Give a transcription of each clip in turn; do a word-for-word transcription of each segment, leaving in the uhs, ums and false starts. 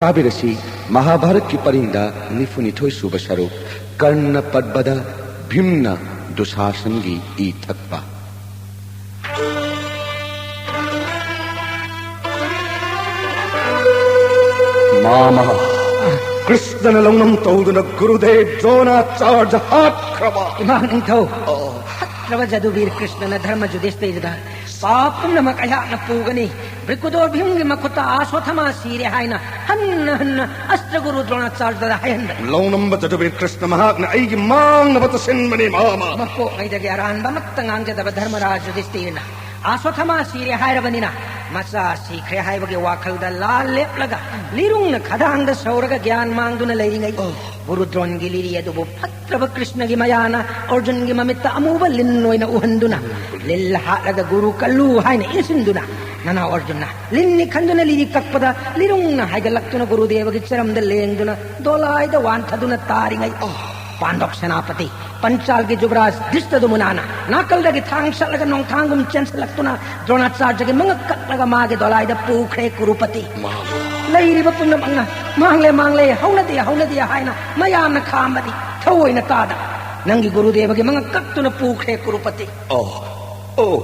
ꯇꯥꯕꯤꯔꯁꯤ, ꯃꯍꯥꯚꯥꯔꯠꯀꯤ ꯄꯔꯤꯡꯗ ꯅꯤꯐꯨꯅꯤꯊꯣꯏ ꯁꯨꯕ ꯁꯔꯨꯛ, ꯀꯔꯅ ꯄꯔꯕꯗ, ꯚꯤꯝꯅ ꯗꯨꯁꯥꯁꯟꯒꯤ ꯏ ꯊꯛꯄ꯫ ꯃꯥꯃ, ꯀ꯭ꯔꯤꯁꯅꯅ ꯂꯧꯅꯝ ꯇꯧꯗꯨꯅ ꯒꯨꯔꯨꯗꯦꯕ ꯗ꯭ꯔꯣꯅꯥꯆꯥꯔꯖ ꯍꯥꯠꯈ꯭ꯔꯕ꯫ ꯏꯃꯥ ꯅꯤꯡꯊꯧ, ꯑꯣ꯫ ꯐꯠꯇ꯭ꯔꯕ ꯖꯗꯨꯕꯤꯔ ꯀ꯭ꯔꯤꯁꯅꯅ ꯙꯔꯃ ꯖꯨꯙꯤꯁꯇꯤꯔꯗ ꯄꯥꯞ ꯄꯨꯝꯅꯃꯛ ꯑꯩꯍꯥꯛꯅ ꯄꯨꯒꯅꯤ꯫ ꯕ꯭ꯔꯤꯀꯨꯗꯣꯔ ꯚꯤꯝꯒꯤ ꯃꯈꯨꯠꯇ ꯑꯥꯁ꯭ꯋꯊꯥꯃꯥ ꯁꯤꯔꯦ ꯍꯥꯏꯅ ꯍꯟꯅ ꯍꯟꯅ ꯑꯁ꯭ꯇ꯭ꯔꯒꯨꯔꯨ ꯗ꯭ꯔꯣꯅꯥꯆꯥꯔꯖꯗ ꯍꯥꯏꯍꯟꯕꯅꯤ꯫ ꯂꯧꯅꯝꯕ ꯖꯗꯨꯕꯤꯔ ꯀ꯭ꯔꯤꯁꯅ ꯃꯍꯥꯛꯅ ꯑꯩꯒꯤ ꯃꯥꯡꯅꯕꯇ ꯁꯤꯟꯕꯅꯤ, ꯃꯥꯃ꯫ ꯃꯄꯣꯛꯉꯩꯗꯒꯤ ꯑꯔꯥꯟꯕ ꯑꯃꯠꯇ ꯉꯥꯡꯖꯗꯕ ꯙꯔꯃꯔꯥꯖ ꯌꯨꯙꯤꯁꯇꯤꯔꯅ ꯑꯥꯁ꯭ꯋꯊꯥꯃꯥ ꯁꯤꯔꯦ ꯍꯥꯏꯔꯕꯅꯤꯅ, ꯃꯆꯥ ꯁꯤꯈ꯭ꯔꯦ ꯍꯥꯏꯕꯒꯤ ꯋꯥꯈꯜꯗ ꯂꯥꯜ ꯂꯦꯞꯂꯒ, ꯂꯤꯔꯨꯡꯅ ꯈꯗꯥꯡꯗ ꯁꯧꯔꯒ ꯒ꯭ꯌꯥꯟ ꯃꯥꯡꯗꯨꯅ ꯂꯩꯔꯤꯉꯩ, ꯑꯣ꯫ ꯒꯨꯔꯨ ꯗ꯭ꯔꯣꯟꯒꯤ ꯂꯤꯔꯤ ꯑꯗꯨꯕꯨ ꯐꯠꯇ꯭ꯔꯕ ꯀ꯭ꯔꯤꯁꯅꯒꯤ ꯃꯌꯥꯅ ꯑꯔꯖꯨꯟꯒꯤ ꯃꯃꯤꯠꯇ ꯑꯃꯨꯕ ꯂꯤꯟ ꯑꯣꯏꯅ ꯎꯍꯟꯗꯨꯅ, ꯂꯤꯜ ꯍꯥꯠꯂꯒ ꯒꯨꯔꯨ ꯀꯜꯂꯨ ꯍꯥꯏꯅ ꯏꯟꯁꯤꯟꯗꯨꯅ, ꯅꯅꯥꯎ ꯑꯔꯖꯨꯟꯅ ꯂꯤꯟꯅꯤ ꯈꯟꯗꯨꯅ ꯂꯤꯔꯤ ꯀꯛꯄꯗ, ꯂꯤꯔꯨꯡꯅ ꯍꯥꯏꯒꯠꯂꯛꯇꯨꯅ ꯒꯨꯔꯨꯗꯦꯕꯒꯤ ꯆꯔꯝꯗ ꯂꯦꯡꯗꯨꯅ ꯗꯣꯂꯥꯏꯗ ꯋꯥꯟꯊꯗꯨꯅ ꯇꯥꯔꯤꯉꯩ, ꯑꯣ꯫ ꯄꯥꯟꯗꯣꯛ ꯁꯦꯅꯥꯄꯇꯤ ꯄꯟꯆꯥꯜꯒꯤ ꯖꯨꯕꯔꯥꯖ ꯙ꯭ꯔꯤꯁꯇꯗꯨꯃꯨꯅꯥꯅ ꯅꯥꯀꯜꯗꯒꯤ ꯊꯥꯡ ꯁꯠꯂꯒ ꯅꯣꯡꯊꯥꯡꯒꯨꯝ ꯆꯦꯟꯁꯤꯜꯂꯛꯇꯨꯅ ꯗ꯭ꯔꯣꯅꯥꯆꯥꯔꯖꯒꯤ ꯃꯉꯛ ꯀꯛꯂꯒ ꯃꯥꯒꯤ ꯗꯣꯂꯥꯏꯗ ꯄꯨꯈ꯭ꯔꯦ ꯀꯨꯔꯨꯄꯇꯤ꯫ ꯃꯥꯃ꯫ ꯂꯩꯔꯤꯕ ꯄꯨꯝꯅꯃꯛꯅ "ꯃꯥꯡꯂꯦ, ꯃꯥꯡꯂꯦ, ꯍꯧꯅꯗꯦ, ꯍꯧꯅꯗꯦ" ꯍꯥꯏꯅ ꯃꯌꯥꯝꯅ ꯈꯥꯝꯕꯗꯤ ꯊꯑꯣꯏꯅ ꯇꯥꯗ, ꯅꯪꯒꯤ ꯒꯨꯔꯨꯗꯦꯕꯒꯤ ꯃꯉꯛ ꯀꯛꯇꯨꯅ ꯄꯨꯈ꯭ꯔꯦ ꯀꯨꯔꯨꯄꯇꯤ꯫ ꯑꯣ, ꯑꯣ,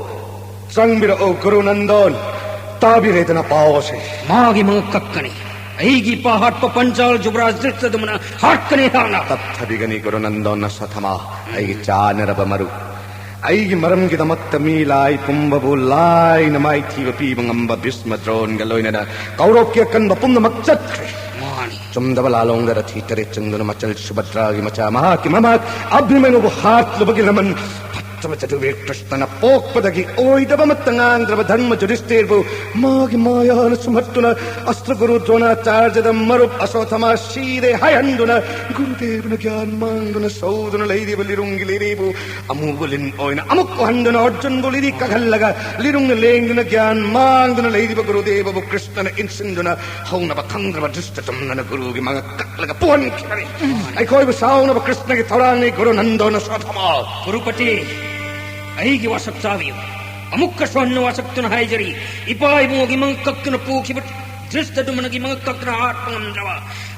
ꯆꯪꯕꯤꯔꯛꯑꯣ ꯒꯨꯔꯨ ꯅꯟꯗꯣꯟ, ꯇꯥꯕꯤꯔꯦꯗꯅ ꯄꯥꯎ ꯑꯁꯤ꯫ ꯃꯥꯒꯤ ꯃꯉꯛ ꯀꯛꯀꯅꯤ꯫ ꯑꯩꯒꯤ ꯏꯄꯥ ꯍꯥꯠꯄ ꯄꯟꯆꯥꯜ ꯖꯨꯕꯔꯥꯖ ꯙ꯭ꯔꯤꯁꯇꯗꯨꯃꯨꯅ ꯍꯥꯠꯀꯅꯤ ꯍꯥꯟꯅ꯫ ꯇꯞꯊꯕꯤꯒꯅꯤ ꯒꯨꯔꯨ ꯅꯟꯗꯣꯟ ꯑꯁ꯭ꯋꯊꯥꯃꯥ, ꯑꯩꯒꯤ ꯆꯥꯟꯅꯔꯕ ꯃꯔꯨꯞ꯫ ꯑꯩꯒꯤ ꯃꯔꯝꯒꯤꯗꯃꯛꯇ ꯃꯤ ꯂꯥꯏ ꯄꯨꯝꯕꯕꯨ ꯂꯥꯏꯅ ꯃꯥꯏꯊꯤꯕ ꯄꯤꯕ ꯉꯝꯕ ꯚꯤꯁꯃ ꯗ꯭ꯔꯣꯟꯒ ꯂꯣꯏꯅꯅ ꯀꯧꯔꯣꯞꯀꯤ ꯑꯀꯟꯕ ꯄꯨꯝꯅꯃꯛ ꯆꯠꯈ꯭ꯔꯦ꯫ ꯃꯥꯅꯤ꯫ ꯆꯨꯝꯗꯕ ꯂꯥꯂꯣꯡꯗ ꯔꯊꯤ ꯇꯔꯦꯠ ꯆꯪꯗꯨꯅ ꯃꯆꯜ ꯁꯨꯚꯗ꯭ꯔꯥꯒꯤ ꯃꯆꯥ ꯃꯍꯥꯛꯀꯤ ꯃꯃꯥ ꯑꯚꯤꯃꯅꯨꯕꯨ ꯍꯥꯠꯂꯨꯕꯒꯤ ꯂꯃꯟ ꯐꯠꯇꯕ ꯖꯗꯨꯕꯤꯔ ꯀ꯭ꯔꯤꯁꯅꯅ ꯄꯣꯛꯄꯗꯒꯤ ꯑꯣꯏꯗꯕ ꯑꯃꯠꯇ ꯉꯥꯡꯗ꯭ꯔꯕ ꯙꯔꯃ ꯖꯨꯙꯤꯁꯇꯤꯔꯕꯨ ꯃꯥꯒꯤ ꯃꯥꯌꯥꯅ ꯁꯨꯝꯍꯠꯇꯨꯅ ꯑꯁ꯭ꯇ꯭ꯔꯒꯨꯔꯨ ꯗ꯭ꯔꯣꯅꯥꯆꯥꯔꯖꯗ ꯃꯔꯨꯞ ꯑꯁ꯭ꯋꯊꯥꯃꯥ ꯁꯤꯔꯦ ꯍꯥꯏꯍꯟꯗꯨꯅ, ꯒꯨꯔꯨꯗꯦꯕꯅ ꯒ꯭ꯌꯥꯟ ꯃꯥꯡꯗꯨꯅ ꯁꯧꯗꯨꯅ ꯂꯩꯔꯤꯕ ꯂꯤꯔꯨꯡꯒꯤ ꯂꯤꯔꯤꯕꯨ ꯑꯃꯨꯕ ꯂꯤꯟ ꯑꯣꯏꯅ ꯑꯃꯨꯛ ꯎꯍꯟꯗꯨꯅ ꯑꯔꯖꯨꯟꯕꯨ ꯂꯤꯔꯤ ꯀꯛꯍꯜꯂꯒ, ꯂꯤꯔꯨꯡꯅ ꯂꯦꯡꯗꯨꯅ ꯒ꯭ꯌꯥꯟ ꯃꯥꯡꯗꯨꯅ ꯂꯩꯔꯤꯕ ꯒꯨꯔꯨꯗꯦꯕꯕꯨ ꯀ꯭ꯔꯤꯁꯅꯅ ꯏꯟꯁꯤꯟꯗꯨꯅ ꯍꯧꯅꯕ ꯈꯪꯗ꯭ꯔꯕ ꯗ꯭ꯔꯤꯁꯇ ꯆꯨꯝꯅꯅ ꯒꯨꯔꯨꯒꯤ ꯃꯉꯛ ꯀꯛꯂꯒ ꯄꯨꯍꯟꯈꯤꯕꯅꯤ꯫ ꯑꯩꯈꯣꯏꯕꯨ ꯁꯥꯎꯅꯕ ꯀ꯭ꯔꯤꯁꯅꯒꯤ ꯊꯧꯔꯥꯡꯅꯤ ꯒꯨꯔꯨ ꯅꯟꯗꯣꯅ ꯁ꯭ꯋꯊꯥꯃꯥ꯫ ꯀꯨꯔꯨꯄꯇꯤ, ꯑꯩꯒꯤ ꯋꯥꯁꯛ ꯇꯥꯕꯤꯌꯨ꯫ ꯑꯃꯨꯛꯀꯁꯨ ꯍꯟꯅ ꯋꯥꯁꯛꯇꯨꯅ ꯍꯥꯏꯖꯔꯤ, ꯏꯄꯥ ꯏꯕꯨꯡꯒꯤ ꯃꯉꯛ ꯀꯛꯇꯨꯅ ꯄꯨꯈꯤꯕ ꯗ꯭ꯔꯤꯁꯇꯗꯨꯃꯅꯒꯤ ꯃꯉꯛ ꯀꯛꯇꯅ ꯍꯥꯠꯄ ꯉꯝꯗ꯭ꯔꯕ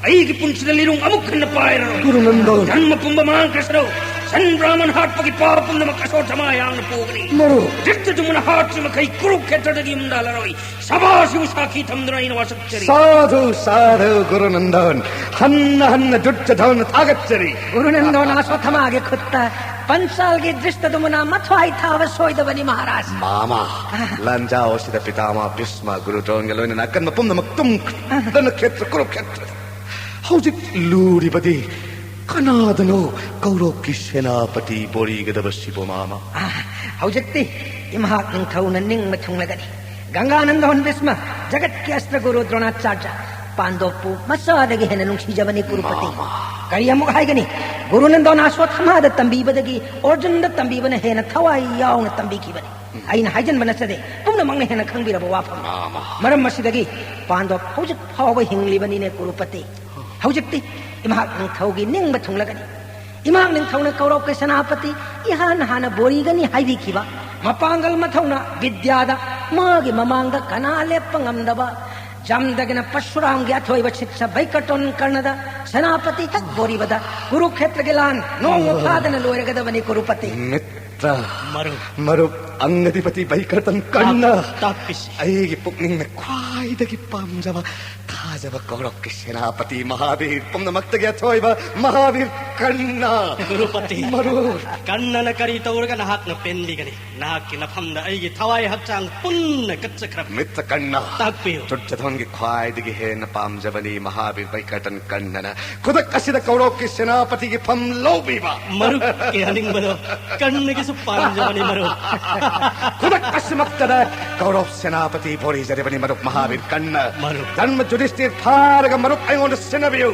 ꯑꯩꯒꯤ ꯄꯨꯟꯁꯤꯗ ꯂꯤꯔꯨꯡ ꯑꯃꯨꯛ ꯍꯟꯅ ꯄꯥꯏꯔꯔꯣꯏ꯫ ꯙꯔꯃ ꯄꯨꯝꯕ ꯃꯥꯡꯈ꯭ꯔꯁꯅꯨ꯫ ꯁꯟ ꯕ꯭ꯔꯥꯍꯃꯟ ꯍꯥꯠꯄꯒꯤ ꯄꯥꯞ ꯄꯨꯝꯅꯃꯛ ꯑꯁꯣꯊꯃꯥ ꯌꯥꯎꯅ ꯄꯨꯒꯅꯤ꯫ ꯃꯔꯨꯞ꯫ ꯗ꯭ꯔꯤꯁꯇꯗꯨꯃꯅ ꯍꯥꯠꯇ꯭ꯔꯤ ꯃꯈꯩ ꯀꯨꯔꯨꯛꯈꯦꯇ꯭ꯔꯗꯒꯤ ꯌꯨꯝꯗ ꯍꯜꯂꯔꯣꯏ꯫ ꯁꯚꯥꯁꯤꯕꯨ ꯁꯥꯈꯤ ꯊꯝꯗꯨꯅ ꯑꯩꯅ ꯋꯥꯁꯛꯆꯔꯤ꯫ ꯁꯥꯙꯨ, ꯁꯥꯙꯨ, ꯒꯨꯔꯨ ꯅꯟꯗꯟ꯫ ꯍꯟꯅ ꯍꯟꯅ ꯗꯨꯔꯖꯣꯙꯟ ꯊꯥꯒꯠꯆꯔꯤ꯫ ꯒꯨꯔꯨ ꯅꯟꯗꯟ ꯑꯁꯣꯊꯃꯥꯒꯤ ꯈꯨꯠꯇ ꯄꯟꯆꯥꯜꯒꯤ ꯗ꯭ꯔꯤꯁꯇꯗꯨꯃꯅ ꯃꯊ꯭ꯋꯥꯏ ꯊꯥꯕ ꯁꯣꯏꯗꯕꯅꯤ ꯃꯍꯥꯔꯥꯖ꯫ ꯃꯥꯃꯥ, ꯂꯥꯟꯖꯥꯎ ꯑꯁꯤꯗ ꯄꯤꯇꯥꯃꯥ ꯚꯤꯁꯃ, ꯒꯨꯔꯨ ꯗ꯭ꯔꯣꯟꯒ ꯂꯣꯏꯅꯅ ꯑꯀꯟꯕ ꯄꯨꯝꯅꯃꯛ ꯇꯨꯝꯈ꯭ꯔꯦ꯫ ꯔꯅꯈꯦꯇ꯭ꯔ, ꯀꯨꯔꯨꯛꯈꯦꯇ꯭ꯔ꯫ ꯍꯧꯖꯤꯛ ꯂꯨꯔꯤꯕꯗꯤ ꯀꯅꯥꯗꯅꯣ ꯀꯧꯔꯧꯀꯤ ꯁꯦꯅꯥꯄꯇꯤ ꯕꯣꯔꯤꯒꯗꯕꯁꯤꯕꯨ ꯃꯥꯃꯥ꯫ ꯑꯥ, ꯍꯧꯖꯤꯛꯇꯤ ꯏꯃꯍꯥꯛ ꯅꯤꯡꯊꯧꯅ ꯅꯤꯡꯕ ꯊꯨꯡꯂꯒꯅꯤ꯫ ꯒꯪꯒꯥꯅꯟꯗꯣꯟ ꯚꯤꯁꯃ, ꯖꯒꯠꯀꯤ ꯑꯁꯇ꯭ꯔ ꯒꯨꯔꯨ ꯗ꯭ꯔꯣꯅꯥꯆꯥꯔꯖ, ꯄꯥꯟꯗꯣꯞꯄꯨ ꯃꯆꯥꯗꯒꯤ ꯍꯦꯟꯅ ꯅꯨꯡꯁꯤꯖꯕꯅꯤ ꯀꯨꯔꯨꯄꯇꯤ꯫ ꯃꯥꯃꯥ꯫ ꯀꯔꯤ ꯑꯃꯨꯛ ꯍꯥꯏꯒꯅꯤ? ꯒꯨꯔꯨ ꯅꯟꯗꯣꯟ ꯑꯁ꯭ꯋꯠꯊꯃꯥꯗ ꯇꯝꯕꯤꯕꯗꯒꯤ ꯑꯔꯖꯨꯟꯗ ꯇꯝꯕꯤꯕꯅ ꯍꯦꯟꯅ ꯊꯋꯥꯏ ꯌꯥꯎꯅ ꯇꯝꯕꯤꯈꯤꯕꯅꯤ꯫ ꯑꯩꯅ ꯍꯥꯏꯖꯟꯕ ꯅꯠꯆꯗꯦ, ꯄꯨꯝꯅꯃꯛꯅ ꯍꯦꯟꯅ ꯈꯪꯕꯤꯔꯕ ꯋꯥꯐꯝ꯫ ꯃꯥꯃꯥ꯫ ꯃꯔꯝ ꯑꯁꯤꯗꯒꯤ ꯄꯥꯟꯗꯣꯞ ꯍꯧꯖꯤꯛ ꯐꯥꯎꯕ ꯍꯤꯡꯂꯤꯕꯅꯤꯅꯦ ꯀꯨꯔꯨꯄꯇꯤ꯫ ꯍꯧꯖꯤꯛꯇꯤ ꯏꯃꯍꯥꯛ ꯅꯤꯡꯊꯧꯒꯤ ꯅꯤꯡꯕ ꯊꯨꯡꯂꯒꯅꯤ꯫ ꯏꯃꯍꯥꯛ ꯅꯤꯡꯊꯧꯅ ꯀꯧꯔꯧꯀꯤ ꯁꯦꯅꯥꯄꯇꯤ ꯏꯍꯥꯟ ꯍꯥꯟꯅ ꯕꯣꯔꯤꯒꯅꯤ ꯍꯥꯏꯕꯤꯈꯤꯕ ꯃꯄꯥꯡꯒꯜ ꯃꯊꯧꯅ ꯕꯤꯗ꯭ꯌꯥꯗ ꯃꯥꯒꯤ ꯃꯃꯥꯡꯗ ꯀꯅꯥ ꯂꯦꯞꯄ ꯉꯝꯗꯕ ꯖꯝꯗꯒꯤꯅ ꯄꯔꯁꯨꯔꯥꯝꯒꯤ ꯑꯊꯣꯏꯕ ꯁꯤꯠꯁ ꯕꯩꯀꯔꯇꯣꯟ ꯀꯔꯅꯗ ꯁꯦꯅꯥꯄꯇꯤ ꯍꯦꯛ ꯕꯣꯔꯤꯕꯗ ꯀꯨꯔꯨꯈꯦꯇ꯭ꯔꯒꯤ ꯂꯥꯟ ꯅꯣꯡꯃ ꯐꯥꯗꯅ ꯂꯣꯏꯔꯒꯗꯕꯅꯤ ꯀꯨꯔꯨꯄꯇꯤ꯫ ꯃꯤꯇ꯭ꯔ, ꯃꯔꯨꯞ꯫ ꯃꯔꯨꯞ, ꯑꯪꯒꯗꯤꯄꯇꯤ ꯕꯩꯀꯔꯇꯟ ꯀꯔꯅ꯫ ꯇꯥꯛ-, ꯇꯥꯛꯄꯤꯁꯤ꯫ ꯑꯩꯒꯤ ꯄꯨꯛꯅꯤꯡꯅ ꯈ꯭ꯋꯥꯏꯗꯒꯤ ꯄꯥꯝꯖꯕ, ꯊꯥꯖꯕ ꯀꯧꯔꯧꯀꯤ ꯁꯦꯅꯥꯄꯇꯤ ꯃꯍꯥꯕꯤꯔ, ꯄꯨꯝꯅꯃꯛꯇꯒꯤ ꯑꯊꯣꯏꯕ ꯃꯍꯥꯕꯤꯔ ꯀꯔꯅ꯫ ꯀꯨꯔꯨꯄꯇꯤ꯫ ꯃꯔꯨꯞ꯫ ꯀꯔꯅꯅ ꯀꯔꯤ ꯇꯧꯔꯒ ꯅꯍꯥꯛꯅ ꯄꯦꯟꯕꯤꯒꯅꯤ? ꯅꯍꯥꯛꯀꯤ ꯅꯐꯝꯗ ꯑꯩꯒꯤ ꯊꯋꯥꯏ ꯍꯛꯆꯥꯡ ꯄꯨꯟꯅ ꯀꯠꯆꯈ꯭ꯔꯕꯅꯤ꯫ ꯃꯤꯇ꯭ꯔ ꯀꯔꯅ꯫ ꯇꯥꯛꯄꯤꯌꯨ꯫ ꯗꯨꯔꯖꯣꯙꯟꯒꯤ ꯈ꯭ꯋꯥꯏꯗꯒꯤ ꯍꯦꯟꯅ ꯄꯥꯝꯖꯕꯅꯤ ꯃꯍꯥꯕꯤꯔ ꯕꯩꯀꯔꯇꯟ ꯀꯔꯅꯅ꯫ ꯈꯨꯗꯛ ꯑꯁꯤꯗ ꯀꯧꯔꯧꯀꯤ ꯁꯦꯅꯥꯄꯇꯤꯒꯤ ꯐꯝ ꯂꯧꯕꯤꯕ꯫ ꯃꯔꯨꯞꯀꯤ ꯑꯅꯤꯡꯕꯗꯣ ꯀꯔꯅꯒꯤꯁꯨ ꯄꯥꯝꯖꯕꯅꯤ, ꯃꯔꯨꯞ꯫ ꯈꯨꯗꯛ ꯑꯁꯤꯃꯛꯇꯗ ꯀꯧꯔꯧ ꯁꯦꯅꯥꯄꯇꯤ ꯕꯣꯔꯤꯖꯔꯤꯕꯅꯤ, ꯃꯔꯨꯞ ꯃꯍꯥꯕꯤꯔ ꯀꯔꯅ꯫ ꯃꯔꯨꯞ꯫ ꯙꯔꯃ ꯌꯨꯙꯤꯁꯇꯤꯔ ꯐꯥꯔꯒ, ꯃꯔꯨꯞ, ꯑꯩꯉꯣꯟꯗ ꯁꯤꯟꯅꯕꯤꯌꯨ꯫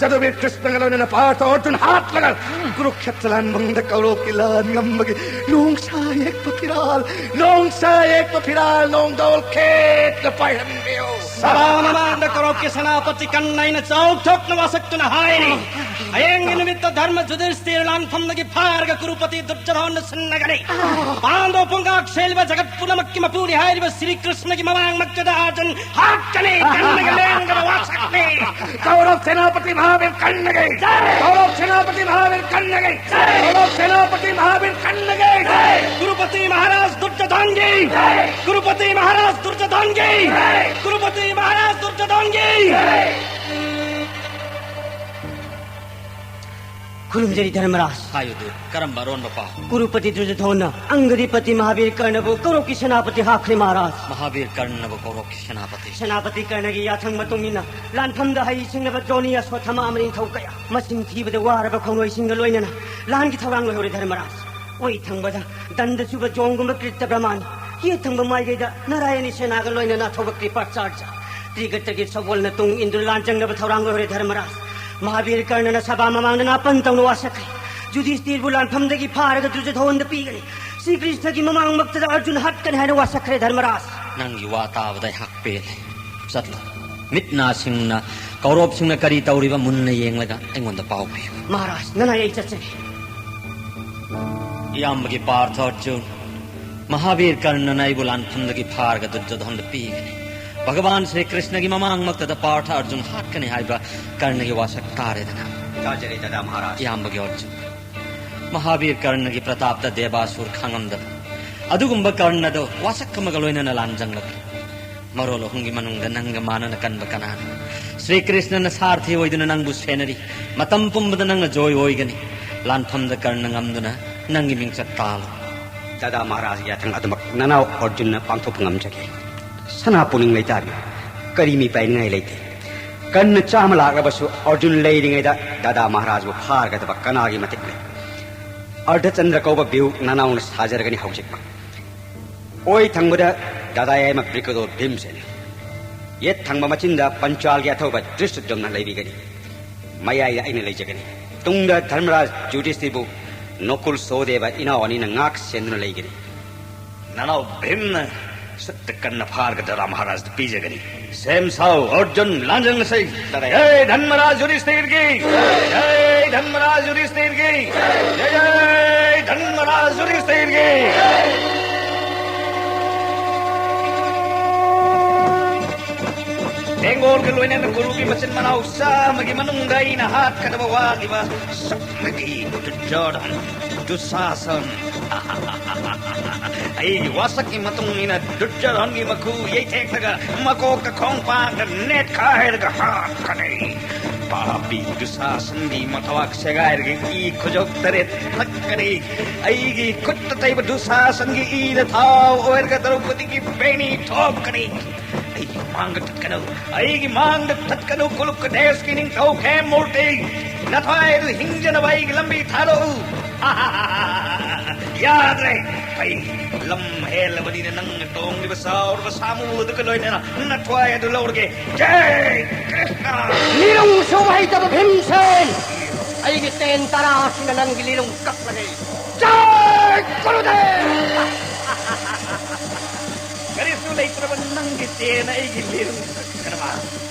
ꯌꯥꯗꯨꯕꯤ ꯀ꯭ꯔꯤꯁꯅꯒ ꯂꯣꯏꯅꯅ ꯄꯥꯔꯊ ꯑꯔꯖꯨꯟ ꯍꯥꯠꯂꯒ ꯀꯨꯔꯨꯛꯁꯦꯇ꯭ꯔ ꯂꯥꯟꯐꯝꯗ ꯀꯧꯔꯧꯀꯤ ꯂꯥꯟ ꯉꯝꯕꯒꯤ ꯅꯣꯡꯁꯥ ꯌꯦꯛꯄ ꯐꯤꯔꯥꯜ, ꯅꯣꯡꯁꯥ ꯌꯦꯛꯄ ꯐꯤꯔꯥꯜ, ꯅꯣꯡꯗꯣꯜ ꯈꯦꯠꯅ ꯄꯥꯏꯍꯟꯕꯤꯌꯨ꯫ ꯁꯚꯥ ꯃꯃꯥꯡꯗ ꯀꯧꯔꯧꯀꯤ ꯁꯦꯅꯥꯄꯇꯤ ꯀꯔꯅ ꯑꯩꯅ ꯆꯥꯎꯊꯣꯛꯅ ꯋꯥꯁꯛꯇꯨꯅ ꯍꯥꯏꯔꯤ, ꯍꯌꯦꯡꯒꯤ ꯅꯨꯃꯤꯠꯇ ꯙꯔꯃ ꯌꯨꯙꯤꯁꯇꯤꯔ ꯂꯥꯟꯐꯝꯗꯒꯤ ꯐꯥꯔꯒ ꯀꯨꯔꯨꯄꯇꯤ ꯗꯨꯔꯖꯣꯙꯟꯅ ꯁꯤꯟꯅꯒꯅꯤ꯫ ꯄꯥꯟꯗꯕ ꯄꯨꯡꯉꯥꯛ ꯁꯦꯜꯂꯤꯕ ꯖꯒꯠ ꯄꯨꯝꯅꯃꯛꯀꯤ ꯃꯄꯨꯅꯤ ꯍꯥꯏꯔꯤꯕ ꯁ꯭ꯔꯤ ꯀ꯭ꯔꯤꯁꯅꯒꯤ ꯃꯃꯥꯡꯃꯛꯇꯗ ꯑꯔꯖꯨꯟ ꯍꯥꯠꯀꯅꯤ, ꯀꯔꯅꯒꯤ ꯂꯦꯡꯗꯕ ꯋꯥꯁꯛꯅꯤ꯫ ꯀꯧꯔꯧ ꯁꯦꯅꯥꯄꯇꯤ ꯃꯍꯥꯕꯤꯔ ꯀꯔꯅꯒꯤ, ꯀꯧꯔꯧ ꯁꯦꯅꯥꯄꯇꯤ ꯃꯍꯥꯕꯤꯔ ꯀꯔꯅꯒꯤ, ꯀꯧꯔꯧ ꯁꯦꯅꯥꯄꯇꯤ ꯃꯍꯥꯕꯤꯔ ꯀꯔꯅꯒꯤ꯫ ꯀꯨꯔꯨꯄꯇꯤ ꯃꯍꯥꯔꯥꯖ ꯗꯨꯔꯖꯣꯙꯟꯒꯤ, ꯀꯨꯔꯨꯄꯇꯤ ꯃꯍꯥꯔꯥꯖ ꯗꯨꯔꯖꯣꯙꯟꯒꯤ, ꯀꯨꯔꯨꯄꯇꯤ ꯃꯍꯥꯔꯥꯖ ꯗꯨꯔꯖꯣꯙꯟꯒꯤ꯫ ꯈꯨꯔꯨꯝꯖꯔꯤ ꯙꯔꯃꯔꯥꯖ꯫ ꯍꯥꯏꯌꯨ ꯗꯨꯠ, ꯀꯔꯝꯕ ꯑꯔꯣꯟꯕ ꯄꯥꯎ? ꯀꯨꯔꯨꯄꯇꯤ ꯗꯨꯔꯖꯣꯙꯟꯅ ꯑꯪꯒꯗꯤꯄꯇꯤ ꯃꯍꯥꯕꯤꯔ ꯀꯔꯅꯕꯨ ꯀꯧꯔꯧꯀꯤ ꯁꯦꯅꯥꯄꯇꯤ ꯍꯥꯠꯈ꯭ꯔꯦ ꯃꯍꯥꯔꯥꯖ꯫ ꯃꯍꯥꯕꯤꯔ ꯀꯔꯅꯕꯨ ꯀꯧꯔꯧꯀꯤ ꯁꯦꯅꯥꯄꯇꯤ? ꯁꯦꯅꯥꯄꯇꯤ ꯀꯔꯅꯒꯤ ꯌꯥꯊꯪ ꯃꯇꯨꯡ ꯏꯟꯅ ꯂꯥꯟꯐꯝꯗ ꯍꯩ ꯁꯤꯡꯂꯕ ꯗ꯭ꯔꯣꯅꯤ, ꯑꯁ꯭ꯋꯠꯊꯥꯃꯥ ꯑꯃ ꯅꯤꯡꯊꯧ ꯀꯌꯥ, ꯃꯁꯤꯡ ꯊꯤꯕꯗ ꯋꯥꯔꯕ ꯈꯣꯡꯂꯣꯏꯁꯤꯡꯒ ꯂꯣꯏꯅꯅ ꯂꯥꯟꯒꯤ ꯊꯧꯔꯥꯡ ꯑꯣꯏꯍꯧꯔꯦ ꯙꯔꯃꯔꯥꯖ꯫ ꯑꯣꯏ ꯊꯪꯕꯗ ꯗꯟꯗ ꯆꯨꯕ ꯖꯣꯡꯒꯨꯝꯕ ꯀ꯭ꯔꯤꯠꯇ ꯕ꯭ꯔꯍꯃꯟ, ꯌꯦꯠ ꯊꯪꯕ ꯃꯥꯏꯀꯩꯗ ꯅꯥꯔꯥꯌꯅꯤ ꯁꯦꯅꯥꯒ ꯂꯣꯏꯅꯅ ꯑꯊꯧꯕ ꯀ꯭ꯔꯤꯄꯥꯆꯥꯔꯖ ꯇ꯭ꯔꯤꯒꯇꯒꯤ ꯁꯒꯣꯜꯅ ꯇꯨꯡ ꯏꯟꯗꯨꯅ ꯂꯥꯟ ꯆꯪꯅꯕ ꯊꯧꯔꯥꯡ ꯑꯣꯏꯍꯧꯔꯦ ꯙꯔꯃꯔꯥꯖ꯫ ꯃꯍꯥꯕꯤꯔ ꯀꯔꯅꯅ ꯁꯚꯥ ꯃꯃꯥꯡꯗ ꯅꯥꯄꯟ ꯇꯧꯅ ꯋꯥꯁꯛꯈ꯭ꯔꯦ꯫ ꯌꯨꯙꯤꯁꯇꯤꯔꯕꯨ ꯂꯥꯟꯐꯝꯗꯒꯤ ꯐꯥꯔꯒ ꯗꯨꯔꯖꯣꯙꯟꯗ ꯄꯤꯒꯅꯤ꯫ ꯁ꯭ꯔꯤ ꯀ꯭ꯔꯤꯁꯅꯒꯤ ꯃꯃꯥꯡꯃꯛꯇꯗ ꯑꯔꯖꯨꯟ ꯍꯥꯠꯀꯅꯤ ꯍꯥꯏꯅ ꯋꯥꯁꯛꯈ꯭ꯔꯦ ꯙꯔꯃꯔꯥꯖ꯫ ꯅꯪꯒꯤ ꯋꯥ ꯇꯥꯕꯗ ꯑꯩꯍꯥꯛ ꯄꯦꯜꯂꯦ꯫ ꯆꯠꯂꯣ꯫ ꯃꯤꯠ ꯅꯥ ꯁꯤꯡꯅ ꯀꯧꯔꯧꯁꯤꯡꯅ ꯀꯔꯤ ꯇꯧꯔꯤꯕ ꯃꯨꯟꯅ ꯌꯦꯡꯂꯒ ꯑꯩꯉꯣꯟꯗ ꯄꯥꯎ ꯄꯤꯌꯨ꯫ ꯃꯍꯥꯔꯥꯖ, ꯅꯅꯥꯏ ꯑꯩ ꯆꯠꯆꯒꯦ꯫ ꯏꯌꯥꯝꯕꯒꯤ ꯄꯥꯔꯊ ꯑꯔꯖꯨꯟ, ꯃꯍꯥꯕꯤꯔ ꯀꯔꯅꯅ ꯑꯩꯕꯨ ꯂꯥꯟꯐꯝꯗꯒꯤ ꯐꯥꯔꯒ ꯗꯨꯔꯖꯣꯙꯟꯗ ꯄꯤꯒꯅꯤ꯫ ꯚꯒꯋꯥꯟ ꯁ꯭ꯔꯤ ꯀ꯭ꯔꯤꯁꯅꯒꯤ ꯃꯃꯥꯡꯃꯛꯇꯗ ꯄꯥꯔꯊ ꯑꯔꯖꯨꯟ ꯍꯥꯠꯀꯅꯤ ꯍꯥꯏꯕ ꯀꯔꯅꯒꯤ ꯋꯥꯁꯛ ꯇꯥꯔꯦꯗꯅ꯫ ꯇꯥꯖꯔꯦ ꯗꯗꯥ ꯃꯍꯥꯔꯥꯖ꯫ ꯏꯌꯥꯝꯕꯒꯤ ꯑꯔꯖꯨꯟ, ꯃꯍꯥꯕꯤꯔ ꯀꯔꯅꯒꯤ ꯄ꯭ꯔꯇꯥꯞꯇ ꯗꯦꯕꯥꯁꯨꯔ ꯈꯥꯡꯉꯝꯗꯕ ꯑꯗꯨꯒꯨꯝꯕ ꯀꯔꯅꯗꯣ ꯋꯥꯁꯛ ꯑꯃꯒ ꯂꯣꯏꯅꯅ ꯂꯥꯟꯖꯪꯂꯛꯂꯦ꯫ ꯃꯔꯣꯜ ꯑꯍꯨꯝꯒꯤ ꯃꯅꯨꯡꯗ ꯅꯪꯒ ꯃꯥꯟꯅꯅ ꯀꯟꯕ ꯀꯅꯥꯅꯣ? ꯁ꯭ꯔꯤ ꯀ꯭ꯔꯤꯁꯅꯅ ꯁꯥꯔꯊꯤ ꯑꯣꯏꯗꯨꯅ ꯅꯪꯕꯨ ꯁꯦꯟꯅꯔꯤ꯫ ꯃꯇꯝ ꯄꯨꯝꯕꯗ ꯅꯪꯅ ꯖꯣꯏ ꯑꯣꯏꯒꯅꯤ꯫ ꯂꯥꯟꯐꯝꯗ ꯀꯔꯅ ꯉꯝꯗꯨꯅ ꯅꯪꯒꯤ ꯃꯤꯡꯆꯠ ꯇꯥꯜꯂꯣ꯫ ꯗꯗꯥ ꯃꯍꯥꯔꯥꯖꯒꯤ ꯌꯥꯊꯪ ꯑꯗꯨꯃꯛ ꯅꯅꯥꯎ ꯑꯔꯖꯨꯟꯅ ꯄꯥꯡꯊꯣꯛꯄ ꯉꯝꯖꯒꯦ꯫ ꯁꯅꯥ ꯄꯨꯅꯤꯡ ꯂꯩꯇꯥꯕꯤꯌꯨ꯫ ꯀꯔꯤ ꯃꯤꯄꯥꯏꯅꯤꯡꯉꯥꯏ ꯂꯩꯇꯦ꯫ ꯀꯔꯅ ꯆꯥꯝꯃ ꯂꯥꯛꯂꯕꯁꯨ ꯑꯔꯖꯨꯟ ꯂꯩꯔꯤꯉꯩꯗ ꯗꯗꯥ ꯃꯍꯥꯔꯥꯖꯕꯨ ꯐꯥꯔꯒꯗꯕ ꯀꯅꯥꯒꯤ ꯃꯇꯤꯛ ꯂꯩ? ꯑꯔꯙꯆꯟꯗ꯭ꯔ ꯀꯧꯕ ꯚ꯭ꯌꯨ ꯅꯅꯥꯎꯅ ꯁꯥꯖꯔꯒꯅꯤ ꯍꯧꯖꯤꯛꯃꯛ꯫ ꯑꯣꯏ ꯊꯪꯕꯗ ꯗꯗꯥ ꯌꯥꯏꯃ ꯕ꯭ꯔꯤꯀꯗꯣ ꯚꯤꯝꯁꯦꯟ, ꯌꯦꯠ ꯊꯪꯕ ꯃꯆꯤꯟꯗ ꯄꯟꯆꯥꯜꯒꯤ ꯑꯊꯧꯕ ꯗ꯭ꯔꯤꯁꯇꯗ꯭ꯌꯨꯝꯅ ꯂꯩꯕꯤꯒꯅꯤ꯫ ꯃꯌꯥꯏꯗ ꯑꯩꯅ ꯂꯩꯖꯒꯅꯤ꯫ ꯇꯨꯡꯗ ꯙꯔꯃꯔꯥꯖ ꯌꯨꯙꯤꯁꯊꯤꯔꯕꯨ ꯅꯀꯨꯜ ꯁꯍꯗꯦꯕ ꯏꯅꯥꯎ ꯑꯅꯤꯅ ꯉꯥꯛ ꯁꯦꯟꯗꯨꯅ ꯂꯩꯒꯅꯤ꯫ ꯅꯅꯥꯎ ꯚꯤꯝꯅ ꯁꯨꯠꯇ ꯀꯟꯅ ꯐꯥꯔꯒ ꯙꯔꯥ ꯃꯍꯥꯔꯥꯖꯇ ꯄꯤꯖꯒꯅꯤ꯫ ꯁꯦꯝ ꯁꯥꯎ, ꯑꯔꯖꯨꯟ, ꯂꯥꯟꯖꯪꯅꯁꯤ꯫ ꯖꯩ ꯙꯔꯃꯔꯥꯖ ꯌꯨꯙꯤꯁꯊꯤꯔꯒꯤ! ꯖꯩ ꯙꯔꯃꯔꯥꯖ ꯌꯨꯙꯤꯁꯊꯤꯔꯒꯤ! ꯖꯩ ꯖꯩ ꯙꯔꯃꯔꯥꯖ ꯌꯨꯙꯤꯁꯊꯤꯔꯒꯤ! ꯕꯦꯡꯒꯣꯜꯒ ꯂꯣꯏꯅꯅ ꯀꯨꯔꯨꯒꯤ ꯃꯆꯤꯟ ꯃꯅꯥꯎ ꯆꯥꯝꯃꯒꯤ ꯃꯅꯨꯡꯗ ꯑꯩꯅ ꯍꯥꯠꯀꯗꯕ ꯋꯥꯠꯂꯤꯕ ꯁꯛꯅꯒꯤ ꯗꯨꯔꯖꯣꯙꯟ, ꯗꯨꯁꯥꯁꯟ꯫ ꯑꯩꯒꯤ ꯋꯥꯁꯛꯀꯤ ꯃꯇꯨꯡ ꯏꯟꯅ ꯗꯨꯔꯖꯣꯙꯟꯒꯤ ꯃꯈꯨ ꯌꯩꯊꯦꯛꯂꯒ ꯃꯀꯣꯛꯀ ꯈꯣꯡꯄꯥꯛꯀ ꯅꯦꯠꯈꯥꯏꯔꯒ ꯍꯥꯠꯀꯅꯤ꯫ ꯄꯥꯄꯤ ꯗꯨꯁꯥꯁꯟꯒꯤ ꯃꯊꯕꯥꯛ ꯁꯦꯒꯥꯏꯔꯒ ꯏ ꯈꯨꯖꯣꯛ ꯇꯔꯦꯠ ꯊꯛꯀꯅꯤ꯫ ꯑꯩꯒꯤ ꯈꯨꯠꯇ ꯇꯩꯕ ꯗꯨꯁꯥꯁꯟꯒꯤ ꯏꯅ ꯊꯥꯎ ꯑꯣꯏꯔꯒ ꯗ꯭ꯔꯧꯄꯗꯤꯒꯤ ꯄꯦꯅꯤ ꯊꯣꯛꯀꯅꯤ꯫ ꯑꯩꯒꯤ ꯃꯥꯡꯗ ꯊꯠꯀꯅꯨ, ꯑꯩꯒꯤ ꯃꯥꯡꯗ ꯊꯠꯀꯅꯨ, ꯀꯨꯂꯨꯛꯀ ꯗꯦꯁꯀꯤ ꯅꯤꯡꯊꯧ ꯈꯦꯝ ꯃꯨꯔꯇꯤ꯫ ꯅꯊ꯭ꯋꯥꯏ ꯑꯗꯨ ꯍꯤꯡꯖꯅꯕ ꯑꯩꯒꯤ ꯂꯝꯕꯤ ꯊꯥꯗꯣꯛꯎ꯫ ꯌꯥꯗ꯭ꯔꯦ꯫ ꯑꯩ ꯂꯝ ꯍꯦꯜꯂꯕꯅꯤꯅ ꯅꯪꯅ ꯇꯣꯡꯂꯤꯕ ꯆꯥꯎꯔꯕ ꯁꯥꯃꯨ ꯑꯗꯨꯒ ꯂꯣꯏꯅꯅ ꯅꯊ꯭ꯋꯥꯏ ꯑꯗꯨ ꯂꯧꯔꯒꯦ꯫ ꯖꯩ ꯀ꯭ꯔꯤꯁꯅ! ꯂꯤꯔꯨꯡ ꯁꯨꯕ ꯍꯩꯇꯕ ꯚꯤꯝꯁꯦꯟ! ꯑꯩꯒꯤ ꯇꯦꯟ ꯇꯔꯥꯁꯤꯅ ꯅꯪꯒꯤ ꯂꯤꯔꯨꯡ ꯀꯛꯂꯒꯦ꯫ ꯖꯩ ꯒꯨꯔꯨꯗꯦꯕ! ꯀꯔꯤꯁꯨ ꯂꯩꯇ꯭ꯔꯕ ꯅꯪꯒꯤ ꯇꯦꯟ ꯑꯩꯒꯤ ꯂꯤꯔꯨꯡ ꯀꯛꯀꯗꯕ?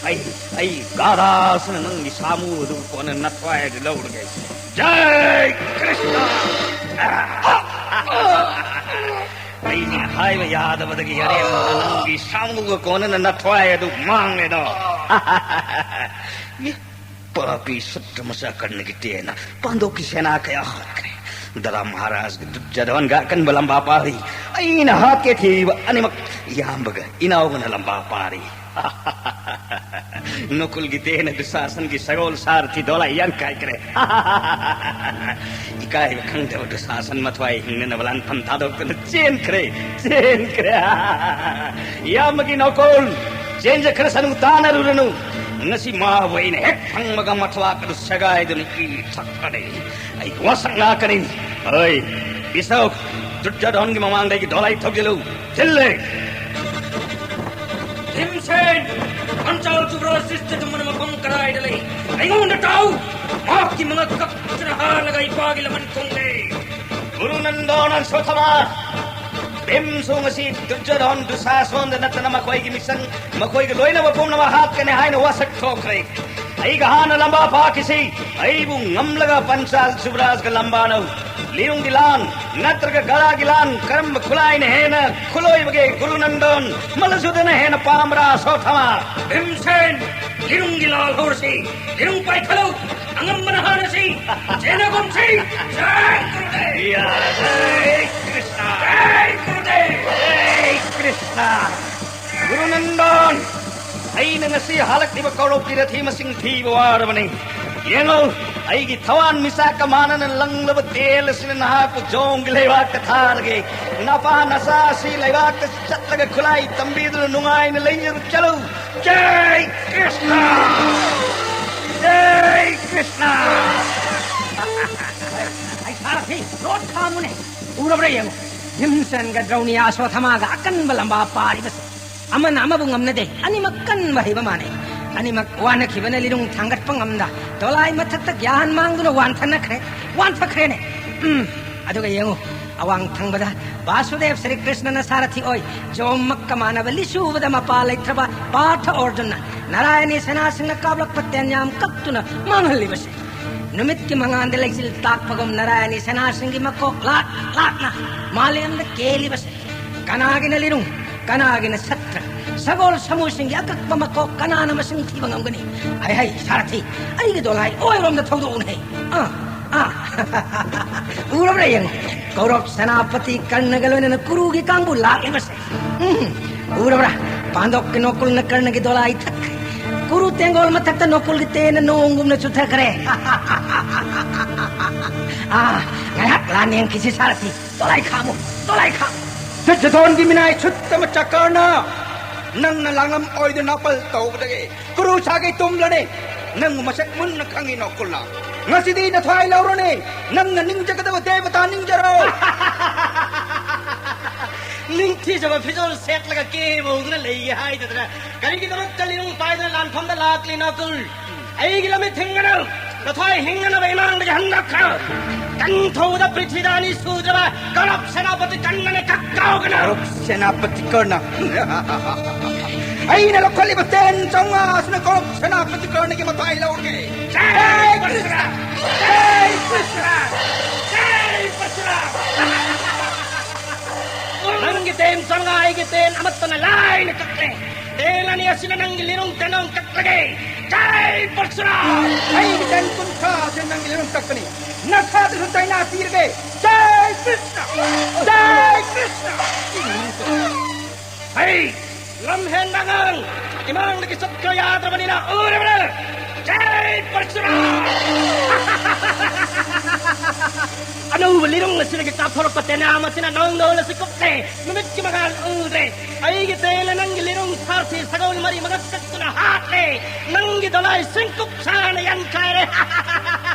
ꯑꯩ, ꯑꯩ ꯒꯥꯙꯥꯁꯤꯅ ꯅꯪꯒꯤ ꯁꯥꯃꯨ ꯑꯗꯨ ꯀꯣꯟꯅ ꯅꯊ꯭ꯋꯥꯏꯗ ꯂꯧꯔꯒꯦ꯫ ꯖꯩ ꯀ꯭ꯔꯤꯁꯅ! ꯑꯩꯅ ꯍꯥꯏꯕ ꯌꯥꯗꯕꯗꯒꯤ ꯑꯔꯦꯝꯕꯗ ꯅꯪꯒꯤ ꯁꯥꯃꯨꯒ ꯀꯣꯟꯅꯅ ꯅꯊ꯭ꯋꯥꯏ ꯑꯗꯨ ꯃꯥꯡꯂꯦꯗꯣ꯫ ꯄꯥꯄꯤ ꯁꯨꯠꯇ ꯃꯆꯥ ꯀꯟꯅꯒꯤ ꯇꯦꯟꯅ ꯄꯥꯟꯗꯣꯞꯀꯤ ꯁꯦꯅꯥ ꯀꯌꯥ ꯍꯥꯠꯈ꯭ꯔꯦ꯫ ꯙꯔꯥ ꯃꯍꯥꯔꯥꯖꯒ ꯗꯨꯔꯖꯣꯙꯟꯒ ꯑꯀꯟꯕ ꯂꯝꯕꯥ ꯄꯥꯔꯤ꯫ ꯑꯩꯅ ꯍꯥꯠꯀꯦ ꯊꯤꯕ ꯑꯅꯤꯃꯛ ꯏꯌꯥꯝꯕꯒ ꯏꯅꯥꯎꯒꯅ ꯂꯝꯕꯥ ꯄꯥꯔꯤ꯫ ꯅꯀꯨꯜꯒꯤ ꯇꯦꯟꯅ ꯗꯨꯁꯥꯁꯟꯒꯤ ꯁꯒꯣꯜ ꯁꯥꯔꯊꯤ ꯗꯣꯂꯥꯏ ꯌꯥꯟꯈꯥꯏꯈ꯭ꯔꯦ꯫ ꯏꯀꯥꯏꯕ ꯈꯪꯗꯕ ꯗꯨꯁꯥꯁꯟ ꯃꯊ꯭ꯋꯥꯏ ꯍꯤꯡꯅꯅꯕ ꯂꯥꯟꯐꯝ ꯊꯥꯗꯣꯛꯇꯨꯅ ꯆꯦꯟꯈ꯭ꯔꯦ, ꯆꯦꯟꯈ꯭ꯔꯦ꯫ ꯏꯌꯥꯝꯕꯒꯤ ꯅꯥꯎꯀꯣꯜ ꯆꯦꯟꯖꯈ꯭ꯔꯁꯅꯨ, ꯇꯥꯟꯅꯔꯨꯔꯅꯨ꯫ ꯉꯁꯤ ꯃꯥꯕꯨ ꯑꯩꯅ ꯍꯦꯛ ꯐꯪꯕꯒ ꯃꯊꯕꯥꯛ ꯑꯗꯨ ꯁꯦꯒꯥꯏꯗꯨꯅ ꯏ ꯊꯛꯀꯅꯤ꯫ ꯑꯩꯒꯤ ꯋꯥꯁꯛ ꯂꯥꯛꯀꯅꯤ꯫ ꯑꯩ ꯕꯤꯁꯣꯛ ꯗꯨꯔꯖꯣꯙꯟꯒꯤ ꯃꯃꯥꯡꯗ ꯑꯩꯒꯤ ꯗꯣꯂꯥꯏ ꯊꯧꯖꯤꯜꯂꯨ꯫ ꯊꯤꯜꯂꯦ꯫ ꯚꯤꯝꯁꯦꯟ! ꯄꯟꯆꯥꯜ ꯌꯨꯕꯔꯥꯖ ꯌꯨꯙꯤꯁꯊꯤꯔ ꯇꯨꯝꯕꯅ ꯃꯐꯝ ꯀꯗꯥꯏꯗ ꯂꯩ? ꯑꯩꯉꯣꯟꯗ ꯇꯥꯎ! ꯃꯍꯥꯛꯀꯤ ꯃꯉꯛ ꯀꯛꯇꯨꯅ ꯍꯥꯜꯂꯒ ꯏꯄꯥꯒꯤ ꯂꯃꯟ ꯈꯣꯡꯂꯦ꯫ ꯒꯨꯔꯨ ꯅꯟꯗꯣꯟ ꯑꯁꯣꯊꯃꯥ, ꯚꯤꯝꯁꯨ ꯉꯁꯤ ꯗꯨꯔꯖꯣꯙꯣꯟ ꯗꯨꯁꯥꯁꯣꯟꯗ ꯅꯠꯇꯅ ꯃꯈꯣꯏꯒꯤ ꯃꯤꯁꯪ, ꯃꯈꯣꯏꯒꯤ ꯂꯣꯏꯅꯕ ꯄꯨꯝꯅꯃꯛ ꯍꯥꯠꯀꯅꯤ ꯍꯥꯏꯅ ꯋꯥꯁꯛ ꯊꯣꯛꯈ꯭ꯔꯦ꯫ ꯑꯩꯒ ꯍꯥꯟꯅ ꯂꯝꯕꯥ ꯐꯥꯈꯤꯁꯤ꯫ ꯑꯩꯕꯨ ꯉꯝꯂꯒ ꯄꯟꯆꯥꯜ ꯖꯨꯕꯔꯥꯖꯒ ꯂꯝꯕꯥꯅꯧ꯫ ꯂꯤꯔꯨꯡꯒꯤ ꯂꯥꯟ ꯅꯠꯇ꯭ꯔꯒ ꯒꯗꯥꯒꯤ ꯂꯥꯟ ꯀꯔꯝꯕ ꯈꯨꯠꯂꯥꯏꯅ ꯍꯦꯟꯅ ꯈꯨꯂꯣꯏꯕꯒꯦ ꯒꯨꯔꯨ ꯅꯟꯗꯣꯟ? ꯃꯜꯂꯁꯨꯗꯅ ꯍꯦꯟꯅ ꯄꯥꯝꯕ꯭ꯔꯥ ꯑꯁꯣꯊꯃꯥ? ꯚꯤꯝꯁꯦꯟ, ꯂꯤꯔꯨꯡꯒꯤ ꯂꯥꯜ ꯍꯧꯔꯁꯤ꯫ ꯂꯤꯔꯨꯡ ꯄꯥꯏꯈꯠꯂꯨ꯫ ꯑꯉꯝꯕꯅ ꯍꯥꯟꯅꯁꯤ꯫ ꯆꯦꯟꯅꯒꯨꯝꯁꯤ꯫ ꯖꯥꯏ ꯒꯨꯔꯨꯗꯦꯕ! ꯌꯥ, ꯖꯥꯏ ꯀ꯭ꯔꯤꯁꯅ! ꯖꯥꯏ ꯒꯨꯔꯨꯗꯦꯕ! ꯖꯥꯏ ꯀ꯭ꯔꯤꯁꯅ! ꯒꯨꯔꯨ ꯅꯟꯗꯣꯟ, ꯑꯩꯅ ꯉꯁꯤ ꯍꯜꯂꯛꯂꯤꯕ ꯀꯧꯔꯧꯒꯤ ꯔꯊꯤ ꯃꯁꯤꯡ ꯊꯤꯕ ꯋꯥꯔꯕꯅꯤ꯫ ꯌꯦꯡꯉꯨ, ꯑꯩꯒꯤ ꯊꯋꯥꯟ ꯃꯤꯆꯥꯛꯀ ꯃꯥꯟꯅꯅ ꯂꯪꯂꯕ ꯇꯦꯜ ꯑꯁꯤꯅ ꯅꯍꯥꯛꯄꯨ ꯖꯣꯝꯒꯤ ꯂꯩꯕꯥꯛꯇ ꯊꯥꯔꯒꯦ꯫ ꯅꯄꯥ ꯅꯆꯥ ꯑꯁꯤ ꯂꯩꯕꯥꯛꯇ ꯆꯠꯂꯒ ꯈꯨꯠꯂꯥꯏ ꯇꯝꯕꯤꯗꯨꯅ ꯅꯨꯡꯉꯥꯏꯅ ꯂꯩꯖꯔꯨ ꯆꯠꯂꯨ꯫ ꯖꯥꯏ ꯀ꯭ꯔꯤꯁꯅ! ꯖꯥꯏ ꯀ꯭ꯔꯤꯁꯅ! ꯑꯩ ꯁꯥꯔꯊꯤ, ꯂꯣꯠ ꯈꯥꯝꯃꯨꯅꯦ꯫ ꯎꯔꯕ꯭ꯔꯥ ꯌꯦꯡꯉꯨ, ꯚꯤꯝꯁꯦꯟꯒ ꯗ꯭ꯔꯧꯅꯤ ꯑꯁꯣꯊꯃꯥꯒ ꯑꯀꯟꯕ ꯂꯝꯕꯥ ꯄꯥꯔꯤꯕꯁꯦ꯫ ꯑꯃꯅ ꯑꯃꯕꯨ ꯉꯝꯅꯗꯦ, ꯑꯅꯤꯃꯛ ꯀꯟꯕ ꯍꯩꯕ ꯃꯥꯟꯅꯩ꯫ ꯑꯅꯤꯃꯛ ꯋꯥꯅꯈꯤꯕꯅ ꯂꯤꯔꯨꯡ ꯊꯥꯡꯒꯠꯄ ꯉꯝꯗ ꯗꯣꯂꯥꯏ ꯃꯊꯛꯇ ꯒ꯭ꯌꯥꯟ ꯃꯥꯡꯗꯨꯅ ꯋꯥꯟꯊꯅꯈ꯭ꯔꯦ, ꯋꯥꯟꯊꯈ꯭ꯔꯦꯅꯦ꯫ ꯎꯝ, ꯑꯗꯨꯒ ꯌꯦꯡꯉꯨ, ꯑꯋꯥꯡ ꯊꯪꯕꯗ ꯕꯥꯁꯨꯗꯦꯕ ꯁ꯭ꯔꯤ ꯀ꯭ꯔꯤꯁꯅꯅ ꯁꯥꯔꯊꯤ ꯑꯣꯏ, ꯖꯣꯝꯃꯛꯀ ꯃꯥꯟꯅꯕ ꯂꯤꯁꯨꯕꯗ ꯃꯄꯥ ꯂꯩꯇ꯭ꯔꯕ ꯄꯥꯔꯊ ꯑꯣꯔꯖꯨꯟꯅ ꯅꯥꯔꯥꯌꯅꯤ ꯁꯦꯅꯥꯁꯤꯡꯅ ꯀꯥꯞꯂꯛꯄ ꯇꯦꯟꯌꯥꯝ ꯀꯛꯇꯨꯅ ꯃꯥꯡꯍꯜꯂꯤꯕꯁꯦ꯫ ꯅꯨꯃꯤꯠꯀꯤ ꯃꯉꯥꯜꯗ ꯂꯩꯆꯤꯜ ꯇꯥꯛꯄꯒꯨꯝ ꯅꯥꯔꯥꯌꯅꯤ ꯁꯦꯅꯥꯁꯤꯡꯒꯤ ꯃꯀꯣꯛ ꯂꯥꯛ ꯂꯥꯛꯅ ꯃꯥꯂꯦꯝꯗ ꯀꯦꯜꯂꯤꯕꯁꯦ꯫ ꯀꯅꯥꯒꯤꯅ ꯂꯤꯔꯨꯡ, ꯀꯅꯥꯒꯤꯅ ꯁꯠꯇ꯭ꯔ? ꯁꯒꯣꯜ ꯁꯃꯨꯁꯤꯡꯒꯤ ꯑꯀꯛꯄ ꯃꯀꯣꯛ ꯀꯅꯥꯅ ꯃꯁꯤꯡ ꯊꯤꯕ ꯉꯝꯒꯅꯤ? ꯍꯩ ꯍꯩ, ꯁꯥꯔꯊꯤ, ꯑꯩꯒꯤ ꯗꯣꯂꯥꯏ ꯑꯣꯏꯔꯣꯝꯗ ꯊꯧꯗꯣꯛꯎꯅꯦ꯫ ꯑꯥ, ꯑꯥ꯫ ꯎꯔꯕ꯭ꯔꯥ ꯌꯦꯡꯉꯨ, ꯀꯧꯔꯞ ꯁꯦꯅꯥꯄꯇꯤ ꯀꯔꯅꯒ ꯂꯣꯏꯅꯅ ꯀꯨꯔꯨꯒꯤ ꯀꯥꯡꯕꯨ ꯂꯥꯛꯂꯤꯕꯁꯦ꯫ ꯎꯝ, ꯎꯔꯕ꯭ꯔꯥ? ꯄꯥꯟꯗꯣꯛꯀꯤ ꯅꯣꯀꯨꯜꯅ ꯀꯔꯅꯒꯤ ꯗꯣꯂꯥꯏ ꯊꯛꯈ꯭ꯔꯦ꯫ ꯀꯨꯔꯨ ꯇꯦꯡꯒꯣꯜ ꯃꯊꯛꯇ ꯅꯣꯀꯨꯜꯒꯤ ꯇꯦꯟꯅ ꯅꯣꯡꯒꯨꯝꯅ ꯆꯨꯊꯈ꯭ꯔꯦ꯫ ꯑꯥ, ꯉꯥꯏꯍꯥꯛ ꯂꯥꯟ ꯌꯦꯡꯈꯤꯁꯤ ꯁꯥꯔꯊꯤ꯫ ꯗꯣꯂꯥꯏ ꯈꯥꯝꯃꯨ, ꯗꯣꯂꯥꯏ ꯈꯥꯝꯃꯨ꯫ ꯗꯨꯔꯖꯣꯙꯣꯟꯒꯤ ꯃꯤꯅꯥꯏ ꯁꯨꯠꯇ ꯃꯆꯥ ꯀꯔꯅ, ꯅꯪꯅ ꯂꯥꯡꯂꯝ ꯑꯣꯏꯗꯨꯅ ꯅꯥꯄꯜ ꯇꯧꯕꯗꯒꯤ ꯀꯨꯔꯨ ꯁꯥꯒꯩ ꯇꯨꯝꯂꯅꯤ꯫ ꯅꯪꯕꯨ ꯃꯁꯛ ꯃꯨꯟꯅ ꯈꯪꯉꯤ ꯅꯣꯀꯨꯜꯂꯥ꯫ ꯉꯁꯤꯗꯤ ꯅꯊ꯭ꯋꯥꯏ ꯂꯧꯔꯅꯤ꯫ ꯅꯪꯅ ꯅꯤꯡꯖꯒꯗꯕ ꯗꯦꯕꯇꯥ ꯅꯤꯡꯖꯔꯣ꯫ ꯅꯤꯡꯊꯤꯖꯕ ꯐꯤꯖꯣꯜ ꯁꯦꯠꯂꯒ ꯀꯦꯕ ꯍꯧꯗꯨꯅ ꯂꯩꯒꯦ ꯍꯥꯏꯗꯗꯅ ꯀꯔꯤꯒꯤꯗꯃꯛꯇ ꯂꯤꯔꯨꯡ ꯄꯥꯏꯗꯨꯅ ꯂꯥꯟꯐꯝꯗ ꯂꯥꯛꯂꯤ ꯅꯣꯀꯨꯜ? ꯑꯩꯒꯤ ꯂꯝꯃꯤꯠ ꯊꯤꯡꯒꯅꯨ꯫ ꯅꯊꯣꯏ ꯍꯤꯡꯅꯅꯕ ꯏꯃꯥꯡꯗꯒꯤ ꯍꯟꯗꯣꯛꯈ꯭ꯔꯣ꯫ ꯀꯟꯊꯧꯗ ꯄ꯭ꯔꯤꯊꯤꯗꯥꯅꯤ ꯁꯨꯗ꯭ꯔꯕ ꯀꯧꯔꯞ ꯁꯦꯅꯥꯄꯇꯤ ꯀꯔꯅꯅ ꯀꯛ ꯀꯥꯎꯒꯅꯨ꯫ ꯀꯧꯔꯞ ꯁꯦꯅꯥꯄꯇꯤ ꯀꯔꯅ꯫ ꯑꯩꯅ ꯂꯧꯈꯠꯂꯤꯕ ꯇꯦꯟ ꯆꯥꯝꯃꯉꯥ ꯑꯁꯤꯅ ꯀꯧꯔꯞ ꯁꯦꯅꯥꯄꯇꯤ ꯀꯔꯅꯒꯤ ꯃꯊꯥꯏ ꯂꯧꯔꯒꯦ꯫ ꯖꯥꯏ ꯀ꯭ꯔꯤꯁꯅ! ꯖꯥꯏ ꯀ꯭ꯔꯤꯁꯅ! ꯖꯥꯏ ꯀ꯭ꯔꯤꯁꯅ! ꯅꯪꯒꯤ ꯇꯦꯟ ꯆꯥꯝꯃꯉꯥ ꯑꯩꯒꯤ ꯇꯦꯟ ꯑꯃꯠꯇꯅ ꯂꯥꯏꯅ ꯀꯛꯂꯦ꯫ ꯇꯦꯟ ꯑꯅꯤ ꯑꯁꯤꯅ ꯅꯪꯒꯤ ꯂꯤꯔꯨꯡ ꯇꯦꯟꯗꯣꯡ ꯀꯛꯂꯒꯦ꯫ ꯖꯥꯏ ꯄꯔꯁꯨꯔꯥꯝ! ꯑꯩꯒꯤ ꯇꯦꯟ ꯀꯨꯟꯊ꯭ꯔꯥ ꯑꯁꯤꯅ ꯅꯪꯒꯤ ꯂꯤꯔꯨꯡ ꯀꯛꯄꯅꯤ꯫ ꯅꯁꯥꯗꯁꯨ ꯗꯥꯏꯅꯥ ꯄꯤꯔꯒꯦ꯫ ꯖꯥꯏ ꯀ꯭ꯔꯤꯁꯅ! ꯖꯥꯏ ꯀ꯭ꯔꯤꯁꯅ! ꯍꯩ! ꯂꯝꯍꯦꯟꯕ ꯑꯉꯥꯡ! ꯏꯃꯥꯡꯗꯒꯤ ꯆꯠꯈ꯭ꯔꯣ ꯌꯥꯗ꯭ꯔꯕꯅꯤꯅ ꯎꯔꯕ꯭ꯔꯥ? ꯖꯥꯏ ꯄꯔꯁꯨꯔꯥꯝ! ꯑꯅꯧꯕ ꯂꯤꯔꯨꯡ ꯑꯁꯤꯗꯒꯤ ꯀꯥꯞꯊꯣꯔꯛꯄ ꯇꯦꯅꯥ ꯑꯁꯤꯅ ꯅꯣꯡꯗꯣꯜ ꯑꯁꯤ ꯀꯨꯞꯂꯦ꯫ ꯅꯨꯃꯤꯠꯀꯤ ꯃꯉꯥꯜ ꯎꯗ꯭ꯔꯦ꯫ ꯑꯩꯒꯤ ꯇꯦꯟꯅ ꯅꯪꯒꯤ ꯂꯤꯔꯨꯡ ꯁꯥꯔꯊꯤ ꯁꯒꯣꯜ ꯃꯔꯤ ꯃꯉꯛ ꯀꯛꯇꯨꯅ ꯍꯥꯠꯂꯦ꯫ ꯅꯪꯒꯤ ꯗꯣꯂꯥꯏ ꯁꯤꯡꯀꯨꯞ ꯁꯥꯅ ꯌꯥꯟꯈꯥꯏꯔꯦ꯫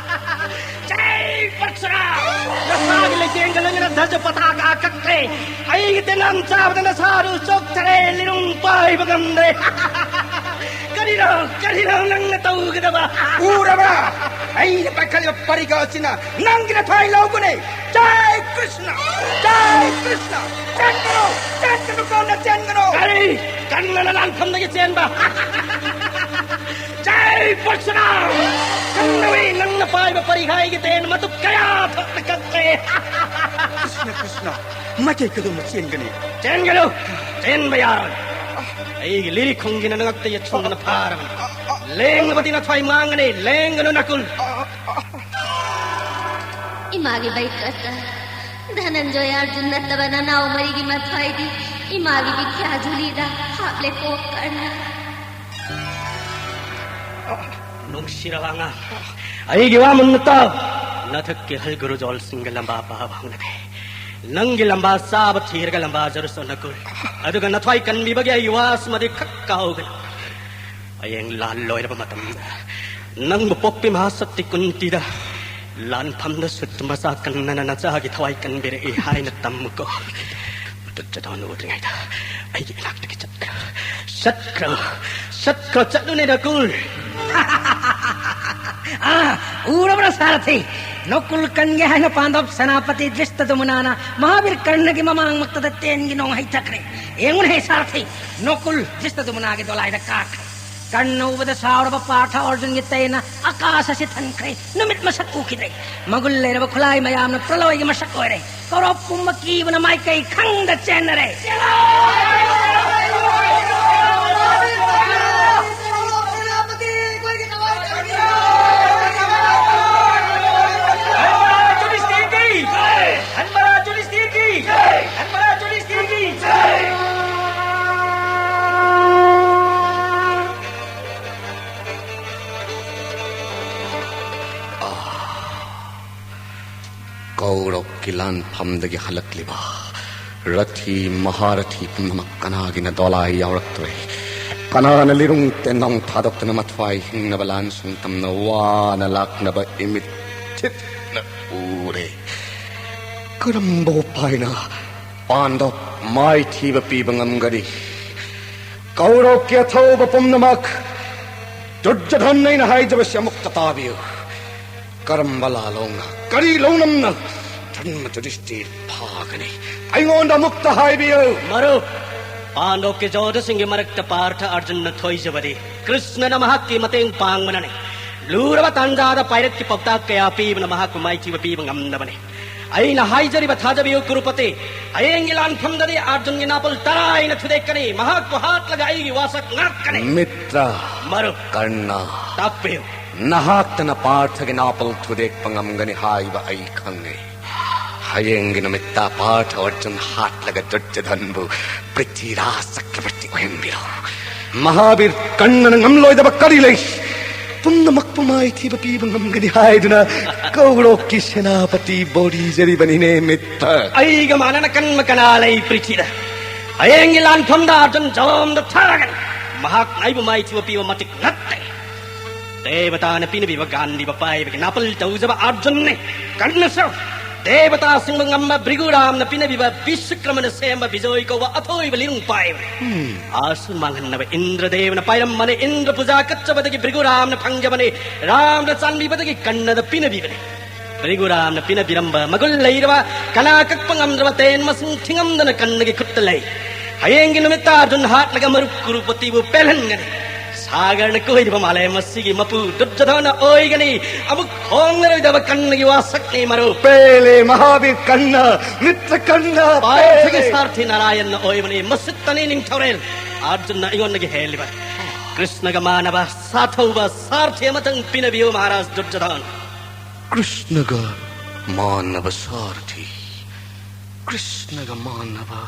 ꯖꯥꯏ ꯄꯔꯁꯨꯔꯥꯝ! ꯅꯁꯥꯒꯤ ꯂꯩꯇꯦꯡꯒ ꯂꯣꯏꯅꯅ ꯙ꯭ꯋꯖ ꯄꯇꯥꯀꯥ ꯀꯛꯂꯦ꯫ ꯑꯩꯒꯤ ꯇꯦꯅꯥꯝ ꯆꯥꯕꯗ ꯅꯁꯥꯗꯨ ꯆꯣꯛꯊꯔꯦ, ꯂꯤꯔꯨꯡ ꯄꯥꯏꯕ ꯉꯝꯗ꯭ꯔꯦ꯫ ꯀꯔꯤꯅꯣ, ꯀꯔꯤꯅꯣ ꯅꯪꯅ ꯇꯧꯒꯗꯕ? ꯎꯔꯕ꯭ꯔꯥ? ꯑꯩꯅ ꯄꯥꯏꯈꯠꯂꯤꯕ ꯄꯔꯤꯒ ꯑꯁꯤꯅ ꯅꯪꯒꯤ ꯅꯊꯥꯏ ꯂꯧꯒꯅꯤ꯫ ꯖꯥꯏ ꯀ꯭ꯔꯤꯁꯅ! ꯖꯥꯏ ꯀ꯭ꯔꯤꯁꯅ! ꯆꯦꯟꯒꯅꯨ! ꯆꯦꯟꯒꯅꯨ, ꯀꯔꯅ ꯆꯦꯟꯒꯅꯨ! ꯀꯔꯤ? ꯀꯔꯅꯅ ꯂꯥꯟꯐꯝꯗꯒꯤ ꯆꯦꯟꯕ? ꯖꯥꯏ ꯄꯔꯁꯨꯔꯥꯝ! ꯀꯟꯅꯕꯤ, ꯅꯪꯅ ꯄꯥꯏꯕ ꯄꯔꯤꯈꯥꯏꯒꯤ ꯇꯦꯟ ꯃꯇꯨꯞ ꯀꯌꯥ ꯊꯣꯛꯅ ꯀꯛꯂꯦ꯫ ꯀ꯭ꯔꯤꯁꯅ, ꯀ꯭ꯔꯤꯁꯅ, ꯃꯥꯏꯀꯩ ꯀꯗꯣꯝꯗ ꯆꯦꯟꯒꯅꯤ? ꯆꯦꯟꯒꯅꯨ! ꯆꯦꯟꯕ ꯌꯥꯔꯣꯏ꯫ ꯑꯩꯒꯤ ꯂꯤꯔꯤꯈꯣꯡꯒꯤꯅ ꯅꯉꯛꯇ ꯌꯦꯠꯁꯤꯟꯗꯨꯅ ꯐꯥꯔꯕꯅꯤ꯫ ꯂꯦꯡꯂꯕꯗꯤ ꯅꯊ꯭ꯋꯥꯏ ꯃꯥꯡꯒꯅꯤ꯫ ꯂꯦꯡꯒꯅꯨ ꯅꯀꯨꯜ꯫ ꯏꯃꯥꯒꯤ ꯕꯩꯀ꯭ꯔꯇ, ꯙꯅꯟꯖꯌ ꯑꯔꯖꯨꯟ ꯅꯠꯇꯕ ꯅꯅꯥꯎ ꯃꯔꯤꯒꯤ ꯃꯊ꯭ꯋꯥꯏꯗꯤ ꯏꯃꯥꯒꯤ ꯕꯤꯈ꯭ꯌꯥ ꯖꯨꯂꯤꯗ ꯍꯥꯞꯂꯦꯀꯣ ꯀꯔꯅ꯫ ꯅꯨꯡꯁꯤꯔꯕ ꯑꯉꯥꯡ, ꯑꯩꯒꯤ ꯋꯥ ꯃꯨꯟꯅ ꯇꯥꯎ꯫ ꯅꯊꯛꯀꯤ ꯍꯜ ꯒꯨꯔꯨ ꯖꯣꯜꯁꯤꯡꯒ ꯂꯝꯕꯥ ꯄꯥꯕ ꯍꯧꯅꯗꯦ꯫ ꯅꯪꯒꯤ ꯂꯝꯕꯥ ꯆꯥꯕ ꯊꯤꯔꯒ ꯂꯝꯕꯥ ꯖꯔꯨꯁꯣ ꯅꯀꯨꯜ꯫ ꯑꯗꯨꯒ ꯅꯊ꯭ꯋꯥꯏ ꯀꯟꯕꯤꯕꯒꯤ ꯑꯩꯒꯤ ꯋꯥꯁꯤꯃꯗꯤ ꯈꯛ ꯀꯥꯎꯒꯅꯨ꯫ ꯍꯌꯦꯡ ꯂꯥꯟ ꯂꯣꯏꯔꯕ ꯃꯇꯝꯗ ꯅꯪꯕꯨ ꯄꯣꯛꯄꯤ ꯃꯍꯥꯁꯛꯇꯤ ꯀꯨꯟꯇꯤꯗ ꯂꯥꯟꯐꯝꯗ ꯁꯨꯠ ꯃꯆꯥ ꯀꯟꯅꯅ ꯅꯆꯥꯒꯤ ꯊꯋꯥꯏ ꯀꯟꯕꯤꯔꯛꯏ ꯍꯥꯏꯅ ꯇꯝꯃꯨꯀꯣ꯫ ꯗꯨꯠ ꯖꯗꯣꯟ ꯎꯗ꯭ꯔꯤꯉꯩꯗ ꯑꯩꯒꯤ ꯏꯅꯥꯛꯇꯒꯤ ꯆꯠꯈ꯭ꯔꯣ꯫ ꯆꯠꯈ꯭ꯔꯣ, ꯆꯠꯈ꯭ꯔꯣ, ꯆꯠꯂꯨꯅꯦ ꯅꯀꯨꯜ꯫ ꯑꯥ, ꯎꯔꯕ꯭ꯔꯥ ꯁꯥꯔꯊꯤ? ꯅꯣꯀꯨꯜ ꯀꯟꯒꯦ ꯍꯥꯏꯅ ꯄꯥꯟꯗꯣꯞ ꯁꯦꯅꯥꯄꯇꯤ ꯗ꯭ꯔꯤꯁꯇꯗꯨꯃꯅꯥꯅ ꯃꯍꯥꯕꯤꯔ ꯀꯔꯅꯒꯤ ꯃꯃꯥꯡꯃꯛꯇꯗ ꯇꯦꯟꯒꯤ ꯅꯣꯡ ꯍꯩꯊꯈ꯭ꯔꯦ꯫ ꯌꯦꯡꯉꯨꯅꯦ ꯁꯥꯔꯊꯤ, ꯅꯣꯀꯨꯜ ꯗ꯭ꯔꯤꯁꯇꯗꯨꯃꯅꯥꯒꯤ ꯗꯣꯂꯥꯏꯗ ꯀꯥꯈ꯭ꯔꯦ꯫ ꯀꯔꯅ ꯎꯕꯗ ꯁꯥꯎꯔꯕ ꯄꯥꯔꯊ ꯑꯔꯖꯨꯟꯒꯤ ꯇꯦꯟꯅ ꯑꯀꯥꯁ ꯑꯁꯤ ꯊꯟꯈ꯭ꯔꯦ꯫ ꯅꯨꯃꯤꯠ ꯃꯁꯛ ꯎꯈꯤꯗ꯭ꯔꯦ꯫ ꯃꯒꯨꯟ ꯂꯩꯔꯕ ꯈꯨꯠꯂꯥꯏ ꯃꯌꯥꯝꯅ ꯄ꯭ꯔꯂꯣꯏꯒꯤ ꯃꯁꯛ ꯑꯣꯏꯔꯦ꯫ ꯀꯧꯔꯣꯞ ꯄꯨꯝꯕ ꯀꯤꯕꯅ ꯃꯥꯏꯀꯩ ꯈꯪꯗ ꯆꯦꯟꯅꯔꯦ꯫ ꯙꯔꯃꯔꯥꯖ ꯌꯨꯙꯤꯁꯊꯤꯔ ꯀꯤ! ꯙꯔꯃꯔꯥꯖ ꯌꯨꯙꯤꯁꯊꯤꯔ ꯀꯤ! ꯙꯔꯃꯔꯥꯖ ꯌꯨꯙꯤꯁꯊꯤꯔ ꯀꯤ! ꯀꯧꯔꯧꯀꯤ ꯂꯥꯟꯐꯝꯗꯒꯤ ꯍꯜꯂꯛꯂꯤꯕ ꯔꯊꯤ ꯃꯍꯥꯔꯊꯤ ꯄꯨꯝꯅꯃꯛ ꯀꯅꯥꯒꯤꯅ ꯗꯣꯂꯥꯏ ꯌꯥꯎꯔꯛꯇ꯭ꯔꯦ꯫ ꯀꯅꯥꯅ ꯂꯤꯔꯨꯡ ꯇꯦꯟꯗꯥꯎ ꯊꯥꯗꯣꯛꯇꯨꯅ ꯃꯊ꯭ꯋꯥꯏ ꯍꯤꯡꯅꯕ ꯂꯥꯟ ꯁꯨꯡ ꯇꯝꯅ ꯋꯥꯅ ꯂꯥꯛꯅꯕ ꯏꯃꯤꯠ ꯊꯤꯠꯅ ꯎꯔꯦ꯫ ꯀꯔꯝꯕ ꯎꯄꯥꯏꯅ ꯄꯥꯟꯗꯣꯞ ꯃꯥꯏꯊꯤꯕ ꯄꯤꯕ ꯉꯝꯒꯅꯤ? ꯀꯧꯔꯧꯀꯤ ꯑꯊꯧꯕ ꯄꯨꯝꯅꯃꯛ, ꯗꯨꯔꯖꯣꯙꯟ ꯑꯩꯅ ꯍꯥꯏꯖꯕꯁꯤ ꯑꯃꯨꯛꯇ ꯇꯥꯕꯤꯌꯨ꯫ ꯀꯔꯝꯕ ꯂꯥꯂꯣꯡꯅ, ꯀꯔꯤ ꯂꯧꯅꯝꯅ ꯙꯔꯃ ꯌꯨꯙꯤꯁꯊꯤꯔ ꯐꯥꯒꯅꯤ? ꯑꯩꯉꯣꯟꯗ ꯑꯃꯨꯛꯇ ꯍꯥꯏꯕꯤꯌꯨ꯫ ꯃꯔꯨꯞ, ꯄꯥꯟꯗꯣꯞꯀꯤ ꯖꯣꯙꯥꯁꯤꯡꯒꯤ ꯃꯔꯛꯇ ꯄꯥꯔꯊ ꯑꯔꯖꯨꯟꯅ ꯊꯣꯏꯖꯕꯗꯤ ꯀ꯭ꯔꯤꯁꯅꯅ ꯃꯍꯥꯛꯀꯤ ꯃꯇꯦꯡ ꯄꯥꯡꯕꯅꯅꯤ꯫ ꯂꯨꯔꯕ ꯇꯥꯟꯖꯥꯗ ꯄꯥꯏꯔꯠꯀꯤ ꯄꯥꯎꯇꯥꯛ ꯀꯌꯥ ꯄꯤꯕꯅ ꯃꯍꯥꯛꯄꯨ ꯃꯥꯏꯊꯤꯕ ꯄꯤꯕ ꯉꯝꯗꯕꯅꯤ꯫ ꯑꯩꯅ ꯍꯥꯏꯖꯔꯤꯕ ꯊꯥꯖꯕꯤꯌꯨ ꯀꯨꯔꯨꯄꯇꯤ, ꯍꯌꯦꯡꯒꯤ ꯂꯥꯟꯐꯝꯗꯗꯤ ꯑꯔꯖꯨꯟꯒꯤ ꯅꯥꯄꯜ ꯇꯔꯥ ꯑꯩꯅ ꯊꯨꯗꯦꯛꯀꯅꯤ꯫ ꯃꯍꯥꯛꯄꯨ ꯍꯥꯠꯂꯒ ꯑꯩꯒꯤ ꯋꯥꯁꯛ ꯉꯥꯛꯀꯅꯤ꯫ ꯃꯤꯇ꯭ꯔ, ꯃꯔꯨꯞ꯫ ꯀꯔꯅ, ꯇꯥꯛꯄꯤꯌꯨ꯫ ꯅꯍꯥꯛꯇꯅ ꯄꯥꯔꯊꯒꯤ ꯅꯥꯄꯜ ꯊꯨꯗꯦꯛꯄ ꯉꯝꯒꯅꯤ ꯍꯥꯏꯕ ꯑꯩ ꯈꯪꯉꯤ꯫ ꯍꯌꯦꯡꯒꯤ ꯅꯨꯃꯤꯠꯇ ꯄꯥꯔꯊ ꯑꯔꯖꯨꯟ ꯍꯥꯠꯂꯒ ꯗꯨꯔꯖꯣꯙꯟꯕꯨ ꯄ꯭ꯔꯤꯊꯤꯔꯥꯖ ꯆꯀ꯭ꯔꯕꯔꯇꯤ ꯑꯣꯏꯍꯟꯕꯤꯔꯣ꯫ ꯃꯍꯥꯕꯤꯔ ꯀꯔꯅꯅ ꯉꯝꯂꯣꯏꯗꯕ ꯀꯔꯤ ꯂꯩ? ꯄꯨꯝꯅꯃꯛꯄꯨ ꯃꯥꯏꯊꯤꯕ ꯄꯤꯕ ꯉꯝꯒꯅꯤ ꯍꯥꯏꯗꯨꯅ ꯀꯧꯔꯧꯀꯤ ꯁꯦꯅꯥꯄꯇꯤ ꯕꯣꯔꯤꯖꯔꯤꯕꯅꯤꯅꯦ ꯃꯤꯇ꯭ꯔ꯫ ꯑꯩꯒ ꯃꯥꯟꯅꯅ ꯀꯟꯕ ꯀꯅꯥ ꯂꯩ ꯄ꯭ꯔꯤꯊꯤꯗ? ꯍꯌꯦꯡꯒꯤ ꯂꯥꯟꯐꯝꯗ ꯑꯔꯖꯨꯟ ꯖꯣꯝꯗ ꯊꯥꯔꯒꯅꯤ꯫ ꯃꯍꯥꯛꯅ ꯑꯩꯕꯨ ꯃꯥꯏꯊꯤꯕ ꯄꯤꯕ ꯃꯇꯤꯛ ꯅꯠꯇꯦ꯫ ꯗꯦꯕꯇꯥꯅ ꯄꯤꯅꯕꯤꯕ ꯒꯥꯟꯙꯤꯕ ꯄꯥꯏꯕꯒꯤ ꯅꯥꯄꯜ ꯇꯧꯖꯕ ꯑꯔꯖꯨꯟꯅꯤ꯫ ꯀꯔꯅꯁꯨ ꯗꯦꯕꯇꯥꯁꯤꯡꯕꯨ ꯉꯝꯕ ꯕ꯭ꯔꯤꯒꯨꯔꯥꯝꯅ ꯄꯤꯅꯕꯤꯕ ꯕꯤꯁꯨꯀ꯭ꯔꯃꯅ ꯁꯦꯝꯕ ꯕꯤꯖꯣꯏ ꯀꯧꯕ ꯑꯊꯣꯏꯕ ꯂꯤꯔꯨꯡ ꯄꯥꯏꯕꯅꯤ꯫ ꯑꯥꯁꯨ ꯃꯥꯡꯍꯟꯅꯕ ꯏꯟꯗ꯭ꯔꯗꯦꯕꯅ ꯄꯥꯏꯔꯝꯕꯅꯤ꯫ ꯏꯟꯗ꯭ꯔ ꯄꯨꯖꯥ ꯀꯠꯆꯕꯗꯒꯤ ꯕ꯭ꯔꯤꯒꯨꯔꯥꯝꯅ ꯐꯪꯖꯕꯅꯤ꯫ ꯔꯥꯝꯅ ꯆꯥꯟꯕꯤꯕꯗꯒꯤ ꯀꯟꯅꯗ ꯄꯤꯅꯕꯤꯕꯅꯤ꯫ ꯕ꯭ꯔꯤꯒꯨꯔꯥꯝꯅ ꯄꯤꯅꯕꯤꯔꯝꯕ ꯃꯒꯨꯟ ꯂꯩꯔꯕ ꯀꯅꯥ ꯀꯛꯄ ꯉꯝꯗ꯭ꯔꯕ ꯇꯦꯟ ꯃꯁꯤꯡ ꯊꯤꯉꯝꯗꯅ ꯀꯟꯅꯒꯤ ꯈꯨꯠꯇ ꯂꯩ꯫ ꯍꯌꯦꯡꯒꯤ ꯅꯨꯃꯤꯠꯇ ꯑꯔꯖꯨꯟ ꯍꯥꯠꯂꯒ ꯃꯔꯨꯞ ꯀꯨꯔꯨꯄꯇꯤꯕꯨ ꯄꯦꯜꯍꯟꯒꯅꯤ꯫ ꯁꯥꯒꯔꯅ ꯀꯣꯏꯔꯤꯕ ꯃꯥꯂꯦꯝ ꯑꯁꯤꯒꯤ ꯃꯄꯨ ꯗꯨꯔꯖꯣꯙꯅ ꯑꯣꯏꯒꯅꯤ꯫ ꯑꯃꯨꯛ ꯍꯣꯡꯂꯔꯣꯏꯗꯕ ꯀꯟꯅꯒꯤ ꯋꯥꯁꯛꯅꯤ ꯃꯔꯨꯞ꯫ ꯄꯦꯜꯂꯦ ꯃꯍꯥꯕꯤꯔ ꯀꯟꯅ, ꯃꯤꯇ꯭ꯔ ꯀꯟꯅ, ꯄꯥꯔꯊꯒꯤ ꯄꯦꯜꯂꯦ꯫ ꯁꯥꯔꯊꯤ ꯅꯥꯔꯥꯌꯟꯅ ꯑꯣꯏꯕꯅꯤ꯫ ꯃꯁꯤꯠꯇꯅꯤ ꯅꯤꯡꯊꯧꯔꯦꯜ ꯑꯔꯖꯨꯟꯅ ꯑꯩꯉꯣꯟꯗꯒꯤ ꯍꯦꯜꯂꯤꯕ꯫ ꯀ꯭ꯔꯤꯁꯅꯒ ꯃꯥꯟꯅꯕ ꯁꯥꯊꯧꯕ ꯁꯥꯔꯊꯤ ꯑꯃꯇꯪ ꯄꯤꯅꯕꯤꯌꯨ ꯃꯍꯥꯔꯥꯖ ꯗꯨꯔꯖꯣꯙꯟ꯫ ꯀ꯭ꯔꯤꯁꯅꯒ ꯃꯥꯟꯅꯕ ꯁꯥꯔꯊꯤ, ꯀ꯭ꯔꯤꯁꯅꯒ ꯃꯥꯟꯅꯕ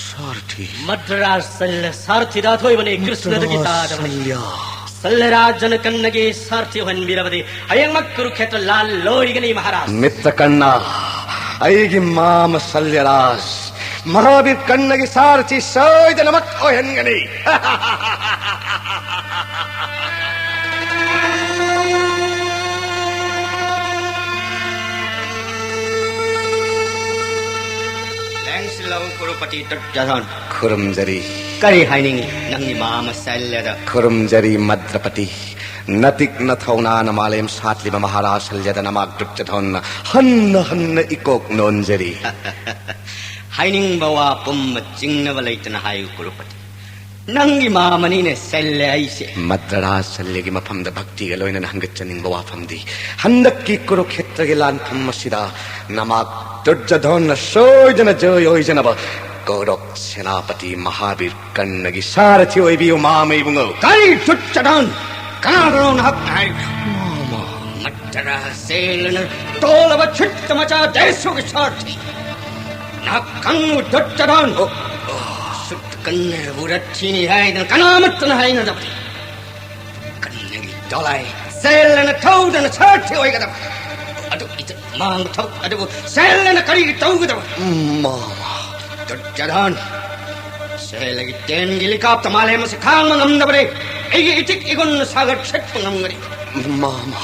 ꯁꯥꯔꯊꯤ꯫ ꯃꯗ꯭ꯔꯥꯁ ꯁꯜꯂ ꯁꯥꯔꯊꯤꯗ ꯑꯊꯣꯏꯕꯅꯤ ꯀ꯭ꯔꯤꯁꯅꯗꯒꯤ ꯇꯥꯗꯕꯅꯤ꯫ ꯁꯜꯂ꯫ ꯁꯜꯂ ꯔꯥꯖꯅ ꯀꯟꯅꯒꯤ ꯁꯥꯔꯊꯤ ꯑꯣꯏꯍꯟꯕꯤꯔꯕꯗꯤ ꯍꯌꯦꯡꯃꯛ ꯀꯨꯔꯨꯈꯦꯇ꯭ꯔ ꯂꯥꯜ ꯂꯣꯏꯒꯅꯤ ꯃꯍꯥꯔꯥꯖ꯫ ꯃꯤꯇ꯭ꯔ ꯀꯟꯅ, ꯑꯩꯒꯤ ꯃꯥꯃ ꯁꯜꯂ ꯔꯥꯖ ꯃꯍꯥꯕꯤꯔ ꯀꯟꯅꯒꯤ ꯁꯥꯔꯊꯤ ꯁꯣꯏꯗꯅꯃꯛ ꯑꯣꯏꯍꯟꯒꯅꯤ꯫ ꯂꯦꯡꯁꯤꯜꯂꯧ ꯀꯨꯔꯨꯄꯇꯤ ꯗꯨꯔꯖꯣꯙꯟ꯫ ꯈꯨꯔꯨꯝꯖꯔꯤ꯫ ꯀꯔꯤ ꯍꯥꯏꯅꯤꯡꯉꯤ ꯅꯪꯒꯤ ꯃꯥꯃ ꯁꯜꯂꯗ? ꯈꯨꯔꯨꯝꯖꯔꯤ ꯃꯗ꯭ꯔꯄꯇꯤ꯫ ꯅꯇꯤꯛ ꯅꯊꯧꯅꯥꯅ ꯃꯥꯂꯦꯝ ꯁꯥꯠꯂꯤꯕ ꯃꯍꯥꯔꯥꯖ ꯁꯜꯂꯗ ꯅꯃꯥꯛ ꯗꯨꯔꯖꯣꯙꯟꯅ ꯍꯟꯅ ꯍꯟꯅ ꯏꯀꯣꯛ ꯅꯣꯟꯖꯔꯤ꯫ ꯍꯥꯏꯅꯤꯡꯕ ꯋꯥ ꯄꯨꯝꯕ ꯆꯤꯡꯅꯕ ꯂꯩꯇꯅ ꯍꯥꯏꯌꯨ ꯀꯨꯔꯨꯄꯇꯤ꯫ ꯅꯪꯒꯤ ꯃꯥꯃꯅꯤꯅꯦ ꯁꯜꯂꯦ ꯑꯩꯁꯦ꯫ ꯃꯗ꯭ꯔꯥꯖ ꯁꯜꯂꯦꯒꯤ ꯃꯐꯝꯗ ꯚꯛꯇꯤꯒ ꯂꯣꯏꯅꯅ ꯍꯪꯒꯠꯆꯅꯤꯡꯕ ꯋꯥꯐꯝꯗꯤ, ꯍꯟꯗꯛꯀꯤ ꯀꯨꯔꯨꯈꯦꯇ꯭ꯔꯒꯤ ꯂꯥꯟꯐꯝ ꯑꯁꯤꯗ ꯅꯃꯥꯛ ꯗꯨꯔꯖꯣꯙꯟꯅ ꯁꯣꯏꯗꯅ ꯖꯣꯏ ꯑꯣꯏꯖꯅꯕ ꯀꯧꯔꯣꯛ ꯁꯦꯅꯥꯄꯇꯤ ꯃꯍꯥꯕꯤꯔ ꯀꯟꯅꯒꯤ ꯁꯥꯔꯊꯤ ꯑꯣꯏꯕꯤꯌꯨ ꯃꯥꯃ ꯏꯕꯨꯡꯉꯣ꯫ ꯀꯔꯤ ꯗꯨꯔꯖꯣꯙꯟ? ꯀꯅꯥꯗꯅꯣ ꯅꯍꯥꯛꯅ ꯍꯥꯏꯔꯤꯕ? ꯃꯥꯃ꯫ ꯃꯗ꯭ꯔꯥꯖ ꯁꯦꯜꯂꯅ ꯇꯣꯜꯂꯕ ꯆꯤꯠꯇ ꯃꯆꯥ ꯗꯦꯁꯨꯒꯤ ꯁꯥꯔꯊꯤ꯫ ꯅꯍꯥꯛ ꯈꯪꯉꯨ ꯗꯨꯔꯖꯣꯙꯟ꯫ ꯑꯣ, ꯑꯣ꯫ ꯁꯨꯠ ꯀꯟꯅ ꯎꯔꯠꯈꯤꯅꯤ ꯍꯥꯏꯗꯅ ꯀꯅꯥꯃꯠꯇꯅ ꯍꯥꯏꯅꯗꯕꯅꯤ꯫ ꯀꯟꯅꯒꯤ ꯗꯣꯂꯥꯏ ꯁꯦꯜꯂꯅ ꯊꯧꯗꯅ ꯁꯥꯔꯊꯤ ꯑꯣꯏꯒꯗꯕ꯫ ꯑꯗꯨ ꯏꯖꯠ ꯃꯥꯡꯕ ꯊꯕꯛ ꯑꯗꯨꯕꯨ ꯁꯦꯜꯂꯅ ꯀꯔꯤꯒꯤ ꯇꯧꯒꯗꯕ? ꯃꯥꯃ꯫ ꯗꯨꯔꯖꯣꯙꯟ, ꯁꯦꯜꯂꯒꯤ ꯇꯦꯟꯒꯤ ꯂꯤꯀꯥꯞꯇ ꯃꯥꯂꯦꯝ ꯑꯁꯤ ꯈꯥꯡꯕ ꯉꯝꯗꯕꯅꯤ꯫ ꯑꯩꯒꯤ ꯏꯇꯤꯛ ꯏꯒꯨꯟꯅ ꯁꯥꯒꯔ ꯁꯦꯠꯄ ꯉꯝꯒꯅꯤ꯫ ꯃꯥꯃ꯫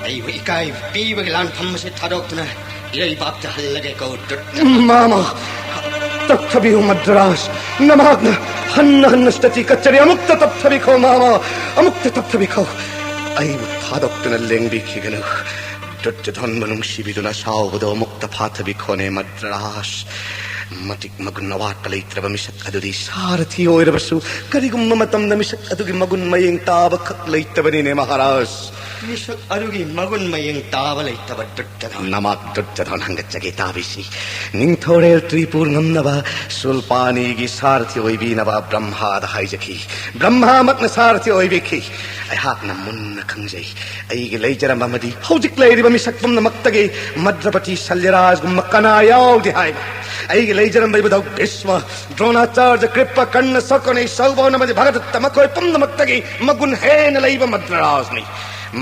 ꯑꯩꯕꯨ ꯏꯀꯥꯏ ꯄꯤꯕꯒꯤ ꯂꯥꯟꯐꯝ ꯑꯁꯤ ꯊꯥꯗꯣꯛꯇꯨꯅ ꯏꯔꯩꯕꯥꯛꯇ ꯍꯜꯂꯒꯦ ꯀꯧ ꯗꯨꯠꯇꯅ꯫ ꯃꯥꯃ, ꯇꯞꯊꯕꯤꯌꯨ ꯃꯗ꯭ꯔꯥꯁ꯫ ꯅꯃꯥꯛꯅ ꯍꯟꯅ ꯍꯟꯅ ꯁ꯭ꯇꯇꯤ ꯀꯠꯆꯔꯤ꯫ ꯑꯃꯨꯛꯇ ꯇꯞꯊꯕꯤꯈꯣ ꯃꯥꯃ, ꯑꯃꯨꯛꯇ ꯇꯞꯊꯕꯤꯈꯣ꯫ ꯑꯩꯕꯨ ꯊꯥꯗꯣꯛꯇꯨꯅ ꯂꯦꯡꯕꯤꯈꯤꯒꯅꯨ꯫ ꯗꯨꯠꯇ ꯙꯟꯕ ꯅꯨꯡꯁꯤꯕꯤꯗꯨꯅ ꯁꯥꯎꯕꯗꯣ ꯑꯃꯨꯛꯇ ꯐꯥꯊꯕꯤꯈꯣꯅꯦ ꯃꯗ꯭ꯔꯥꯁ꯫ ꯃꯇꯤꯛ ꯃꯒꯨꯟ ꯑꯋꯥꯠꯄ ꯂꯩꯇ꯭ꯔꯕ ꯃꯤꯁꯛ ꯑꯗꯨꯗꯤ ꯁꯥꯔꯊꯤ ꯑꯣꯏꯔꯕꯁꯨ ꯀꯔꯤꯒꯨꯝꯕ ꯃꯇꯝꯗ ꯃꯤꯁꯛ ꯑꯗꯨꯒꯤ ꯃꯒꯨꯟ ꯃꯌꯦꯡ ꯇꯥꯕ ꯈꯛ ꯂꯩꯇꯕꯅꯤꯅꯦ ꯃꯍꯥꯔꯥꯖ꯫ ꯃꯤꯁꯛ ꯑꯗꯨꯒꯤ ꯃꯒꯨꯟ ꯃꯌꯦꯡ ꯇꯥꯕ ꯂꯩꯇꯕ ꯗꯨꯠꯇꯅ꯫ ꯅꯃꯥꯛ ꯗꯨꯠꯇꯅ ꯍꯪꯒꯠꯆꯒꯦ ꯇꯥꯕꯤꯁꯤ꯫ ꯅꯤꯡꯊꯧꯔꯦꯜ ꯇ꯭ꯔꯤꯄꯨꯔ ꯉꯝꯅꯕ ꯁꯨꯜꯄꯥꯅꯤꯒꯤ ꯁꯥꯔꯊꯤ ꯑꯣꯏꯕꯤꯅꯕ ꯕ꯭ꯔꯍ꯭ꯃꯥꯗ ꯍꯥꯏꯖꯈꯤ꯫ ꯕ꯭ꯔꯍ꯭ꯃꯥꯃꯛꯅ ꯁꯥꯔꯊꯤ ꯑꯣꯏꯕꯤꯈꯤ꯫ ꯑꯩꯍꯥꯛꯅ ꯃꯨꯟꯅ ꯈꯪꯖꯩ꯫ ꯑꯩꯒꯤ ꯂꯩꯖꯔꯝꯕ ꯑꯃꯗꯤ ꯍꯧꯖꯤꯛ ꯂꯩꯔꯤꯕ ꯃꯤꯁꯛ ꯄꯨꯝꯅꯃꯛꯇꯒꯤ ꯃꯗ꯭ꯔꯄꯇꯤ ꯁꯜꯌꯔꯥꯖꯒꯨꯝꯕ ꯀꯅꯥ ꯌꯥꯎꯗꯦ ꯍꯥꯏꯕ꯫ ꯑꯩꯒꯤ ꯂꯩꯖꯔꯝꯕ ꯏꯕꯨꯙꯧ ꯚꯤꯁꯃ, ꯗ꯭ꯔꯣꯅꯥꯆꯥꯔꯖ, ꯀ꯭ꯔꯤꯄ, ꯀꯔꯅ, ꯁꯀꯨꯅꯤ, ꯁꯧꯕꯣꯟ ꯑꯃꯗꯤ ꯚꯒꯗꯠꯇ ꯃꯈꯣꯏ ꯄꯨꯝꯅꯃꯛꯇꯒꯤ ꯃꯒꯨꯟ ꯍꯦꯟꯅ ꯂꯩꯕ ꯃꯗ꯭ꯔꯔꯥꯖꯅꯤ꯫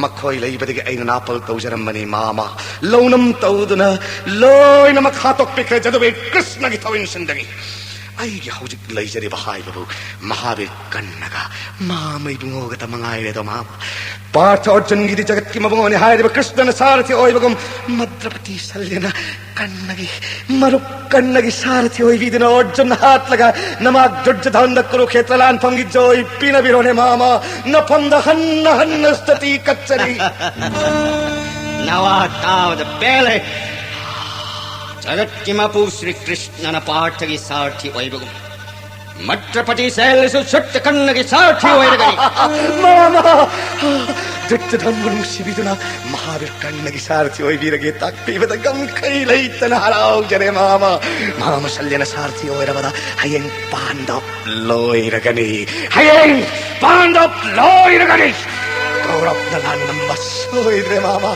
ꯃꯈꯣꯏ ꯂꯩꯕꯗꯒꯤ ꯑꯩꯅ ꯅꯥꯄꯜ ꯇꯧꯖꯔꯝꯕꯅꯤ ꯃꯥꯃ꯫ ꯂꯧꯅꯝ ꯇꯧꯗꯨꯅ ꯂꯣꯏꯅꯃꯛ ꯍꯥꯠꯇꯣꯛꯄꯤꯈ꯭ꯔꯦ ꯖꯗꯨꯕꯤꯔ ꯀ꯭ꯔꯤꯁꯅꯒꯤ ꯊꯧꯏꯟꯁꯤꯟꯗꯒꯤ꯫ ꯑꯩꯒꯤ ꯍꯧꯖꯤꯛ ꯂꯩꯖꯔꯤꯕ ꯍꯥꯏꯕꯕꯨ ꯃꯍꯥꯕꯤꯔ ꯀꯔꯅꯒ ꯃꯥꯃ ꯏꯕꯨꯡꯉꯣꯒꯇ ꯃꯉꯥꯏꯔꯦꯗꯣ ꯃꯥꯃ꯫ ꯄꯥꯔꯊ ꯑꯔꯖꯨꯟꯒꯤꯗꯤ ꯖꯒꯠꯀꯤ ꯃꯕꯨꯡꯉꯣꯅꯤ ꯍꯥꯏꯔꯤꯕ ꯀ꯭ꯔꯤꯁꯅꯅ ꯁꯥꯔꯊꯤ ꯑꯣꯏꯕꯒꯨꯝ ꯃꯗ꯭ꯔꯄꯇꯤ ꯁꯜꯌꯅ ꯀꯔꯅꯒꯤ ꯃꯔꯨꯞ ꯀꯔꯅꯒꯤ ꯁꯥꯔꯊꯤ ꯑꯣꯏꯕꯤꯗꯨꯅ ꯑꯔꯖꯨꯟ ꯍꯥꯠꯂꯒ ꯅꯃꯥꯛ ꯗꯨꯔꯖꯙꯟꯗ ꯀꯨꯔꯨꯈꯦꯇ꯭ꯔ ꯂꯥꯟꯐꯝꯒꯤ ꯖꯣꯏ ꯄꯤꯅꯕꯤꯔꯣꯅꯦ ꯃꯥꯃ꯫ ꯅꯐꯝꯗ ꯍꯟꯅ ꯍꯟꯅ ꯁ꯭ꯇꯇꯤ ꯀꯠꯆꯔꯤ꯫ ꯅꯋꯥ ꯇꯥꯕꯗ ꯄꯦꯜꯂꯦ꯫ ꯖꯒꯠꯀꯤ ꯃꯄꯨ ꯁ꯭ꯔꯤ ꯀ꯭ꯔꯤꯁꯅꯅ ꯄꯥꯔꯊꯒꯤ ꯁꯥꯔꯊꯤ ꯑꯣꯏꯕꯒꯨꯝ ꯃꯗ꯭ꯔꯄꯇꯤ ꯁꯦꯜꯁꯨ ꯁꯨꯠꯇ ꯀꯟꯅꯒꯤ ꯁꯥꯔꯊꯤ ꯑꯣꯏꯔꯒꯅꯤ꯫ ꯃꯥꯃ! ꯗꯨꯠꯇ ꯙꯝꯃ ꯅꯨꯡꯁꯤꯕꯤꯗꯨꯅ ꯃꯍꯥꯕꯤꯔ ꯀꯟꯅꯒꯤ ꯁꯥꯔꯊꯤ ꯑꯣꯏꯕꯤꯔꯒꯦ ꯇꯥꯛꯄꯤꯕꯗ ꯉꯝꯈꯩ ꯂꯩꯇꯅ ꯍꯔꯥꯎꯖꯔꯦ ꯃꯥꯃ꯫ ꯃꯥꯃ ꯁꯜꯌꯅ ꯁꯥꯔꯊꯤ ꯑꯣꯏꯔꯕꯗ ꯍꯌꯦꯡ ꯄꯥꯟꯗꯕ ꯂꯣꯏꯔꯒꯅꯤ꯫ ꯍꯌꯦꯡ ꯄꯥꯟꯗꯕ ꯂꯣꯏꯔꯒꯅꯤ꯫ ꯀꯧꯔꯞꯅ ꯂꯥꯟ ꯅꯝꯕ ꯁꯣꯏꯗ꯭ꯔꯦ ꯃꯥꯃ꯫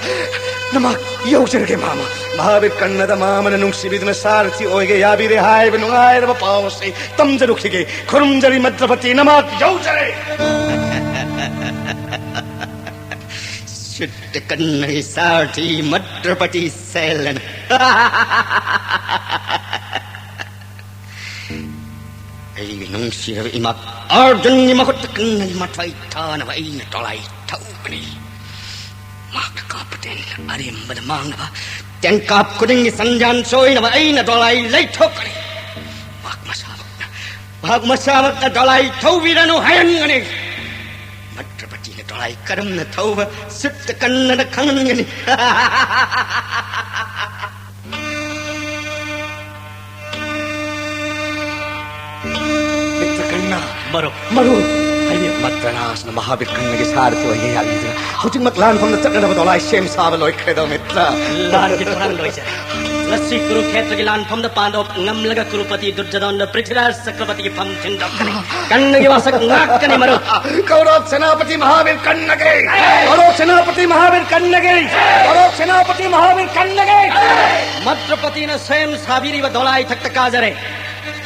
ꯅꯃꯥꯛ ꯌꯧꯖꯔꯒꯦ ꯃꯥꯃ꯫ ꯃꯍꯥꯕꯤꯔ ꯀꯟꯅꯗ ꯃꯥꯃꯅ ꯅꯨꯡꯁꯤꯕꯤꯗꯨꯅ ꯁꯥꯔꯊꯤ ꯑꯣꯏꯒꯦ ꯌꯥꯕꯤꯔꯦ ꯍꯥꯏꯕ ꯅꯨꯡꯉꯥꯏꯔꯕ ꯄꯥꯎ ꯑꯁꯤ ꯇꯝꯖꯔꯨꯈꯤꯒꯦ꯫ ꯈꯨꯔꯨꯝꯖꯔꯤ ꯃꯗ꯭ꯔꯄꯇꯤ ꯅꯃꯥꯛ ꯌꯧꯖꯔꯦ꯫ ꯁꯨꯠꯇ ꯀꯟꯅꯒꯤ ꯁꯥꯔꯊꯤ ꯃꯗ꯭ꯔꯄꯇꯤ ꯁꯦꯜꯂꯅ꯫ ꯑꯩꯒꯤ ꯅꯨꯡꯁꯤꯔꯕ ꯏꯃꯥ ꯑꯔꯖꯨꯟꯒꯤ ꯃꯈꯨꯠꯇ ꯀꯟꯅꯒꯤ ꯃꯊ꯭ꯋꯥꯏ ꯊꯥꯅꯕ ꯑꯩꯅ ꯗꯣꯂꯥꯏ ꯊꯧꯒꯅꯤ꯫ ꯃꯍꯥꯛꯅ ꯀꯥꯞꯄ ꯇꯦꯟ ꯑꯔꯦꯝꯕꯗ ꯃꯥꯡꯅꯕ, ꯇꯦꯟꯀꯥꯞ ꯈꯨꯗꯤꯡꯒꯤ ꯁꯟꯖꯥꯟ ꯁꯣꯏꯅꯕ ꯑꯩꯅ ꯗꯣꯂꯥꯏ ꯂꯩꯊꯣꯛꯀꯅꯤ꯫ ꯃꯍꯥꯛ ꯃꯁꯥꯃꯛꯅ, ꯃꯍꯥꯛ ꯃꯁꯥꯃꯛꯅ ꯗꯣꯂꯥꯏ ꯊꯧꯕꯤꯔꯅꯨ ꯍꯥꯏꯍꯟꯒꯅꯤ꯫ ꯃꯟꯇ꯭ꯔꯄꯇꯤꯅ ꯗꯣꯂꯥꯏ ꯀꯔꯝꯅ ꯊꯧꯕ ꯆꯤꯠꯇ ꯀꯟꯅꯅ ꯈꯪꯍꯟꯒꯅꯤ꯫ ꯃꯤꯇ꯭ꯔ ꯀꯔꯅ, ꯃꯔꯨꯞ꯫ ꯃꯔꯨꯞ꯫ ꯍꯥꯏꯕꯤꯌꯨ꯫ ꯃꯟꯇ꯭ꯔꯅꯥꯁꯅ ꯃꯍꯥꯕꯤꯔ ꯀꯔꯅꯒꯤ ꯁꯥꯔꯊꯤ ꯑꯣꯏꯒꯦ ꯌꯥꯕꯤꯗꯨꯅ ꯍꯧꯖꯤꯛꯃꯛ ꯂꯥꯟꯐꯝꯗ ꯆꯠꯅꯅꯕ ꯗꯣꯂꯥꯏ ꯁꯦꯝ ꯁꯥꯕ ꯂꯣꯏꯈ꯭ꯔꯦꯗꯣ, ꯃꯤꯇ꯭ꯔ꯫ ꯂꯥꯟꯒꯤ ꯊꯧꯔꯥꯡ ꯂꯣꯏꯖꯔꯦ꯫ ꯉꯁꯤ ꯀꯨꯔꯨꯈꯦꯇ꯭ꯔꯒꯤ ꯂꯥꯟꯐꯝꯗ ꯄꯥꯟꯗꯕ ꯉꯝꯂꯒ ꯀꯨꯔꯨꯄꯇꯤ ꯗꯨꯔꯖꯣꯙꯟꯗ ꯄ꯭ꯔꯤꯊꯤꯔꯥꯖ ꯆꯀ꯭ꯔꯕꯔꯇꯤꯒꯤ ꯐꯝ ꯊꯤꯟꯗꯣꯛꯀꯅꯤ꯫ ꯀꯔꯅꯒꯤ ꯋꯥꯁꯛ ꯉꯥꯛꯀꯅꯤ, ꯃꯔꯨꯞ꯫ ꯀꯧꯔꯕ ꯁꯦꯅꯥꯄꯇꯤ ꯃꯍꯥꯕꯤꯔ ꯀꯔꯅꯒꯤ! ꯀꯧꯔꯕ ꯁꯦꯅꯥꯄꯇꯤ ꯃꯍꯥꯕꯤꯔ ꯀꯔꯅꯒꯤ! ꯀꯧꯔꯕ ꯁꯦꯅꯥꯄꯇꯤ ꯃꯍꯥꯕꯤꯔ ꯀꯔꯅꯒꯤ! ꯃꯟꯇ꯭ꯔꯄꯇꯤꯅ ꯁꯦꯝ ꯁꯥꯕꯤꯔꯤꯕ ꯗꯣꯂꯥꯏ ꯊꯛꯇ ꯀꯥꯖꯔꯦ꯫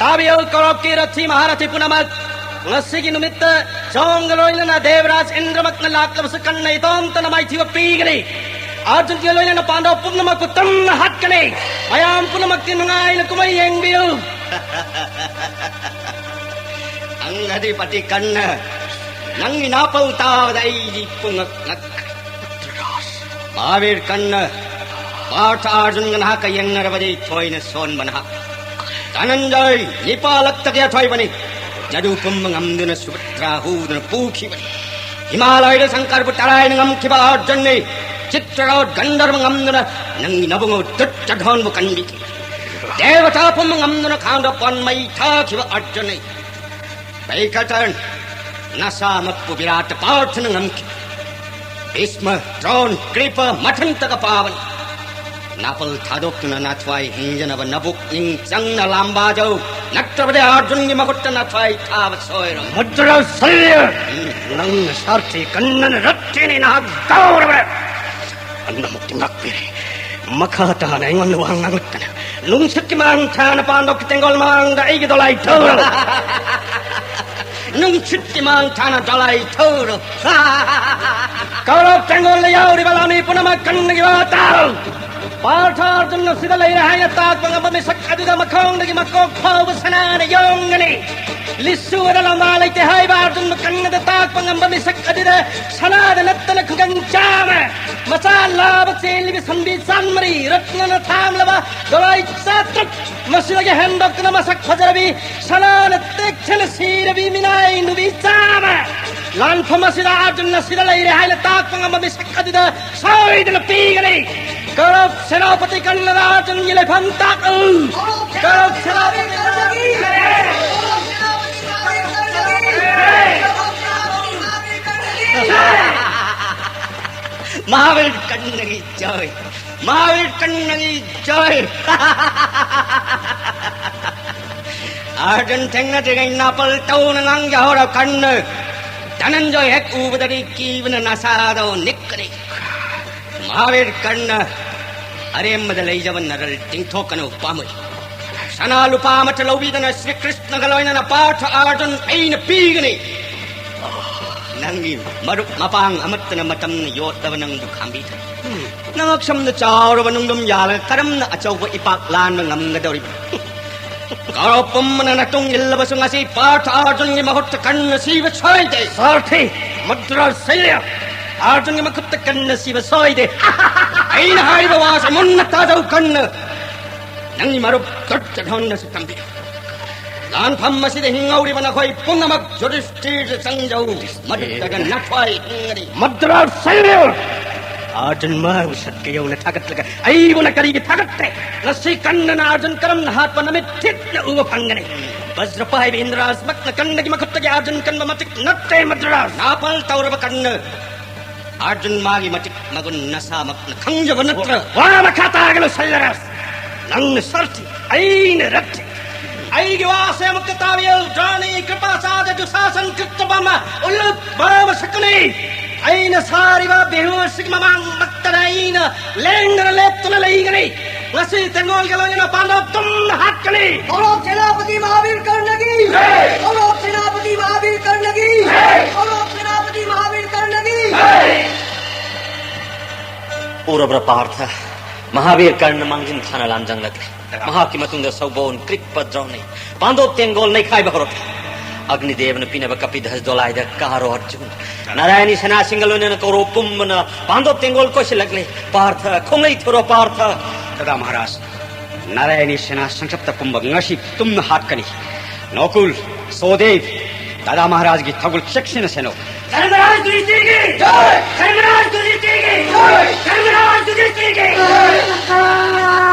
ꯇꯥꯕꯤꯌꯨ, ꯀꯧꯔꯕꯀꯤ ꯔꯊꯤ ꯃꯍꯥꯔꯊꯤ ꯄꯨꯝꯅꯃꯛ꯫ ꯉꯁꯤꯒꯤ ꯅꯨꯃꯤꯠꯇ ꯆꯣꯡꯒ ꯂꯣꯏꯅꯅ ꯗꯦꯕꯔꯥꯖ ꯏꯟꯗ꯭ꯔꯃꯛꯅ ꯂꯥꯛꯂꯕꯁꯨ ꯀꯟꯅ ꯏꯇꯣꯝꯇꯅ ꯃꯥꯏꯊꯤꯕ ꯄꯤꯒꯅꯤ꯫ ꯑꯔꯖꯨꯟꯒ ꯂꯣꯏꯅꯅ ꯄꯥꯟꯗꯕ ꯄꯨꯝꯅꯃꯛꯄꯨ ꯇꯝꯅ ꯍꯥꯠꯀꯅꯤ꯫ ꯃꯌꯥꯝ ꯄꯨꯝꯅꯃꯛꯇꯤ ꯅꯨꯡꯉꯥꯏꯅ ꯀꯨꯝꯍꯩ ꯌꯦꯡꯕꯤꯌꯨ꯫ ꯑꯪꯒꯗꯤꯄꯇꯤ ꯀꯟꯅ, ꯅꯪꯒꯤ ꯅꯥꯄꯜ ꯇꯥꯕꯗ ꯑꯩꯗꯤ ꯄꯨꯡꯉꯛ ꯉꯛꯈ꯭ꯔꯦ꯫ ꯃꯍꯥꯕꯤꯔ ꯀꯟꯅ, ꯄꯥꯔꯊ ꯑꯔꯖꯨꯟꯒ ꯅꯍꯥꯛꯀ ꯌꯦꯡꯅꯔꯕꯗꯤ ꯊꯣꯏꯅ ꯁꯣꯟꯕ ꯅꯍꯥꯛ꯫ ꯙꯅꯟꯖꯌ, ꯅꯤꯄꯥꯂꯛꯇꯒꯤ ꯑꯊꯣꯏꯕꯅꯤ꯫ ꯖꯗꯨ ꯄꯨꯝꯕ ꯉꯝꯗꯨꯅ ꯁꯨꯚꯗ꯭ꯔꯥ ꯍꯨꯗꯨꯅ ꯄꯨꯈꯤꯕꯅꯤ꯫ ꯍꯤꯃꯥꯂꯌꯗ ꯁꯪꯀꯔꯕꯨ ꯇꯔꯥꯏꯅ ꯉꯝꯈꯤꯕ ꯑꯔꯖꯨꯟꯅꯤ꯫ ꯆꯤꯇ꯭ꯔꯔꯣꯠ ꯒꯟꯙꯔꯕ ꯉꯝꯗꯨꯅ ꯅꯪꯒꯤ ꯅꯕꯨꯡꯉꯣ ꯗꯨꯠꯇ ꯙꯣꯟꯕꯨ ꯀꯟꯕꯤꯈꯤ꯫ ꯗꯦꯕꯇꯥ ꯄꯨꯝꯕ ꯉꯝꯗꯨꯅ ꯈꯥꯡꯗ ꯄꯣꯟ ꯃꯩ ꯊꯥꯈꯤꯕ ꯑꯔꯖꯨꯟꯅꯤ꯫ ꯕꯩꯀꯇꯔ, ꯅꯁꯥꯃꯛꯄꯨ ꯕꯤꯔꯥꯠ ꯄꯥꯔꯊꯅ ꯉꯝꯈꯤ꯫ ꯚꯤꯁꯃ, ꯗ꯭ꯔꯣꯟ, ꯀ꯭ꯔꯤꯄ ꯃꯊꯟꯇꯒ ꯄꯥꯕꯅꯤ꯫ ꯅꯥꯄꯜ ꯊꯥꯗꯣꯛꯇꯨꯅ ꯅꯥꯊ꯭ꯋꯥꯏ ꯍꯤꯡꯖꯅꯕ ꯅꯕꯨꯛꯅꯤꯡ ꯆꯪꯅ ꯂꯥꯝꯕꯥꯖꯧ, ꯅꯠꯇ꯭ꯔꯕꯗꯤ ꯑꯔꯖꯨꯟꯒꯤ ꯃꯈꯨꯠꯇ ꯅꯥꯊ꯭ꯋꯥꯏ ꯊꯥꯕ ꯁꯣꯏꯔꯣꯏ꯫ ꯃꯨꯗ꯭ꯔ ꯁꯜꯂꯤ! ꯎꯝ꯫ ꯅꯪꯅ ꯁꯥꯔꯊꯤ ꯀꯟꯅꯅ ꯔꯠꯇꯤꯅꯤ ꯅꯍꯥꯛ ꯀꯥꯎꯔꯕ꯭ꯔꯥ? ꯑꯟꯅꯃꯨꯛꯇꯤ ꯉꯥꯛꯄꯤꯔꯦ꯫ ꯃꯈꯥ ꯇꯥꯅ ꯑꯩꯉꯣꯟꯗ ꯋꯥ ꯉꯥꯡꯂꯛꯇꯅ ꯅꯨꯡꯁꯤꯠꯀꯤ ꯃꯥꯡ ꯊꯥꯅ ꯄꯥꯟꯗꯣꯛꯀꯤ ꯇꯦꯡꯒꯣꯜ ꯃꯥꯡꯗ ꯑꯩꯒꯤ ꯗꯣꯂꯥꯏ ꯊꯧꯔꯣ꯫ ꯅꯨꯡꯁꯤꯠꯀꯤ ꯃꯥꯡ ꯊꯥꯅ ꯗꯣꯂꯥꯏ ꯊꯧꯔꯣ꯫ ꯀꯧꯔꯕ ꯇꯦꯡꯒꯣꯜꯗ ꯌꯥꯎꯔꯤꯕ ꯂꯥꯟꯃꯤ ꯄꯨꯝꯅꯃꯛ ꯀꯟꯅꯒꯤ ꯋꯥ ꯇꯥꯔꯣ꯫ ꯄꯥꯔꯊ ꯑꯔꯖꯨꯟ ꯑꯁꯤꯗ ꯂꯩꯔꯦ ꯍꯥꯏꯅ ꯇꯥꯛꯄ ꯉꯝꯕ ꯃꯤꯁꯛ ꯑꯗꯨꯗ ꯃꯈꯣꯡꯗꯒꯤ ꯃꯀꯣꯛ ꯐꯥꯎꯕ ꯁꯅꯥꯅ ꯌꯣꯝꯒꯅꯤ꯫ ꯂꯤꯁꯨ ꯑꯗ ꯂꯝꯕꯥ ꯂꯩꯇꯦ ꯍꯥꯏꯕ ꯑꯔꯖꯨꯟꯕꯨ ꯀꯟꯅꯗ ꯇꯥꯛꯄ ꯉꯝꯕ ꯃꯤꯁꯛ ꯑꯗꯨꯗ ꯁꯅꯥꯗ ꯅꯠꯇꯅ ꯈꯨꯡꯒꯪ ꯆꯥꯝꯃ ꯃꯆꯥ ꯂꯥꯕ ꯆꯦꯜꯂꯤꯕꯤ ꯁꯟꯕꯤ ꯆꯥꯝꯃꯔꯤ, ꯔꯠꯅꯅ ꯊꯥꯡꯂꯕ ꯗꯣꯂꯥꯏ ꯆꯥꯇ꯭ꯔꯨꯛ, ꯃꯁꯤꯗꯒꯤ ꯍꯦꯟꯗꯣꯛꯇꯨꯅ ꯃꯁꯛ ꯐꯖꯔꯕꯤ, ꯁꯅꯥꯅ ꯇꯦꯛꯁꯤꯟꯅ ꯁꯤꯔꯕꯤ ꯃꯤꯅꯥꯏ ꯅꯨꯄꯤ ꯆꯥꯝꯃ꯫ ꯂꯥꯟꯐꯝ ꯑꯁꯤꯗ ꯑꯥꯔꯖꯨꯟ ꯑꯁꯤꯗ ꯂꯩꯔꯦ ꯍꯥꯏꯅ ꯇꯥꯛꯄ ꯉꯝꯕ ꯃꯤꯁꯛ ꯑꯗꯨꯗ ꯁꯣꯏꯗꯅ ꯄꯤꯒꯅꯤ꯫ ꯀꯧꯔꯕ ꯁꯦꯅꯥꯄꯇꯤ ꯀꯔꯅꯗ ꯑꯥꯔꯖꯨꯟꯒꯤ ꯂꯩꯐꯝ ꯇꯥꯛꯎ꯫ ꯀꯧꯔꯕ ꯁꯦꯅꯥꯄꯇꯤ ꯀꯔꯅꯒꯤ ꯃꯍꯥꯕꯂꯤ ꯀꯔꯅꯒꯤ ꯖꯣꯏ꯫ ꯃꯍꯥꯕꯂꯤ ꯀꯔꯅꯒꯤ ꯖꯣꯏ꯫ ꯑꯥꯔꯖꯨꯟ ꯊꯦꯡꯅꯗ꯭ꯔꯤꯉꯩ ꯅꯥꯄꯜ ꯇꯧꯅ ꯉꯥꯡꯖꯍꯧꯔ ꯀꯔꯅ꯫ ꯙꯅꯟꯖꯣꯏ ꯍꯦꯛ ꯎꯕꯗꯗꯤ ꯀꯤꯕꯅ ꯅꯁꯥꯗꯣ ꯅꯤꯛꯀꯅꯤ꯫ ꯃꯍꯥꯕꯂꯤ ꯀꯔꯅ, ꯑꯔꯦꯝꯕꯗ ꯂꯩꯖꯕ ꯅꯔꯜ ꯇꯤꯡꯊꯣꯛꯀꯅꯨ ꯄꯥꯝꯃꯨꯏ꯫ ꯁꯅꯥ ꯂꯨꯄꯥ ꯑꯃꯠꯇ ꯂꯧꯕꯤꯗꯅ ꯁ꯭ꯔꯤ ꯀ꯭ꯔꯤꯁꯅꯒ ꯂꯣꯏꯅꯅ ꯄꯥꯔꯊ ꯑꯥꯔꯖꯨꯟ ꯑꯩꯅ ꯄꯤꯒꯅꯤ꯫ ꯅꯪꯒꯤ ꯃꯔꯨꯞ ꯃꯄꯥꯡ ꯑꯃꯠꯇꯅ ꯃꯇꯝꯅ ꯌꯣꯠꯂꯕ ꯅꯪꯕꯨ ꯈꯥꯝꯕꯤꯗ꯭ꯔꯦ꯫ ꯅꯉꯛꯁꯝꯗ ꯆꯥꯎꯔꯕ ꯅꯨꯡꯗꯨꯝ ꯌꯥꯜꯂꯒ ꯀꯔꯝꯅ ꯑꯆꯧꯕ ꯏꯄꯥꯛ ꯂꯥꯟꯕ ꯉꯝꯒꯗꯧꯔꯤꯕ? ꯀꯧꯔꯕ ꯄꯨꯝꯕꯅ ꯅꯇꯨꯡ ꯏꯜꯂꯕꯁꯨ ꯉꯁꯤ ꯄꯥꯔꯊ ꯑꯥꯔꯖꯨꯟꯒꯤ ꯃꯍꯨꯠꯇ ꯀꯔꯅ ꯁꯤꯕ ꯁꯣꯏꯗꯦ꯫ ꯁꯥꯔꯊꯤ, ꯃꯗ꯭ꯔꯥꯁ ꯁꯩꯔꯦꯡ, ꯑꯥꯔꯖꯨꯟꯒꯤ ꯃꯈꯨꯠꯇ ꯀꯔꯅ ꯁꯤꯕ ꯁꯣꯏꯗꯦ꯫ ꯑꯩꯅ ꯍꯥꯏꯔꯤꯕ ꯋꯥꯁꯦ ꯃꯨꯟꯅ ꯇꯥꯖꯧ ꯀꯔꯅ꯫ ꯅꯪꯒꯤ ꯃꯔꯨꯞ ꯗꯨꯔꯖꯣꯙꯟꯗꯁꯨ ꯇꯝꯕꯤꯌꯨ꯫ ꯂꯥꯟꯐꯝ ꯑꯁꯤꯗ ꯍꯤꯡꯍꯧꯔꯤꯕ ꯅꯈꯣꯏ ꯄꯨꯝꯅꯃꯛ ꯌꯨꯙꯤꯁꯊꯤꯔꯗ ꯆꯪꯖꯧ꯫ ꯃꯗꯨꯗꯒ ꯅꯈꯣꯏ ꯍꯤꯡꯒꯅꯤ꯫ ꯃꯗ꯭ꯔꯥꯁ ꯁꯩꯔꯦꯡ, ꯑꯥꯔꯖꯨꯟ ꯃꯥꯕꯨ ꯁꯠꯀ ꯌꯧꯅ ꯊꯥꯒꯠꯂꯒ ꯑꯩꯕꯨꯅ ꯀꯔꯤꯒꯤ ꯊꯥꯒꯠꯇꯦ? ꯉꯁꯤ ꯀꯔꯅꯅ ꯑꯥꯔꯖꯨꯟ ꯀꯔꯝꯅ ꯍꯥꯠꯄ ꯅꯃꯤꯠ ꯊꯤꯠꯅ ꯎꯕ ꯐꯪꯒꯅꯤ꯫ ꯕꯖ꯭ꯔ ꯄꯥꯏꯕ ꯏꯟꯗ꯭ꯔꯥꯖꯃꯛꯅ ꯀꯔꯅꯒꯤ ꯃꯈꯨꯠꯇꯒꯤ ꯑꯥꯔꯖꯨꯟ ꯀꯟꯕ ꯃꯇꯤꯛ ꯅꯠꯇꯦ, ꯃꯗ꯭ꯔꯥꯁ꯫ ꯅꯥꯄꯜ ꯇꯧꯔꯕ ꯀꯔꯅ, ꯑꯥꯔꯖꯨꯟ ꯃꯥꯒꯤ ꯃꯇꯤꯛ ꯃꯒꯨꯟ ꯅꯁꯥꯃꯛꯅ ꯈꯪꯖꯕ ꯅꯠꯇ꯭ꯔ? ꯋꯥ ꯃꯈꯥ ꯇꯥꯒꯅꯨ, ꯁꯩꯂꯔꯥꯖ꯫ ꯅꯪꯅ ꯁꯥꯔꯊꯤ, ꯑꯩꯅ ꯔꯠꯊꯤ꯫ ꯑꯩꯒꯤ ꯋꯥꯁꯦ ꯑꯃꯨꯛꯇ ꯇꯥꯕꯤꯌꯨ꯫ ꯗ꯭ꯔꯣꯅꯤ, ꯀ꯭ꯔꯤꯄꯥꯆꯥꯔ, ꯗꯨꯁꯥꯁꯟ, ꯀ꯭ꯔꯤꯇꯕꯥꯃ, ꯎꯜꯂꯨꯞ, ꯕꯥꯃ ꯁꯛꯀꯅꯤ꯫ ꯑꯩꯅ ꯁꯥꯔꯤꯕ ꯕꯤꯍꯨ ꯑꯁꯤꯒꯤ ꯃꯃꯥꯡꯃꯛꯇꯗ ꯑꯩꯅ ꯂꯦꯡꯗꯅ ꯂꯦꯞꯇꯨꯅ ꯂꯩꯒꯅꯤ꯫ ꯉꯁꯤ ꯇꯦꯡꯒꯣꯜꯒ ꯂꯣꯏꯅꯅ ꯄꯥꯟꯗꯧ ꯇꯨꯝꯅ ꯍꯥꯠꯀꯅꯤ꯫ ꯀꯧꯔꯕ ꯁꯦꯅꯥꯄꯇꯤ ꯃꯍꯥꯕꯤꯔ ꯀꯔꯅꯒꯤ ꯖꯩ! ꯀꯧꯔꯕ ꯁꯦꯅꯥꯄꯇꯤ ꯃꯍꯥꯕꯤꯔ ꯀꯔꯅꯒꯤ ꯖꯩ! ꯀꯧꯔꯕ ꯁꯦꯅꯥꯄꯇꯤ ꯃꯍꯥꯕꯤꯔ ꯀꯔꯅꯒꯤ ꯖꯩ! ꯎꯔꯕ꯭ꯔꯥ ꯄꯥꯔꯊ? ꯃꯍꯥꯕꯤꯔ ꯀꯔꯅ ꯃꯥꯡꯖꯤꯟ ꯊꯥꯅ ꯂꯥꯟꯖꯪꯂꯛꯂꯦ꯫ ꯃꯍꯥꯛꯀꯤ ꯃꯇꯨꯡꯗ ꯁꯧꯕꯣꯟ, ꯀ꯭ꯔꯤꯛꯄ, ꯗ꯭ꯔꯣꯅꯤ꯫ ꯄꯥꯟꯗꯣꯞ ꯇꯦꯡꯒꯣꯜ ꯅꯩꯈꯥꯏꯕ ꯍꯧꯔꯛꯂꯦ꯫ ꯑꯒꯅꯤꯗꯦꯕꯅ ꯄꯤꯅꯕ ꯀꯄꯤꯙꯁ ꯗꯣꯂꯥꯏꯗ ꯀꯥꯔꯣ ꯑꯔꯖꯨꯟ꯫ ꯅꯥꯔꯥꯌꯅꯤ ꯁꯦꯅꯥꯁꯤꯡꯒ ꯂꯣꯏꯅꯅ ꯀꯧꯔꯣ ꯄꯨꯝꯕꯅ ꯄꯥꯟꯗꯣꯞ ꯇꯦꯡꯒꯣꯜ ꯀꯣꯏꯁꯤꯜꯂꯛꯂꯦ꯫ ꯄꯥꯔꯊ, ꯈꯣꯡꯂꯩ ꯊꯨꯔꯣ ꯄꯥꯔꯊ꯫ ꯗꯥꯗꯥ ꯃꯍꯥꯔꯥꯖ, ꯅꯥꯔꯥꯌꯅꯤ ꯁꯦꯅꯥ ꯁꯪꯁꯞꯇ ꯄꯨꯝꯕ ꯉꯁꯤ ꯇꯨꯝꯅ ꯍꯥꯠꯀꯅꯤ꯫ ꯅꯣꯀꯨꯜ, ꯁꯣꯗꯦꯕ, ꯗꯥꯗꯥ ꯃꯍꯥꯔꯥꯖꯒꯤ ꯊꯧꯒꯜ ꯆꯦꯛꯁꯤꯟꯅ ꯁꯦꯟꯅꯧ꯫ ꯙꯔꯃꯔꯥꯖ ꯌꯨꯙꯤꯁꯊꯤꯔꯒꯤ ꯖꯥꯏ! ꯙꯔꯃꯔꯥꯖ ꯌꯨꯙꯤꯁꯊꯤꯔꯒꯤ ꯖꯥꯏ! ꯙꯔꯃꯔꯥꯖ ꯌꯨꯙꯤꯁꯊꯤꯔꯒꯤ ꯖꯥꯏ!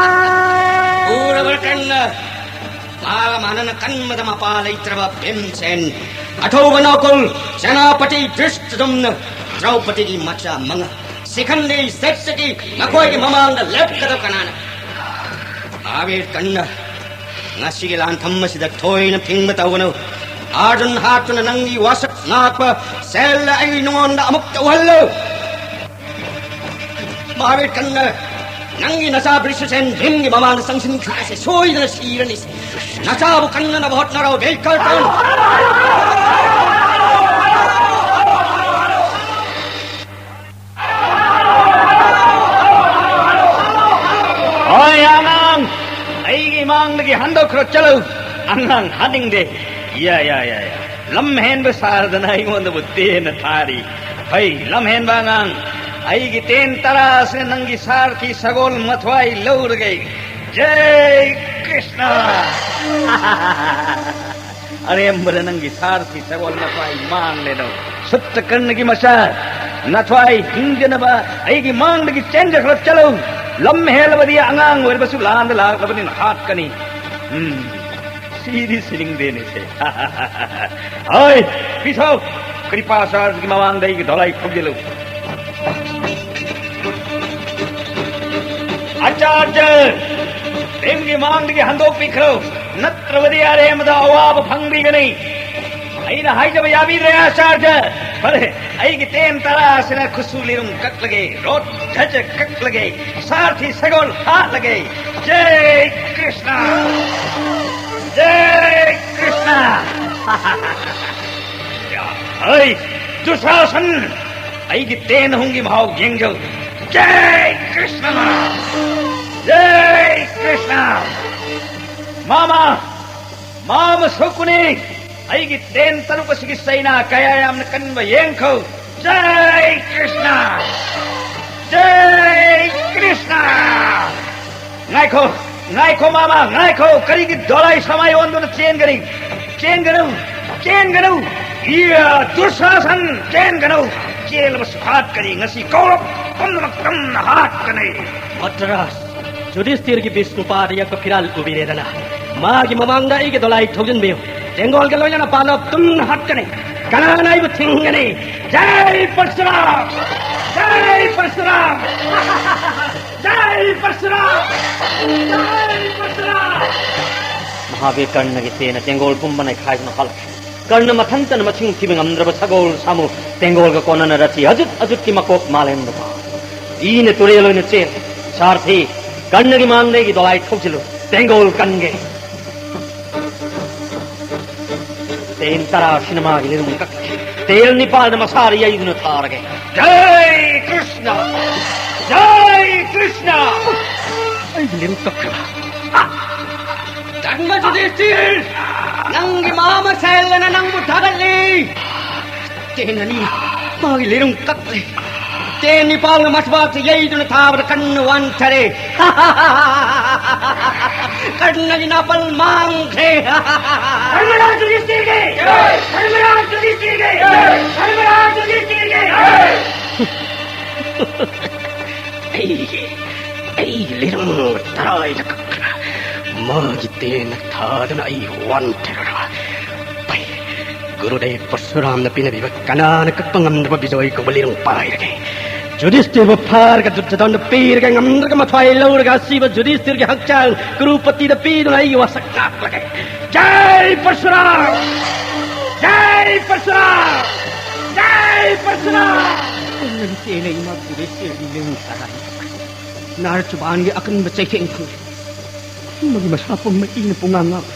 ꯎꯔꯕ꯭ꯔꯥ ꯀꯟꯅ? ꯃꯥꯒ ꯃꯥꯟꯅꯅ ꯀꯟꯕꯗ ꯃꯄꯥ ꯂꯩꯇ꯭ꯔꯕ ꯚꯤꯝꯁꯦꯟ꯫ ꯑꯊꯧꯕ ꯅꯥꯎꯀꯨꯜ ꯁꯦꯅꯥꯄꯇꯤ ꯙ꯭ꯔꯤꯁꯇꯗꯨꯝꯅ ꯗ꯭ꯔꯧꯄꯗꯤꯒꯤ ꯃꯆꯥ ꯃꯉꯥ ꯁꯤꯈꯟꯗꯤ ꯁꯦꯠꯁꯀꯤ ꯃꯈꯣꯏꯒꯤ ꯃꯃꯥꯡꯗ ꯂꯦꯞꯀꯗꯕ ꯀꯅꯥꯅ? ꯃꯍꯥꯕꯤꯔ ꯀꯟꯅ, ꯉꯁꯤꯒꯤ ꯂꯥꯟꯐꯝ ꯑꯁꯤꯗ ꯊꯣꯏꯅ ꯐꯤꯡꯕ ꯇꯧꯒꯅꯨ꯫ ꯑꯥꯔꯖꯨꯟ ꯍꯥꯠꯇꯨꯅ ꯅꯪꯒꯤ ꯋꯥꯁꯛ ꯉꯥꯛꯄ ꯁꯦꯜꯗ ꯑꯩ ꯅꯉꯣꯟꯗ ꯑꯃꯨꯛꯇ ꯎꯍꯜꯂꯨ꯫ ꯃꯍꯥꯕꯤꯔ ꯀꯟꯅ, ꯅꯪꯒꯤ ꯅꯆꯥ ꯕ꯭ꯔꯤꯁꯨꯁꯦꯟ ꯚꯤꯝꯒꯤ ꯃꯃꯥꯡꯗ ꯆꯪꯁꯤꯟꯈꯤꯕꯁꯦ ꯁꯣꯏꯗꯅ ꯁꯤꯔꯅꯤ꯫ ꯅꯆꯥꯕꯨ ꯀꯟꯅꯅꯕ ꯍꯣꯠꯅꯔꯣ, ꯕꯦꯀꯔꯇꯟ꯫ ꯍꯣꯏ, ꯑꯉꯥꯡ, ꯑꯩꯒꯤ ꯃꯥꯡꯗꯒꯤ ꯍꯟꯗꯣꯛꯈ꯭ꯔꯣ, ꯆꯠꯂꯨ꯫ ꯑꯉꯥꯡ ꯍꯥꯠꯅꯤꯡꯗꯦ꯫ ꯌꯥ, ꯌꯥ, ꯌꯥ, ꯌꯥ꯫ ꯂꯝ ꯍꯦꯟꯕ ꯁꯥꯗꯅ ꯑꯩꯉꯣꯟꯗꯕꯨ ꯇꯦꯟꯅ ꯊꯥꯔꯤ꯫ ꯍꯩ, ꯂꯝ ꯍꯦꯟꯕ ꯑꯉꯥꯡ, ꯑꯩꯒꯤ ꯇꯦꯟ ꯇꯔꯥ ꯑꯁꯤꯅ ꯅꯪꯒꯤ ꯁꯥꯔꯊꯤ ꯁꯒꯣꯜ ꯃꯊ꯭ꯋꯥꯏ ꯂꯧꯔꯒꯦ꯫ ꯖꯩ ꯀ꯭ꯔꯤꯁꯅ! ꯑꯔꯦꯝꯕꯗ ꯅꯪꯒꯤ ꯁꯥꯔꯊꯤ ꯁꯒꯣꯜ ꯃꯊ꯭ꯋꯥꯏ ꯃꯥꯡꯂꯦꯗꯣ꯫ ꯁꯨꯠꯇ ꯀꯔꯅꯒꯤ ꯃꯆꯥ, ꯅꯊ꯭ꯋꯥꯏ ꯍꯤꯡꯖꯅꯕ ꯑꯩꯒꯤ ꯃꯥꯡꯗꯒꯤ ꯆꯦꯟꯖꯈ꯭ꯔꯣ, ꯆꯠꯂꯨ꯫ ꯂꯝ ꯍꯦꯜꯂꯕꯗꯤ ꯑꯉꯥꯡ ꯑꯣꯏꯔꯕꯁꯨ ꯂꯥꯟꯗ ꯂꯥꯛꯂꯕꯅꯤꯅ ꯍꯥꯠꯀꯅꯤ꯫ ꯎꯝ, ꯁꯤꯗꯤ ꯁꯤꯅꯤꯡꯗꯦꯅꯦ ꯁꯦ꯫ ꯍꯣꯏ, ꯄꯤꯊꯣꯛ꯫ ꯀ꯭ꯔꯤꯄꯥꯆꯥꯔꯖꯒꯤ ꯃꯃꯥꯡꯗ ꯑꯩꯒꯤ ꯗꯣꯂꯥꯏ ꯈꯣꯝꯖꯤꯜꯂꯨ꯫ ꯑꯆꯥꯔꯖ! ꯚꯤꯝꯒꯤ ꯃꯥꯡꯗꯒꯤ ꯍꯟꯗꯣꯛꯄꯤꯈ꯭ꯔꯣ, ꯅꯠꯇ꯭ꯔꯕꯗꯤ ꯑꯔꯦꯝꯕꯗ ꯑꯋꯥꯕ ꯐꯪꯕꯤꯒꯅꯤ꯫ ꯑꯩꯅ ꯍꯥꯏꯖꯕ ꯌꯥꯕꯤꯗ꯭ꯔꯦ, ꯑꯆꯥꯔꯖ꯫ ꯐꯔꯦ, ꯑꯩꯒꯤ ꯇꯦꯟ ꯇꯔꯥ ꯑꯁꯤꯅ ꯈꯨꯠꯁꯨ ꯂꯤꯔꯨꯝ ꯀꯛꯂꯒꯦ, ꯔꯣꯠ ꯙꯖ ꯀꯛꯂꯒꯦ, ꯁꯥꯔꯊꯤ ꯁꯒꯣꯜ ꯍꯥꯠꯂꯒꯦ꯫ ꯖꯩ ꯀ꯭ꯔꯤꯁꯅ! ꯖꯩ ꯀ꯭ꯔꯤꯁꯅ! ꯍꯩ, ꯗꯨꯁꯥꯁꯟ! ꯑꯩꯒꯤ ꯇꯦꯟ ꯑꯍꯨꯝꯒꯤ ꯃꯍꯥꯎ ꯌꯦꯡꯖꯧ꯫ ꯖꯩ ꯀ꯭ꯔꯤꯁꯅ! ꯖꯩ ꯀ꯭ꯔꯤꯁꯅ! ꯃꯥꯃ! ꯃꯥꯃ ꯁꯣꯀꯨꯅꯤ! ꯑꯩꯒꯤ ꯇꯦꯟ ꯇꯔꯨꯛ ꯑꯁꯤꯒꯤ ꯆꯩꯅꯥ ꯀꯌꯥ ꯌꯥꯝꯅ ꯀꯟꯕ ꯌꯦꯡꯈꯣ꯫ ꯖꯥꯏ ꯀ꯭ꯔꯤꯁꯅ! ꯖꯥꯏ ꯀ꯭ꯔꯤꯁꯅ! ꯉꯥꯏꯈꯣ, ꯉꯥꯏꯈꯣ ꯃꯥꯃ, ꯉꯥꯏꯈꯣ꯫ ꯀꯔꯤꯒꯤ ꯗꯣꯂꯥꯏ ꯁꯃꯥꯏ ꯑꯣꯟꯗꯨꯅ ꯆꯦꯟꯒꯅꯤ? ꯆꯦꯟꯒꯅꯨ, ꯆꯦꯟꯒꯅꯨ꯫ ꯏꯌꯥ, ꯗꯨꯁꯥꯁꯟ, ꯆꯦꯟꯒꯅꯨ꯫ ꯆꯦꯜꯂꯕꯁꯨ ꯍꯥꯠꯀꯅꯤ꯫ ꯉꯁꯤ ꯀꯧꯔꯛ ꯄꯨꯝꯅꯃꯛ ꯇꯝꯅ ꯍꯥꯠꯀꯅꯤ꯫ ꯃꯇ꯭ꯔꯥꯁ, ꯖꯨꯗꯤꯁꯇꯤꯔꯒꯤ ꯕꯤꯁꯅꯨꯄꯥꯗ ꯌꯦꯛꯄ ꯐꯤꯔꯥꯜ ꯎꯕꯤꯔꯦꯗꯅ, ꯃꯥꯒꯤ ꯃꯃꯥꯡꯗ ꯑꯩꯒꯤ ꯗꯣꯂꯥꯏ ꯊꯧꯖꯤꯟꯕꯤꯌꯨ꯫ ꯇꯦꯡꯒꯣꯜꯒ ꯂꯣꯏꯅꯅ ꯄꯥꯜꯂꯞ ꯇꯨꯝꯅ ꯍꯥꯠꯀꯅꯤ꯫ ꯀꯅꯥꯅ ꯑꯩꯕꯨ ꯊꯤꯡꯒꯅꯤ? ꯖꯥꯏ ꯄꯔꯁꯨꯔꯥꯝ! ꯖꯥꯏ ꯄꯔꯁꯨꯔꯥꯝ! ꯖꯥꯏ ꯄꯔꯁꯨꯔꯥꯝ! ꯖꯥꯏ ꯄꯔꯁꯨꯔꯥꯝ! ꯃꯍꯥꯕꯤꯔ ꯀꯔꯅꯒꯤ ꯇꯦꯟꯅ ꯇꯦꯡꯒꯣꯜ ꯄꯨꯝꯕ ꯅꯩꯈꯥꯏꯗꯨꯅ ꯍꯥꯠꯂꯛꯈꯤ꯫ ꯀꯔꯅ ꯃꯊꯟꯇꯅ ꯃꯁꯤꯡ ꯊꯤꯕ ꯉꯝꯗ꯭ꯔꯕ ꯁꯒꯣꯜ ꯁꯥꯃꯨ ꯇꯦꯡꯒꯣꯜꯒ ꯀꯣꯟꯅꯅ ꯔꯊꯤ ꯑꯖꯨꯠ ꯑꯖꯨꯠꯀꯤ ꯃꯀꯣꯛ ꯃꯥꯂꯦꯝꯗ ꯄꯥ꯫ ꯏꯅ ꯇꯨꯔꯦꯜ ꯑꯣꯏꯅ ꯆꯦꯜꯂꯤ꯫ ꯁꯥꯔꯊꯤ, ꯀꯔꯅꯒꯤ ꯃꯥꯡꯗ ꯑꯩꯒꯤ ꯗꯣꯂꯥꯏ ꯊꯧꯖꯤꯜꯂꯨ꯫ ꯇꯦꯡꯒꯣꯜ ꯀꯟꯒꯦ꯫ ꯇꯦꯟ ꯇꯔꯥ ꯁꯤꯅ ꯃꯥꯒꯤ ꯂꯤꯔꯨꯡ ꯀꯛꯈꯤ꯫ ꯇꯦꯟ ꯅꯤꯄꯥꯜꯅ ꯃꯁꯥꯗ ꯌꯩꯗꯨꯅ ꯊꯥꯔꯒꯦ꯫ ꯖꯥꯏ ꯀ꯭ꯔꯤꯁꯅ! ꯖꯥꯏ ꯀ꯭ꯔꯤꯁꯅ! ꯑꯩꯒꯤ ꯂꯤꯔꯨꯡ ꯀꯛꯈ꯭ꯔꯕ? ꯙꯔꯃ ꯌꯨꯙꯤꯁꯇꯤꯔ! ꯅꯪꯒꯤ ꯃꯥꯃ ꯁꯦꯜꯂꯅ ꯅꯪꯕꯨ ꯊꯥꯒꯠꯂꯤ! ꯇꯦꯟ ꯑꯅꯤ ꯃꯥꯒꯤ ꯂꯤꯔꯨꯡ ꯀꯛꯂꯦ꯫ ꯇꯦꯟ ꯅꯤꯄꯥꯜꯅ ꯃꯁꯕꯥꯛꯇ ꯌꯩꯗꯨꯅ ꯊꯥꯕꯗ ꯀꯟꯅ ꯋꯥꯟꯊꯔꯦ꯫ ꯀꯟꯅꯒꯤ ꯅꯥꯄꯜ ꯃꯥꯡꯈ꯭ꯔꯦ꯫ ꯙꯔꯃꯔꯥꯖ ꯌꯨꯙꯤꯁꯇꯤꯔꯒꯤ! ꯙꯔꯃꯔꯥꯖ ꯌꯨꯙꯤꯁꯇꯤꯔꯒꯤ! ꯙꯔꯃꯔꯥꯖ ꯌꯨꯙꯤꯁꯇꯤꯔꯒꯤ! ꯑꯩꯒꯤ ꯑꯩꯒꯤ ꯂꯤꯔꯨꯡ ꯇꯔꯥꯏꯗ ꯀꯛꯈ꯭ꯔ ꯃꯥꯒꯤ ꯇꯦꯟꯅ ꯊꯥꯗꯨꯅ ꯑꯩ ꯋꯥꯟꯊꯔꯔꯕ꯫ ꯐꯩ, ꯒꯨꯔꯨꯗꯦꯕ ꯄꯔꯁꯨꯔꯥꯝꯅ ꯄꯤꯅꯕꯤꯕ ꯀꯅꯥꯅ ꯀꯛꯄ ꯉꯝꯗꯕ ꯕꯤꯖꯣꯏ ꯀꯧꯕ ꯂꯤꯔꯨꯡ ꯄꯥꯏꯔꯒꯦ꯫ ꯖꯨꯗꯤꯁꯇꯤꯔꯕꯨ ꯐꯥꯔꯒ ꯗꯨꯔꯖꯣꯙꯟꯗ ꯄꯤꯔꯒ ꯉꯝꯗ꯭ꯔꯒ ꯃꯊ꯭ꯋꯥꯏ ꯂꯧꯔꯒ ꯑꯁꯤꯕ ꯖꯨꯗꯤꯁꯇꯤꯔꯒꯤ ꯍꯛꯆꯥꯡ ꯀ꯭ꯔꯨꯄꯇꯤꯗ ꯄꯤꯗꯨꯅ ꯑꯩꯒꯤ ꯋꯥꯁꯛ ꯉꯥꯛꯂꯒꯦ꯫ ꯖꯥꯏ ꯄꯔꯁꯨꯔꯥꯝ! ꯖꯥꯏ ꯄꯔꯁꯨꯔꯥꯝ! ꯖꯥꯏ ꯄꯔꯁꯨꯔꯥꯝ! ꯅꯪꯒꯤ ꯇꯦꯟꯅ ꯏꯃꯥ ꯖꯨꯗꯤꯁꯇꯤꯔꯒꯤ ꯂꯤꯔꯨꯡ ꯇꯔꯥꯏ ꯅꯥꯔꯆꯨꯕꯥꯟꯒꯤ ꯑꯀꯟꯕ ꯆꯩꯊꯦꯡ ꯐꯪꯉꯤ꯫ ꯃꯗꯨ ꯃꯁꯥ ꯄꯨꯝꯕ ꯏꯅ ꯄꯨꯡꯉꯥꯡ ꯉꯥꯡ꯫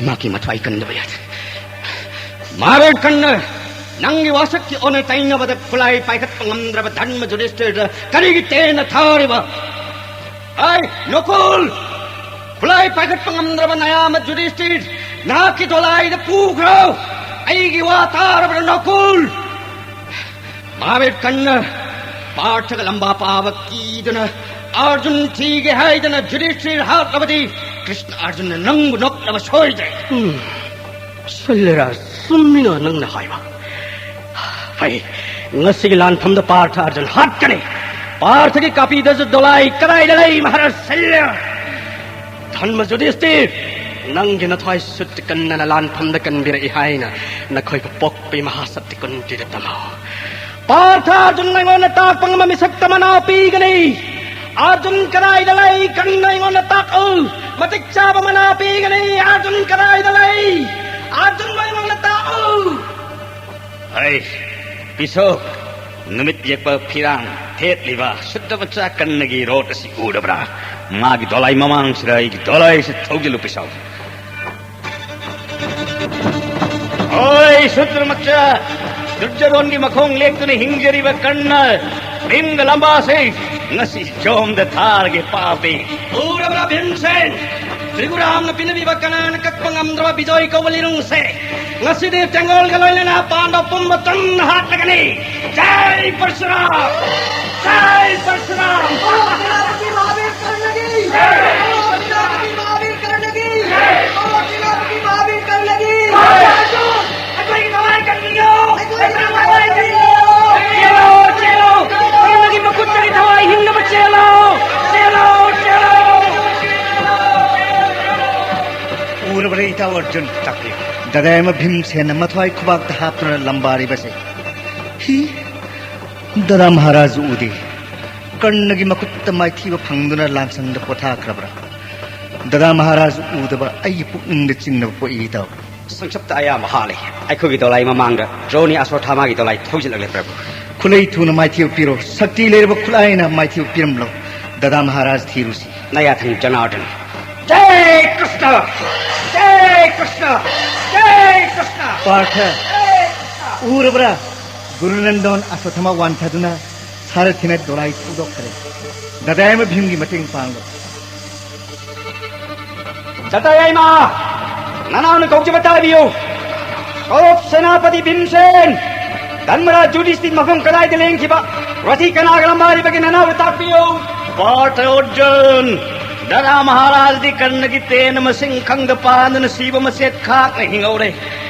ꯏꯃꯥꯒꯤ ꯃꯊ꯭ꯋꯥꯏ ꯀꯟꯗꯕ ꯌꯥꯗꯦ꯫ ꯃꯥꯔꯦ ꯀꯟꯅ ꯅꯪꯒꯤ ꯋꯥꯁꯛꯀꯤ ꯑꯣꯟꯅ ꯇꯩꯅꯕꯗ ꯈꯨꯠꯂꯥꯏ ꯄꯥꯏꯈꯠꯄ ꯉꯝꯗ꯭ꯔꯕ ꯙꯔꯃ ꯖꯨꯗꯤꯁꯇꯤꯔꯗ ꯀꯔꯤꯒꯤ ꯇꯦꯟꯅ ꯊꯥꯔꯤꯕ? ꯑꯩ ꯅꯀꯨꯜ! ꯈꯨꯠꯂꯥꯏ ꯄꯥꯏꯈꯠꯄ ꯉꯝꯗ꯭ꯔꯕ ꯅꯌꯥꯝꯕ ꯖꯨꯗꯤꯁꯇꯤꯔ ꯅꯍꯥꯛꯀꯤ ꯗꯣꯂꯥꯏꯗ ꯄꯨꯈ꯭ꯔꯣ꯫ ꯑꯩꯒꯤ ꯋꯥ ꯇꯥꯔꯕ꯭ꯔꯥ, ꯅꯀꯨꯜ? ꯃꯍꯥꯕꯤꯔ ꯀꯔꯅ ꯄꯥꯔꯊꯒ ꯂꯝꯕꯥ ꯄꯥꯕ ꯀꯤꯗꯨꯅ ꯑꯔꯖꯨꯟ ꯊꯤꯒꯦ ꯍꯥꯏꯗꯅ ꯌꯨꯙꯤꯁꯊꯤꯔ ꯍꯥꯠꯂꯕꯗꯤ, ꯀ꯭ꯔꯤꯁꯅ ꯑꯔꯖꯨꯟꯅ ꯅꯪꯕꯨ ꯅꯣꯛꯂꯕ ꯁꯣꯏꯗ꯭ꯔꯦ꯫ ꯎꯝ, ꯁꯜꯂꯦꯔꯥ, ꯆꯨꯝꯃꯤꯅ ꯅꯪꯅ ꯍꯥꯏꯕ꯫ ꯐꯩ, ꯉꯁꯤꯒꯤ ꯂꯥꯟꯐꯝꯗ ꯄꯥꯔꯊ ꯑꯔꯖꯨꯟ ꯍꯥꯠꯀꯅꯤ꯫ ꯄꯥꯔꯊꯒꯤ ꯀꯥꯄꯤꯗꯁꯨ ꯗꯣꯂꯥꯏ ꯀꯗꯥꯏꯗ ꯂꯩ, ꯃꯍꯥꯔꯥꯖ ꯁꯜꯂꯦꯔꯥ? ꯙꯔꯃ ꯌꯨꯙꯤꯁꯊꯤꯔ, ꯅꯪꯒꯤ ꯅꯊ꯭ꯋꯥꯏ ꯁꯨꯠ ꯀꯟꯅꯅ ꯂꯥꯟꯐꯝꯗ ꯀꯟꯕꯤꯔꯛꯏ ꯍꯥꯏꯅ ꯅꯈꯣꯏꯕꯨ ꯄꯣꯛꯄꯤ ꯃꯍꯥꯁꯛꯇꯤ ꯀꯨꯟꯇꯤꯗ ꯇꯝꯃꯣ꯫ ꯄꯥꯔꯊ ꯑꯔꯖꯨꯟ ꯑꯩꯉꯣꯟꯗ ꯇꯥꯛꯄ ꯉꯝꯕ ꯃꯤꯁꯛꯇ ꯃꯅꯥ ꯄꯤꯒꯅꯤ꯫ ꯑꯔꯖꯨꯟ ꯀꯗꯥꯏꯗ ꯂꯩ? ꯀꯔꯅ ꯑꯩꯉꯣꯟꯗ ꯇꯥꯛꯎ꯫ ꯃꯇꯤꯛ ꯆꯥꯕ ꯃꯅꯥ ꯄꯤꯒꯅꯤ꯫ ꯑꯔꯖꯨꯟ ꯀꯗꯥꯏꯗ ꯂꯩ? ꯑꯔꯖꯨꯟꯕꯨ ꯑꯩꯉꯣꯟꯗ ꯇꯥꯛꯎ꯫ ꯍꯩ, ꯄꯤꯁꯣꯛ, ꯅꯨꯃꯤꯠ ꯌꯦꯛꯄ ꯐꯤꯔꯥꯡ ꯊꯦꯠꯂꯤꯕ ꯁꯨꯗ꯭ꯔ ꯃꯆꯥ ꯀꯔꯅꯒꯤ ꯔꯣꯠ ꯑꯁꯤ ꯎꯔꯕ꯭ꯔꯥ? ꯃꯥꯒꯤ ꯗꯣꯂꯥꯏ ꯃꯃꯥꯡꯁꯤꯗ ꯑꯩꯒꯤ ꯗꯣꯂꯥꯏꯁꯤ ꯊꯧꯖꯤꯜꯂꯨ, ꯄꯤꯁꯣꯛ꯫ ꯍꯣꯏ, ꯁꯨꯗ꯭ꯔ ꯃꯆꯥ, ꯗꯨꯔꯖꯣꯙꯟꯒꯤ ꯃꯈꯣꯡ ꯂꯦꯛꯇꯨꯅ ꯍꯤꯡꯖꯔꯤꯕ ꯀꯔꯅ, ꯚꯤꯝꯒ ꯂꯝꯕꯥꯁꯦ ꯉꯁꯤ ꯖꯣꯝꯗ ꯊꯥꯔꯒꯦ, ꯄꯥꯄꯤ꯫ ꯎꯔꯕ꯭ꯔꯥ, ꯚꯤꯝꯁꯦꯟ? ꯇ꯭ꯔꯤꯒꯨꯔꯥꯝꯅ ꯄꯤꯅꯕꯤꯕ ꯀꯅꯥꯅ ꯀꯛꯄ ꯉꯝꯗ꯭ꯔꯕ ꯕꯤꯖꯣꯏ ꯀꯧꯕ ꯂꯤꯔꯨꯡꯁꯦ ꯉꯁꯤꯗꯤ ꯇꯦꯡꯒꯣꯜꯒ ꯂꯣꯏꯅꯅ ꯄꯥꯟꯗꯕ ꯄꯨꯝꯕ ꯆꯨꯝꯅ ꯍꯥꯠꯂꯒꯅꯤ꯫ ꯖꯥꯏ ꯄꯔꯁꯨꯔꯥꯝ! ꯖꯥꯏ ꯄꯔꯁꯨꯔꯥꯝ! ꯁꯦꯅꯥꯄꯇꯤ ꯃꯍꯥꯕꯤꯔ ꯀꯔꯅꯒꯤ! ꯁꯦꯅꯥꯄꯇꯤ ꯃꯍꯥꯕꯤꯔ ꯀꯔꯅꯒꯤ! ꯁꯦꯅꯥꯄꯇꯤ ꯃꯍꯥꯕꯤꯔ ꯀꯔꯅꯒꯤ! ꯑꯩꯈꯣꯏꯒꯤ ꯊꯋꯥꯏ ꯀꯟꯕꯤꯌꯨ! ꯑꯩꯈꯣꯏꯒꯤ ꯊꯋꯥꯏ ꯀꯟꯕꯤꯌꯨ! ꯆꯦꯜꯂꯣ, ꯆꯦꯜꯂꯣ! ꯀꯔꯅꯒꯤ ꯃꯈꯨꯠꯇꯒꯤ ꯊꯋꯥꯏ ꯍꯤꯡꯅꯕ ꯆꯦꯜꯂꯣ! ꯆꯦꯜꯂꯣ, ꯆꯦꯜꯂꯣ! ꯎꯔꯕ꯭ꯔꯥ ꯏꯇꯥꯎ ꯑꯔꯖꯨꯟ? ꯇꯥꯛꯄꯤꯌꯨ꯫ ꯗꯥꯗꯥ ꯌꯥꯏꯃ ꯚꯤꯝꯁꯦꯟꯅ ꯃꯊ꯭ꯋꯥꯏ ꯈꯨꯕꯥꯛꯇ ꯍꯥꯞꯇꯨꯅ ꯂꯝꯕꯥꯔꯤꯕꯁꯦ꯫ ꯍꯤ, ꯗꯥꯗꯥ ꯃꯍꯥꯔꯥꯖ ꯎꯗꯦ꯫ ꯀꯔꯅꯒꯤ ꯃꯈꯨꯠꯇ ꯃꯥꯏꯊꯤꯕ ꯐꯪꯗꯨꯅ ꯂꯥꯟꯁꯪꯗ ꯄꯣꯊꯥꯈ꯭ꯔꯕ꯭ꯔꯥ? ꯗꯥꯗꯥ ꯃꯍꯥꯔꯥꯖ ꯎꯗꯕ ꯑꯩꯒꯤ ꯄꯨꯛꯅꯤꯡꯗ ꯆꯤꯡꯅꯕ ꯄꯣꯛꯏ ꯏꯇꯥꯎ꯫ ꯁꯪꯁꯞꯇ ꯑꯌꯥꯝꯕ ꯍꯥꯠꯂꯦ꯫ ꯑꯩꯈꯣꯏꯒꯤ ꯗꯣꯂꯥꯏ ꯃꯃꯥꯡꯗ ꯗ꯭ꯔꯣꯅꯤ ꯑꯁ꯭ꯋꯠꯊꯥꯃꯥꯒꯤ ꯗꯣꯂꯥꯏ ꯊꯧꯖꯤꯜꯂꯛꯂꯦ, ꯄ꯭ꯔꯚꯨ꯫ ꯈꯨꯠꯂꯩ ꯊꯨꯅ ꯃꯥꯏꯊꯤꯕ ꯄꯤꯔꯣ꯫ ꯁꯛꯇꯤ ꯂꯩꯔꯕ ꯈꯨꯠꯂꯥꯏꯅ ꯃꯥꯏꯊꯤꯕ ꯄꯤꯔꯝꯂꯣ꯫ ꯗꯥꯗꯥ ꯃꯍꯥꯔꯥꯖ ꯊꯤꯔꯨꯁꯤ꯫ ꯅꯌꯥꯊꯪ ꯖꯅꯥꯔꯗꯟ꯫ ꯖꯥꯏ ꯀ꯭ꯔꯤꯁꯅ! ꯖꯥꯏ ꯀ꯭ꯔꯤꯁꯅ! ꯖꯥꯏ ꯀ꯭ꯔꯤꯁꯅ! ꯄꯥꯔꯊ, ꯎꯔꯕ꯭ꯔꯥ? ꯒꯨꯔꯨ ꯅꯟꯗꯣꯟ ꯑꯁ꯭ꯋꯠꯊꯥꯃꯥ ꯋꯥꯟꯊꯗꯨꯅ ꯁꯥꯔꯊꯤꯅ ꯗꯣꯂꯥꯏ ꯊꯧꯗꯣꯛꯈ꯭ꯔꯦ꯫ ꯗꯥꯗꯥ ꯌꯥꯏꯃ ꯚꯤꯝꯒꯤ ꯃꯇꯦꯡ ꯄꯥꯡꯂꯣ꯫ ꯗꯥꯗꯥ ꯌꯥꯏꯃ! ꯅꯅꯥꯎꯅ ꯀꯧꯖꯕ ꯇꯥꯕꯤꯌꯨ꯫ ꯀꯧꯔꯣꯞ ꯁꯦꯅꯥꯄꯇꯤ ꯚꯤꯝꯁꯦꯟ, ꯙꯔꯃꯔꯥꯖ ꯌꯨꯙꯤꯁꯊꯤꯔ ꯃꯐꯝ ꯀꯗꯥꯏꯗ ꯂꯦꯡꯈꯤꯕ? ꯔꯊꯤ ꯀꯅꯥꯒ ꯂꯝꯕꯥꯔꯤꯕꯒꯦ ꯅꯅꯥꯎꯅ ꯇꯥꯛꯄꯤꯌꯨ꯫ ꯄꯥꯔꯊ ꯑꯔꯖꯨꯟ, ꯗꯥꯗꯥ ꯃꯍꯥꯔꯥꯖꯗꯤ ꯀꯔꯅꯒꯤ ꯇꯦꯟ ꯃꯁꯤꯡ ꯈꯪꯗ ꯄꯥꯟꯗꯅ ꯁꯤꯕ ꯃꯆꯦꯠ ꯈꯥꯛꯅ ꯍꯤꯡꯍꯧꯔꯦ꯫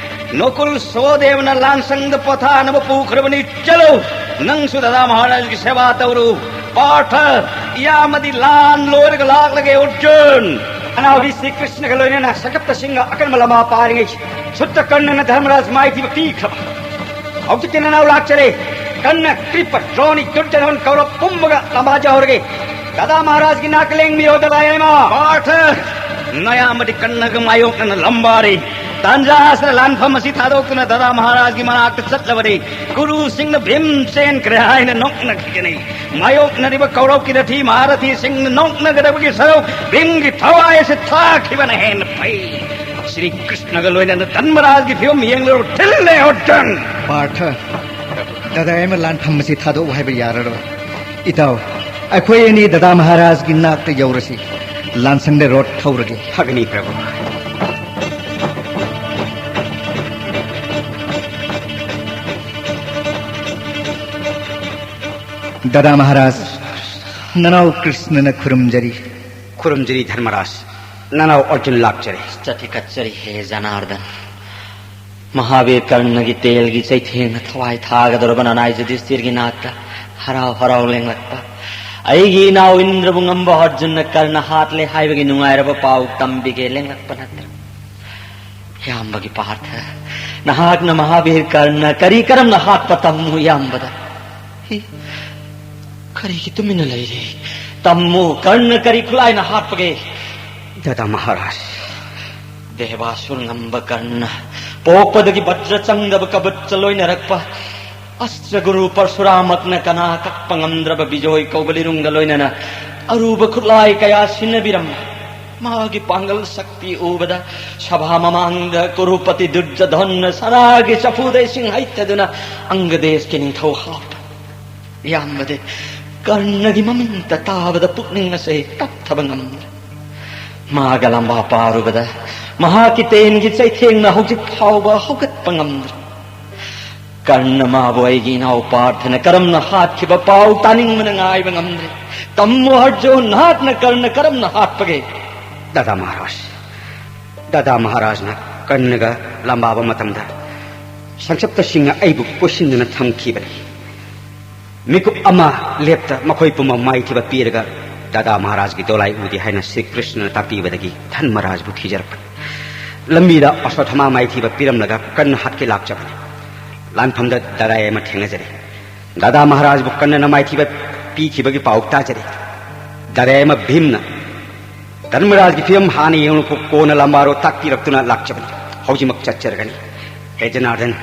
ꯅꯀꯨꯜ ꯁꯍꯗꯦꯕꯅ ꯂꯥꯟꯁꯪꯗ ꯄꯣꯊꯥꯅꯕ ꯄꯨꯈ꯭ꯔꯕꯅꯤ꯫ ꯆꯠꯂꯨ, ꯅꯪꯁꯨ ꯗꯥꯗꯥ ꯃꯍꯥꯔꯥꯖꯒꯤ ꯁꯦꯕꯥ ꯇꯧꯔꯨ꯫ ꯄꯥꯔꯊ, ꯏꯌꯥꯝꯕꯗꯤ ꯂꯥꯟ ꯂꯣꯏꯔꯒ ꯂꯥꯛꯂꯒꯦ꯫ ꯑꯔꯖꯨꯟ! ꯑꯅꯥꯎꯗꯤ ꯁ꯭ꯔꯤ ꯀ꯭ꯔꯤꯁꯅꯒ ꯂꯣꯏꯅꯅ ꯁꯀꯠꯇ ꯁꯤꯡꯒ ꯑꯀꯟꯕ ꯂꯝꯕꯥ ꯄꯥꯔꯤꯉꯩ ꯁꯨꯠꯇ ꯀꯔꯅꯅ ꯙꯔꯃꯔꯥꯖ ꯃꯥꯏꯊꯤꯕ ꯄꯤꯈ꯭ꯔꯕ꯫ ꯍꯧꯖꯤꯛꯇꯤ ꯅꯅꯥꯎ ꯂꯥꯛꯆꯔꯦ꯫ ꯀꯔꯅ, ꯀ꯭ꯔꯤꯄ, ꯗ꯭ꯔꯣꯅꯤ, ꯗꯨꯔꯖꯙꯣꯟ, ꯀꯧꯔꯕ ꯄꯨꯝꯕꯒ ꯂꯝꯕꯥ ꯌꯧꯔꯒꯦ꯫ ꯗꯥꯗꯥ ꯃꯍꯥꯔꯥꯖꯒꯤ ꯅꯥꯛꯇ ꯂꯦꯡꯃꯤꯔꯣ, ꯗꯥꯗꯥ ꯌꯥꯏꯃ꯫ ꯄꯥꯔꯊ, ꯅꯌꯥꯝꯕꯗꯤ ꯀꯔꯅꯒ ꯃꯥꯌꯣꯛꯅꯅ ꯂꯝꯕꯥꯔꯤ꯫ ꯇꯥꯟꯖꯥ ꯑꯁꯤꯗ ꯂꯥꯟꯐꯝ ꯑꯁꯤ ꯊꯥꯗꯣꯛꯇꯨꯅ ꯗꯥꯗꯥ ꯃꯍꯥꯔꯥꯖꯒꯤ ꯃꯅꯥꯛꯇ ꯆꯠꯂꯕꯅꯤ꯫ ꯀꯨꯔꯨꯁꯤꯡꯅ ꯚꯤꯝ ꯆꯦꯟꯈ꯭ꯔꯦ ꯍꯥꯏꯅ ꯅꯣꯛꯅꯈꯤꯒꯅꯤ꯫ ꯃꯥꯌꯣꯛꯅꯔꯤꯕ ꯀꯧꯔꯧꯀꯤ ꯔꯊꯤ ꯃꯍꯥꯔꯊꯤꯁꯤꯡꯅ ꯅꯣꯛꯅꯒꯗꯕꯒꯤ ꯁꯔꯨꯛ ꯚꯤꯝꯒꯤ ꯊꯋꯥꯏ ꯑꯁꯤ ꯊꯥꯈꯤꯕꯅ ꯍꯦꯟꯅ ꯐꯩ꯫ ꯁ꯭ꯔꯤ ꯀ꯭ꯔꯤꯁꯅꯒ ꯂꯣꯏꯅꯅ ꯙꯔꯃꯔꯥꯖꯒꯤ ꯐꯤꯕꯝ ꯌꯦꯡꯂꯨꯔꯣ꯫ ꯊꯤꯜꯂꯦ, ꯑꯔꯖꯨꯟ! ꯄꯥꯔꯊ, ꯗꯥꯗꯥ ꯌꯥꯏꯃ ꯂꯥꯟꯐꯝ ꯑꯁꯤ ꯊꯥꯗꯣꯛꯎ ꯍꯥꯏꯕ ꯌꯥꯔꯔꯣꯏ꯫ ꯏꯇꯥꯎ, ꯑꯩꯈꯣꯏ ꯑꯅꯤ ꯗꯥꯗꯥ ꯃꯍꯥꯔꯥꯖꯒꯤ ꯅꯥꯛꯇ ꯌꯧꯔꯁꯤ꯫ ꯂꯥꯟꯁꯪꯗ ꯔꯣꯠ ꯊꯧꯔꯒꯦ꯫ ꯐꯒꯅꯤ, ꯄ꯭ꯔꯚꯨ꯫ ꯗꯥꯗꯥ ꯃꯍꯥꯔꯥꯖ, ꯅꯅꯥꯎ ꯀ꯭ꯔꯤꯁꯅꯅ ꯈꯨꯔꯨꯝꯖꯔꯤ꯫ ꯈꯨꯔꯨꯝꯖꯔꯤ ꯙꯔꯃꯔꯥꯖ, ꯅꯅꯥꯎ ꯑꯔꯖꯨꯟ ꯂꯥꯛꯆꯔꯦ꯫ ꯆꯠꯇꯤ ꯀꯠꯆꯔꯤ ꯍꯦ ꯖꯅꯥꯔꯗꯟ꯫ ꯃꯍꯥꯕꯤꯔ ꯀꯔꯅꯒꯤ ꯇꯦꯜꯒꯤ ꯆꯩꯊꯦꯡꯅ ꯊꯋꯥꯏ ꯊꯥꯒꯗꯧꯔꯕ ꯅꯅꯥꯏ ꯌꯨꯙꯤꯁꯊꯤꯔꯒꯤ ꯅꯥꯛꯇ ꯍꯔꯥꯎ ꯍꯔꯥꯎ ꯂꯦꯡꯂꯛꯄ, ꯑꯩꯒꯤ ꯏꯅꯥꯎ ꯏꯟꯗ꯭ꯔꯕꯨ ꯉꯝꯕ ꯑꯔꯖꯨꯟꯅ ꯀꯔꯅ ꯍꯥꯠꯂꯦ ꯍꯥꯏꯕꯒꯤ ꯅꯨꯡꯉꯥꯏꯔꯕ ꯄꯥꯎ ꯇꯝꯕꯤꯒꯦ ꯂꯦꯡꯂꯛꯄ ꯅꯠꯇ꯭ꯔꯥ? ꯏꯌꯥꯝꯕꯒꯤ ꯄꯥꯔꯊ, ꯅꯍꯥꯛꯅ ꯃꯍꯥꯕꯤꯔ ꯀꯔꯅ ꯀꯔꯤ ꯀꯔꯝꯅ ꯍꯥꯠꯄ ꯇꯝꯃꯨ ꯏꯌꯥꯝꯕꯗ꯫ ꯍꯤ, ꯀꯔꯤꯒꯤ ꯇꯨꯃꯤꯟꯅ ꯂꯩꯔꯤ? ꯇꯝꯃꯨ, ꯀꯔꯅ ꯀꯔꯤ ꯈꯨꯠꯂꯥꯏꯅ ꯍꯥꯠꯄꯒꯦ? ꯗꯥꯗꯥ ꯃꯍꯥꯔꯥꯖ, ꯗꯦꯕꯥꯁꯨꯔ ꯉꯝꯕ ꯀꯔꯅ ꯄꯣꯛꯄꯗꯒꯤ ꯚꯗ꯭ꯔ ꯆꯪꯗꯕ ꯀꯕꯠꯆ ꯂꯣꯏꯅꯔꯛꯄ ꯑꯁꯇ꯭ꯔ ꯒꯨꯔꯨ ꯄꯔꯁꯨꯔꯥꯃꯛꯅ ꯀꯅꯥ ꯀꯛꯄ ꯉꯝꯗ꯭ꯔꯕ ꯕꯤꯖꯣꯏ ꯀꯧꯕ ꯂꯤꯔꯨꯡꯒ ꯂꯣꯏꯅꯅ ꯑꯔꯨꯕ ꯈꯨꯠꯂꯥꯏ ꯀꯌꯥ ꯁꯤꯟꯅꯕꯤꯔꯝꯕ ꯃꯥꯒꯤ ꯄꯥꯡꯒꯜ ꯁꯛꯇꯤ ꯎꯕꯗ ꯁꯚꯥ ꯃꯃꯥꯡꯗ ꯀꯨꯔꯨꯄꯇꯤ ꯗꯨꯔꯖꯙꯟꯅ ꯁꯅꯥꯒꯤ ꯆꯐꯨꯗ ꯏꯁꯤꯡ ꯍꯩꯊꯗꯨꯅ ꯑꯪꯒꯗꯦꯁꯀꯤ ꯅꯤꯡꯊꯧ ꯍꯥꯞꯄ꯫ ꯏꯌꯥꯝꯕꯗꯤ ꯀꯔꯅꯒꯤ ꯃꯃꯤꯡꯇ ꯇꯥꯕꯗ ꯄꯨꯛꯅꯤꯡ ꯑꯁꯦ ꯇꯞꯊꯕ ꯉꯝꯗ꯭ꯔꯦ꯫ ꯃꯥꯒ ꯂꯝꯕꯥ ꯄꯥꯔꯨꯕꯗ ꯃꯍꯥꯛꯀꯤ ꯇꯦꯟꯒꯤ ꯆꯩꯊꯦꯡꯅ ꯍꯧꯖꯤꯛ ꯐꯥꯎꯕ ꯍꯧꯒꯠꯄ ꯉꯝꯗ꯭ꯔꯤ꯫ ꯀꯔꯅ ꯃꯥꯕꯨ ꯑꯩꯒꯤ ꯏꯅꯥꯎ ꯄꯥꯔꯊꯅ ꯀꯔꯝꯅ ꯍꯥꯠꯈꯤꯕ ꯄꯥꯎ ꯇꯥꯅꯤꯡꯕꯅ ꯉꯥꯏꯕ ꯉꯝꯗ꯭ꯔꯦ꯫ ꯇꯝꯃꯨ ꯑꯔꯖꯨꯟ, ꯅꯍꯥꯛꯅ ꯀꯔꯅ ꯀꯔꯝꯅ ꯍꯥꯠꯄꯒꯦ? ꯗꯥꯗꯥ ꯃꯍꯥꯔꯥꯖ, ꯗꯥꯗꯥ ꯃꯍꯥꯔꯥꯖꯅ ꯀꯔꯅꯒ ꯂꯥꯝꯕꯥꯕ ꯃꯇꯝꯗ ꯁꯪꯁꯞꯇꯁꯤꯡꯅ ꯑꯩꯕꯨ ꯀꯣꯏꯁꯤꯟꯗꯨꯅ ꯊꯝꯈꯤꯕꯅꯤ꯫ ꯃꯤꯀꯨꯞ ꯑꯃ ꯂꯦꯞꯇ ꯃꯈꯣꯏ ꯄꯨꯝꯕ ꯃꯥꯏꯊꯤꯕ ꯄꯤꯔꯒ ꯗꯥꯗꯥ ꯃꯍꯥꯔꯥꯖꯒꯤ ꯗꯣꯂꯥꯏ ꯎꯗꯦ ꯍꯥꯏꯅ ꯁ꯭ꯔꯤ ꯀ꯭ꯔꯤꯁꯅꯅ ꯇꯥꯛꯄꯤꯕꯗꯒꯤ ꯙꯔꯃꯔꯥꯖꯕꯨ ꯊꯤꯖꯔꯛꯄꯅꯤ꯫ ꯂꯝꯕꯤꯗ ꯑꯁ꯭ꯋꯠꯊꯥꯃꯥ ꯃꯥꯏꯊꯤꯕ ꯄꯤꯔꯝꯂꯒ ꯀꯔꯅ ꯍꯥꯠꯀꯦ ꯂꯥꯛꯆꯕꯅꯤ꯫ ꯂꯥꯟꯐꯝꯗ ꯗꯥꯗꯥꯏ ꯑꯃ ꯊꯦꯡꯅꯖꯔꯦ꯫ ꯗꯥꯗꯥ ꯃꯍꯥꯔꯥꯖꯕꯨ ꯀꯔꯅꯅ ꯃꯥꯏꯊꯤꯕ ꯄꯤꯈꯤꯕꯒꯤ ꯄꯥꯎ ꯇꯥꯖꯔꯦ꯫ ꯗꯥꯗꯥꯏ ꯑꯃ ꯚꯤꯝꯅ ꯙꯔꯃꯔꯥꯖꯒꯤ ꯐꯤꯕꯝ ꯍꯥꯟꯅ ꯌꯦꯡꯂꯨꯀꯣ, ꯀꯣꯟꯅ ꯂꯝꯕꯥꯔꯣ ꯇꯥꯛꯄꯤꯔꯛꯇꯨꯅ ꯂꯥꯛꯆꯕꯅꯤ꯫ ꯍꯧꯖꯤꯛꯃꯛ ꯆꯠꯆꯔꯒꯅꯤ꯫ ꯍꯦ ꯖꯅꯥꯔꯗꯟ,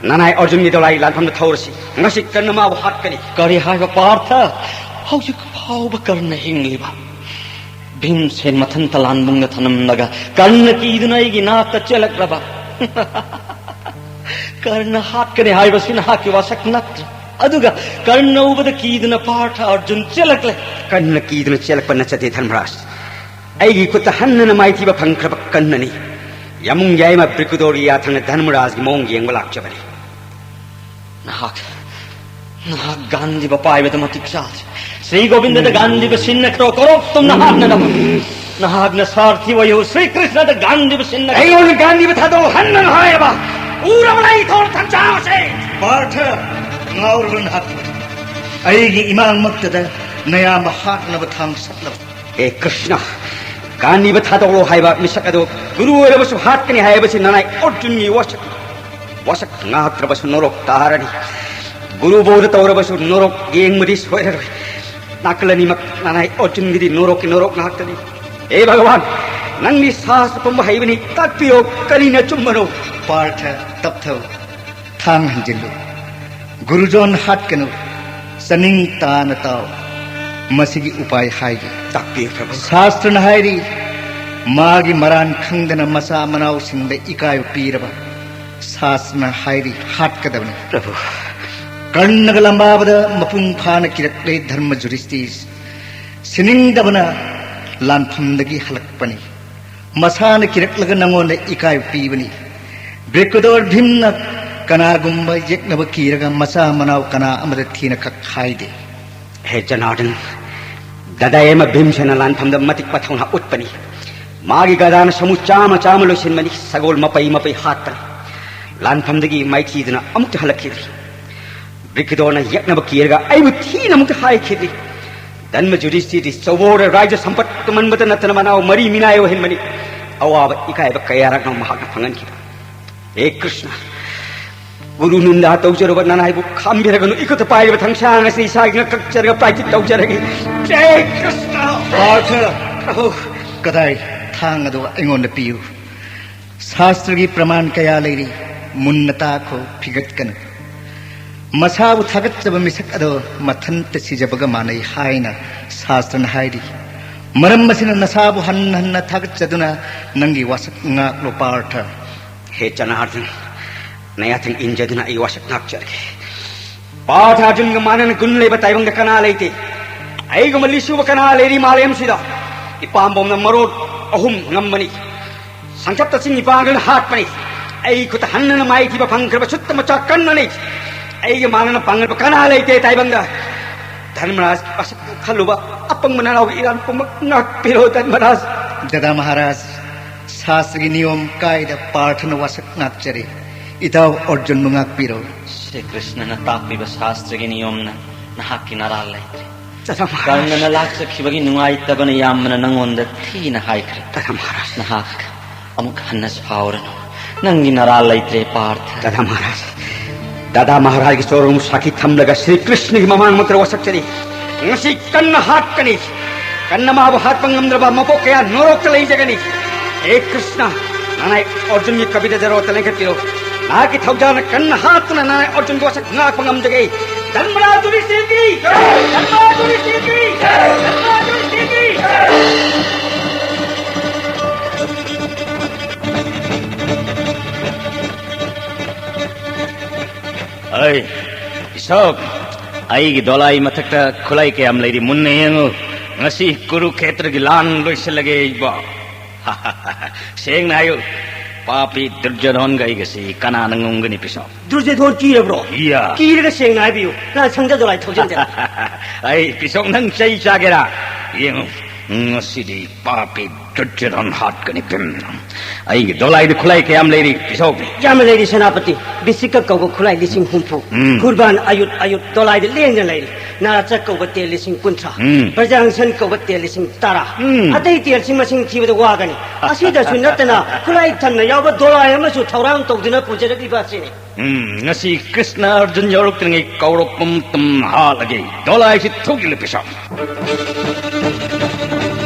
ꯅꯅꯥꯏ ꯑꯔꯖꯨꯟꯒꯤ ꯗꯣꯂꯥꯏ ꯂꯥꯟꯐꯝꯗ ꯊꯧꯔꯁꯤ꯫ ꯉꯁꯤ ꯀꯔꯅ ꯃꯥꯕꯨ ꯍꯥꯠꯀꯅꯤ꯫ ꯀꯔꯤ ꯍꯥꯏꯕ ꯄꯥꯔꯊ? ꯍꯧꯖꯤꯛ ꯐꯥꯎꯕ ꯀꯔꯅ ꯍꯤꯡꯂꯤꯕ? ꯚꯤꯝꯁꯦꯟ ꯃꯊꯟꯇ ꯂꯥꯟꯕꯨꯡꯗ ꯊꯅꯝꯂꯒ ꯀꯔꯅ ꯀꯤꯗꯨꯅ ꯑꯩꯒꯤ ꯅꯥꯛꯇ ꯆꯦꯜꯂꯛꯂꯕ? ꯀꯔꯅ ꯍꯥꯠꯀꯅꯤ ꯍꯥꯏꯕꯁꯤ ꯅꯍꯥꯛꯀꯤ ꯋꯥꯁꯛ ꯅꯠꯇ꯭ꯔꯥ? ꯑꯗꯨꯒ ꯀꯔꯅ ꯎꯕꯗ ꯀꯤꯗꯨꯅ ꯄꯥꯔꯊ ꯑꯔꯖꯨꯟ ꯆꯦꯜꯂꯛꯂꯦ꯫ ꯀꯔꯅ ꯀꯤꯗꯨꯅ ꯆꯦꯜꯂꯛꯄ ꯅꯠꯆꯗꯦ ꯙꯔꯃꯔꯥꯖ꯫ ꯑꯩꯒꯤ ꯈꯨꯠꯇ ꯍꯟꯅꯅ ꯃꯥꯏꯊꯤꯕ ꯐꯪꯈ꯭ꯔꯕ ꯀꯔꯅꯅꯤ꯫ ꯌꯥꯃꯨꯡ ꯌꯥꯏꯃ ꯕ꯭ꯔꯤꯀꯨꯗꯣꯔꯒꯤ ꯌꯥꯊꯪꯅ ꯙꯔꯃꯔꯥꯖꯒꯤ ꯃꯑꯣꯡ ꯌꯦꯡꯕ ꯂꯥꯛꯆꯕꯅꯤ꯫ ꯅꯍꯥꯛ, ꯅꯍꯥꯛ ꯒꯥꯟꯙꯤꯕ ꯄꯥꯏꯕꯗ ꯃꯇꯤꯛ ꯆꯥꯗꯦ꯫ ꯁ꯭ꯔꯤ ꯒꯣꯕꯤꯟꯗꯗ ꯒꯥꯟꯙꯤꯕ ꯁꯤꯟꯅꯈ꯭ꯔꯣ, ꯀꯣꯔꯣꯛꯇꯨꯝꯅ ꯍꯥꯠꯅꯅꯕ꯫ ꯅꯍꯥꯛꯅ ꯁꯥꯔꯊꯤ ꯑꯣꯏꯌꯨ, ꯁ꯭ꯔꯤ ꯀ꯭ꯔꯤꯁꯅꯗ ꯒꯥꯟꯙꯤꯕ ꯁꯤꯟꯅꯈ꯭ꯔꯣ꯫ ꯑꯩꯉꯣꯟꯗ ꯒꯥꯟꯙꯤꯕ ꯊꯥꯗꯣꯛꯎ, ꯍꯟꯅꯅ ꯍꯥꯏꯔꯕ꯫ ꯎꯔꯕ ꯂꯩ ꯊꯣꯔ ꯊꯝꯆꯥꯁꯦ꯫ ꯄꯥꯔꯊ, ꯉꯥꯎꯔꯕ ꯅꯍꯥꯛꯄꯨ꯫ ꯑꯩꯒꯤ ꯏꯃꯥꯡꯃꯛꯇꯗ ꯅꯌꯥꯝꯕ ꯍꯥꯠꯅꯕ ꯊꯥꯡ ꯁꯠꯂꯕ꯫ ꯍꯦ ꯀ꯭ꯔꯤꯁꯅ, ꯒꯥꯟꯙꯤꯕ ꯊꯥꯗꯣꯛꯂꯣ ꯍꯥꯏꯕ ꯃꯤꯁꯛ ꯑꯗꯨ ꯒꯨꯔꯨ ꯑꯣꯏꯔꯕꯁꯨ ꯍꯥꯠꯀꯅꯤ ꯍꯥꯏꯕꯁꯤ ꯅꯅꯥꯏ ꯑꯣꯔꯖꯨꯟꯒꯤ ꯋꯥꯁꯛ, ꯋꯥꯁꯛ ꯉꯥꯛꯇ꯭ꯔꯕꯁꯨ ꯅꯣꯔꯣꯛ ꯇꯥꯔꯅꯤ꯫ ꯒꯨꯔꯨ ꯕꯣꯙ ꯇꯧꯔꯕꯁꯨ ꯅꯣꯔꯣꯛ ꯌꯦꯡꯕꯗꯤ ꯁꯣꯏꯔꯔꯣꯏ꯫ ꯅꯥꯀꯜ ꯑꯅꯤꯃꯛ ꯅꯅꯥꯏ ꯑꯣꯔꯖꯨꯟꯒꯤꯗꯤ ꯅꯣꯔꯣꯛꯀꯤ ꯅꯣꯔꯣꯛ ꯉꯥꯛꯇꯅꯤ꯫ ꯍꯦ ꯚꯒꯋꯥꯟ, ꯅꯪꯗꯤ ꯁꯥꯁꯇ꯭ꯔ ꯄꯨꯝꯕ ꯍꯩꯕꯅꯤ, ꯇꯥꯛꯄꯤꯌꯣ, ꯀꯔꯤꯅ ꯑꯆꯨꯝꯕꯅꯣ? ꯄꯥꯔꯊ, ꯇꯞꯊꯧ, ꯊꯥꯡ ꯍꯟꯖꯤꯜꯂꯨ꯫ ꯒꯨꯔꯨꯖꯣꯟ ꯍꯥꯠꯀꯅꯨ꯫ ꯆꯅꯤꯡ ꯇꯥꯅ ꯇꯥꯎ꯫ ꯃꯁꯤꯒꯤ ꯎꯄꯥꯏ ꯍꯥꯏꯒꯦ꯫ ꯇꯥꯛꯄꯤꯌꯨ, ꯄ꯭ꯔꯚꯨ꯫ ꯁꯥꯁꯇ꯭ꯔꯅ ꯍꯥꯏꯔꯤ, ꯃꯥꯒꯤ ꯃꯔꯥꯟ ꯈꯪꯗꯅ ꯃꯆꯥ ꯃꯅꯥꯎꯁꯤꯡꯗ ꯏꯀꯥꯏꯕ ꯄꯤꯔꯕ ꯁꯥꯁꯇ꯭ꯔꯅ ꯍꯥꯏꯔꯤ, ꯍꯥꯠꯀꯗꯕꯅꯤ꯫ ꯄ꯭ꯔꯚꯨ꯫ ꯀꯔꯅꯒ ꯂꯝꯕꯥꯕꯗ ꯃꯄꯨꯡ ꯐꯥꯅ ꯀꯤꯔꯛꯂꯦ ꯙꯔꯃ ꯖꯨꯔꯤꯁꯇꯤꯁ꯫ ꯁꯤꯅꯤꯡꯗꯕꯅ ꯂꯥꯟꯐꯝꯗꯒꯤ ꯍꯜꯂꯛꯄꯅꯤ꯫ ꯃꯁꯥꯅ ꯀꯤꯔꯛꯂꯒ ꯅꯪꯉꯣꯟꯗ ꯏꯀꯥꯏꯕ ꯄꯤꯕꯅꯤ꯫ ꯕ꯭ꯔꯤꯀꯗꯣꯔ ꯚꯤꯝꯅ ꯀꯅꯥꯒꯨꯝꯕ ꯌꯦꯛꯅꯕ ꯀꯤꯔꯒ ꯃꯆꯥ ꯃꯅꯥꯎ ꯀꯅꯥ ꯑꯃꯗ ꯊꯤꯅ ꯈꯛ ꯍꯥꯏꯗꯦ꯫ ꯍꯦ ꯖꯅꯥꯔꯗꯟ, ꯗꯗꯥ ꯑꯃ ꯚꯤꯝꯁꯦꯅ ꯂꯥꯟꯐꯝꯗ ꯃꯇꯤꯛ ꯃꯊꯧꯅꯥ ꯎꯠꯄꯅꯤ꯫ ꯃꯥꯒꯤ ꯒꯗꯥꯅ ꯁꯃꯨ ꯆꯥꯝꯃ ꯆꯥꯝꯃ ꯂꯣꯏꯁꯤꯟꯕꯅꯤ, ꯁꯒꯣꯜ ꯃꯄꯩ ꯃꯄꯩ ꯍꯥꯠꯄꯅꯤ꯫ ꯂꯥꯟꯐꯝꯗꯒꯤ ꯃꯥꯏꯊꯤꯗꯨꯅ ꯑꯃꯨꯛꯇ ꯍꯜꯂꯛꯈꯤꯗ꯭ꯔꯤ꯫ ꯕ꯭ꯔꯤꯀꯗꯣꯔꯅ ꯌꯦꯛꯅꯕ ꯀꯤꯔꯒ ꯑꯩꯕꯨ ꯊꯤꯅ ꯑꯃꯨꯛꯇ ꯍꯥꯏꯈꯤꯗ꯭ꯔꯤ꯫ ꯙꯟꯃ ꯌꯨꯙꯤꯁꯇꯤꯔꯗꯤ ꯆꯧꯕꯣꯔ ꯔꯥꯏꯖ ꯁꯝꯄꯠ ꯇꯨꯝꯍꯟꯕꯇ ꯅꯠꯇꯅ ꯃꯅꯥꯎ ꯃꯔꯤ ꯃꯤꯅꯥꯏ ꯑꯣꯏꯍꯟꯕꯅꯤ꯫ ꯑꯋꯥꯕ ꯏꯀꯥꯏꯕ ꯀꯌꯥꯔꯛꯅꯣ ꯃꯍꯥꯛꯅ ꯐꯪꯍꯟꯈꯤꯕ꯫ ꯍꯦ ꯀ꯭ꯔꯤꯁꯅ, ꯒꯨꯔꯨ ꯅꯤꯟꯗꯥ ꯇꯧꯖꯔꯨꯕ ꯅꯅꯥꯏꯕꯨ ꯈꯥꯝꯕꯤꯔꯒꯅꯨ꯫ ꯏꯈꯨꯠꯇ ꯄꯥꯏꯔꯤꯕ ꯊꯥꯡꯁꯥꯡ ꯑꯁꯤ ꯏꯁꯥꯒꯤ ꯉꯛ ꯀꯛꯆꯔꯒ ꯄ꯭ꯔꯥꯏꯆꯤꯠ ꯇꯧꯖꯔꯒꯦ꯫ ꯖꯦ ꯀ꯭ꯔꯤꯁꯅ! ꯄꯥꯔꯊ! ꯄ꯭ꯔꯚꯨ! ꯀꯗꯥꯏ? ꯊꯥꯡ ꯑꯗꯨ ꯑꯩꯉꯣꯟꯗ ꯄꯤꯌꯨ꯫ ꯁꯥꯁꯇ꯭ꯔꯒꯤ ꯄ꯭ꯔꯃꯥꯟ ꯀꯌꯥ ꯂꯩꯔꯤ, ꯃꯨꯟꯅ ꯇꯥꯈꯣ, ꯐꯤꯒꯠꯀꯅꯨ꯫ ꯃꯁꯥꯕꯨ ꯊꯥꯒꯠꯆꯕ ꯃꯤꯁꯛ ꯑꯗꯣ ꯃꯊꯟꯇ ꯁꯤꯖꯕꯒ ꯃꯥꯟꯅꯩ ꯍꯥꯏꯅ ꯁꯥꯁꯇ꯭ꯔꯅ ꯍꯥꯏꯔꯤ꯫ ꯃꯔꯝ ꯑꯁꯤꯅ ꯅꯁꯥꯕꯨ ꯍꯟꯅ ꯍꯟꯅ ꯊꯥꯒꯠꯆꯗꯨꯅ ꯅꯪꯒꯤ ꯋꯥꯁꯛ ꯉꯥꯛꯂꯣ, ꯄꯥꯔꯊ꯫ ꯍꯦ ꯖꯅꯥꯔꯗꯟ, ꯅꯌꯥꯊꯪ ꯏꯟꯖꯗꯨꯅ ꯑꯩ ꯋꯥꯁꯛ ꯉꯥꯛꯆꯔꯒꯦ꯫ ꯄꯥꯔꯊ ꯑꯔꯖꯨꯟꯒ ꯃꯥꯟꯅꯅ ꯒꯨꯟ ꯂꯩꯕ ꯇꯥꯏꯕꯪꯗ ꯀꯅꯥ ꯂꯩꯇꯦ? ꯑꯩꯒꯨꯝꯕ ꯂꯤꯁꯨꯕ ꯀꯅꯥ ꯂꯩꯔꯤ ꯃꯥꯂꯦꯝꯁꯤꯗ? ꯏꯄꯥꯝꯕꯣꯝꯅ ꯃꯔꯣꯟ ꯑꯍꯨꯝ ꯉꯝꯕꯅꯤ, ꯁꯪꯆꯞꯇ ꯆꯤꯡ ꯅꯤꯄꯥꯡꯗꯨꯅ ꯍꯥꯠꯄꯅꯤ꯫ ꯑꯩ ꯈꯨꯠꯇ ꯍꯟꯅꯅ ꯃꯥꯏꯊꯤꯕ ꯐꯪꯈ꯭ꯔꯕ ꯁꯨꯠꯇ ꯃꯆꯥ ꯀꯟꯕꯅꯤ꯫ ꯑꯩꯒ ꯃꯥꯟꯅꯅ ꯄꯥꯡꯒꯜꯕ ꯀꯅꯥ ꯂꯩꯇꯦ ꯇꯥꯏꯕꯪꯗ? ꯙꯔꯃꯔꯥꯖꯀꯤ ꯋꯥꯁꯛ ꯈꯜꯂꯨꯕ ꯑꯄꯪꯕ ꯅꯅꯥꯎꯒꯤ ꯏꯔꯥꯟ ꯄꯨꯝꯕ ꯉꯥꯛꯄꯤꯔꯣ ꯙꯔꯃꯔꯥꯖ꯫ ꯗꯗꯥ ꯃꯍꯥꯔꯥꯖ, ꯁꯥꯁꯇ꯭ꯔꯒꯤ ꯅꯤꯌꯣꯝ ꯀꯥꯏꯗ ꯄꯥꯔꯊꯅ ꯋꯥꯁꯛ ꯉꯥꯛꯆꯔꯤ꯫ ꯏꯇꯥꯎ ꯑꯔꯖꯨꯟꯕꯨ ꯉꯥꯛꯄꯤꯔꯣ꯫ ꯁ꯭ꯔꯤ ꯀ꯭ꯔꯤꯁꯅꯅ ꯇꯥꯛꯄꯤꯕ ꯁꯥꯁꯇ꯭ꯔꯒꯤ ꯅꯤꯌꯣꯝꯅ ꯅꯍꯥꯛꯀꯤ ꯅꯔꯥꯜ ꯂꯩꯇ꯭ꯔꯦ꯫ ꯗꯗꯥ ꯃꯍꯥꯔꯥꯖ꯫ ꯀꯔꯅꯅ ꯂꯥꯛꯆꯈꯤꯕꯒꯤ ꯅꯨꯡꯉꯥꯏꯇꯕꯅ ꯌꯥꯝꯕꯅ ꯅꯉꯣꯟꯗ ꯊꯤꯅ ꯍꯥꯏꯈ꯭ꯔꯦ꯫ ꯗꯗꯥ ꯃꯍꯥꯔꯥꯖ꯫ ꯅꯍꯥꯛ ꯑꯃꯨꯛ ꯍꯟꯅ ꯁꯥꯎꯔꯅꯨ꯫ ꯅꯪꯒꯤ ꯅꯔꯥꯜ ꯂꯩꯇ꯭ꯔꯦ ꯄꯥꯔꯊ꯫ ꯗꯗꯥ ꯃꯍꯥꯔꯥꯖ, ꯗꯗꯥ ꯃꯍꯥꯔꯥꯖꯒꯤ ꯆꯣꯔꯣꯝ ꯁꯥꯈꯤ ꯊꯝꯂꯒ ꯁ꯭ꯔꯤ ꯀ꯭ꯔꯤꯁꯅꯒꯤ ꯃꯃꯥꯡꯃꯛꯇ ꯋꯥꯁꯛꯆꯔꯤ꯫ ꯉꯁꯤ ꯀꯟꯅ ꯍꯥꯠꯀꯅꯤ꯫ ꯀꯟꯅ ꯃꯥꯕꯨ ꯍꯥꯠꯄ ꯉꯝꯗ꯭ꯔꯕ ꯃꯄꯣꯛ ꯀꯌꯥ ꯅꯣꯔꯣꯛꯇ ꯂꯩꯖꯒꯅꯤ꯫ ꯍꯦ ꯀ꯭ꯔꯤꯁꯅ, ꯅꯅꯥꯏ ꯑꯔꯖꯨꯟꯒꯤ ꯀꯕꯤꯗ ꯖꯔꯣꯠꯇ ꯂꯦꯡꯈꯠꯄꯤꯔꯣ꯫ ꯅꯍꯥꯛꯀꯤ ꯊꯧꯖꯥꯜꯅ ꯀꯟꯅ ꯍꯥꯠꯇꯨꯅ ꯅꯅꯥꯏ ꯑꯔꯖꯨꯟꯒꯤ ꯋꯥꯁꯛ ꯉꯥꯛꯄ ꯉꯝꯖꯒꯦ꯫ ꯙꯔꯃꯔꯥꯖ ꯌꯨꯙꯤꯁꯊꯤꯔꯒꯤ! ꯙꯔꯃꯔꯥꯖ ꯌꯨꯙꯤꯁꯊꯤꯔꯒꯤ! ꯙꯔꯃꯔꯥꯖ ꯌꯨꯙꯤꯁꯊꯤꯔꯒꯤ! ꯑꯩ, ꯏꯁꯣꯛ, ꯑꯩꯒꯤ ꯗꯣꯂꯥꯏ ꯃꯊꯛꯇ ꯈꯨꯠꯂꯥꯏ ꯀꯌꯥꯝ ꯂꯩꯔꯤ, ꯃꯨꯟꯅ ꯌꯦꯡꯉꯨ꯫ ꯉꯁꯤ ꯀꯨꯔꯨꯈꯦꯇ꯭ꯔꯒꯤ ꯂꯥꯟ ꯂꯣꯏꯁꯤꯜꯂꯒꯦ ꯏꯕꯣ꯫ ꯁꯦꯡꯅ ꯍꯥꯏꯌꯨ, ꯄꯥꯄꯤ ꯗꯨꯔꯖꯣꯙꯟꯒ ꯑꯩꯒꯁꯤ ꯀꯅꯥꯅ ꯉꯝꯒꯅꯤ, ꯄꯤꯁꯣ? ꯗꯨꯔꯖꯣꯙꯟ ꯀꯤꯔꯕ꯭ꯔꯣ? ꯏꯌꯥ꯫ ꯀꯤꯔꯒ ꯁꯦꯡꯅ ꯍꯥꯏꯕꯤꯌꯨ, ꯅꯍꯥꯟ ꯁꯪꯗ ꯗꯣꯂꯥꯏ ꯊꯧꯖꯤꯟꯗꯦ꯫ ꯑꯩ ꯄꯤꯁꯣꯛ, ꯅꯪ ꯆꯩ ꯆꯥꯒꯦꯔꯥ? ꯌꯦꯡꯉꯨ, ꯉꯁꯤꯗꯤ ꯄꯥꯄꯤ ꯗꯨꯔꯖꯣꯙꯟ ꯍꯥꯠꯀꯅꯤ, ꯚꯤꯝ꯫ ꯑꯩꯒꯤ ꯗꯣꯂꯥꯏꯗ ꯈꯨꯠꯂꯥꯏ ꯀꯌꯥꯝ ꯂꯩꯔꯤ, ꯄꯤꯁꯣꯛ? ꯌꯥꯝꯅ ꯂꯩꯔꯤ, ꯁꯦꯅꯥꯄꯇꯤ꯫ ꯕꯤꯁꯤꯀ ꯀꯧꯕ ꯈꯨꯠꯂꯥꯏ ꯂꯤꯁꯤꯡ ꯍꯨꯝꯐꯨ꯫ ꯎꯝ꯫ ꯒꯨꯔꯕꯥꯟ ꯑꯌꯨꯠ ꯑꯌꯨꯠ ꯗꯣꯂꯥꯏꯗ ꯂꯦꯡꯗꯅ ꯂꯩꯔꯤ꯫ ꯅꯥꯔꯥꯆꯛ ꯀꯧꯕ ꯇꯦꯜ ꯂꯤꯁꯤꯡ ꯀꯨꯟꯊ꯭ꯔꯥ꯫ ꯎꯝ꯫ ꯄ꯭ꯔꯖꯥꯡꯁꯟ ꯀꯧꯕ ꯇꯦꯜ ꯂꯤꯁꯤꯡ ꯇꯔꯥ꯫ ꯎꯝ꯫ ꯑꯇꯩ ꯇꯦꯜꯁꯤꯡ ꯃꯁꯤꯡ ꯊꯤꯕꯗ ꯋꯥꯒꯅꯤ꯫ ꯑꯁꯤꯗꯁꯨ ꯅꯠꯇꯅ ꯈꯨꯠꯂꯥꯏ ꯊꯟꯅ ꯌꯥꯎꯕ ꯗꯣꯂꯥꯏ ꯑꯃꯁꯨ ꯊꯧꯔꯥꯡ ꯇꯧꯗꯨꯅ ꯄꯨꯖꯔꯛꯂꯤꯕ ꯑꯁꯤꯅꯤ꯫ ꯎꯝ, ꯉꯁꯤ ꯀ꯭ꯔꯤꯁꯅ ꯑꯔꯖꯨꯟ ꯌꯧꯔꯛꯇ꯭ꯔꯤꯉꯩ ꯀꯧꯔꯣꯛ ꯄꯨꯝ ꯇꯨꯝ ꯍꯥꯠꯂꯒꯦ꯫ ꯗꯣꯂꯥꯏꯁꯤ ꯊꯧꯖꯤꯜꯂꯨ, ꯄꯤꯁꯣꯛ꯫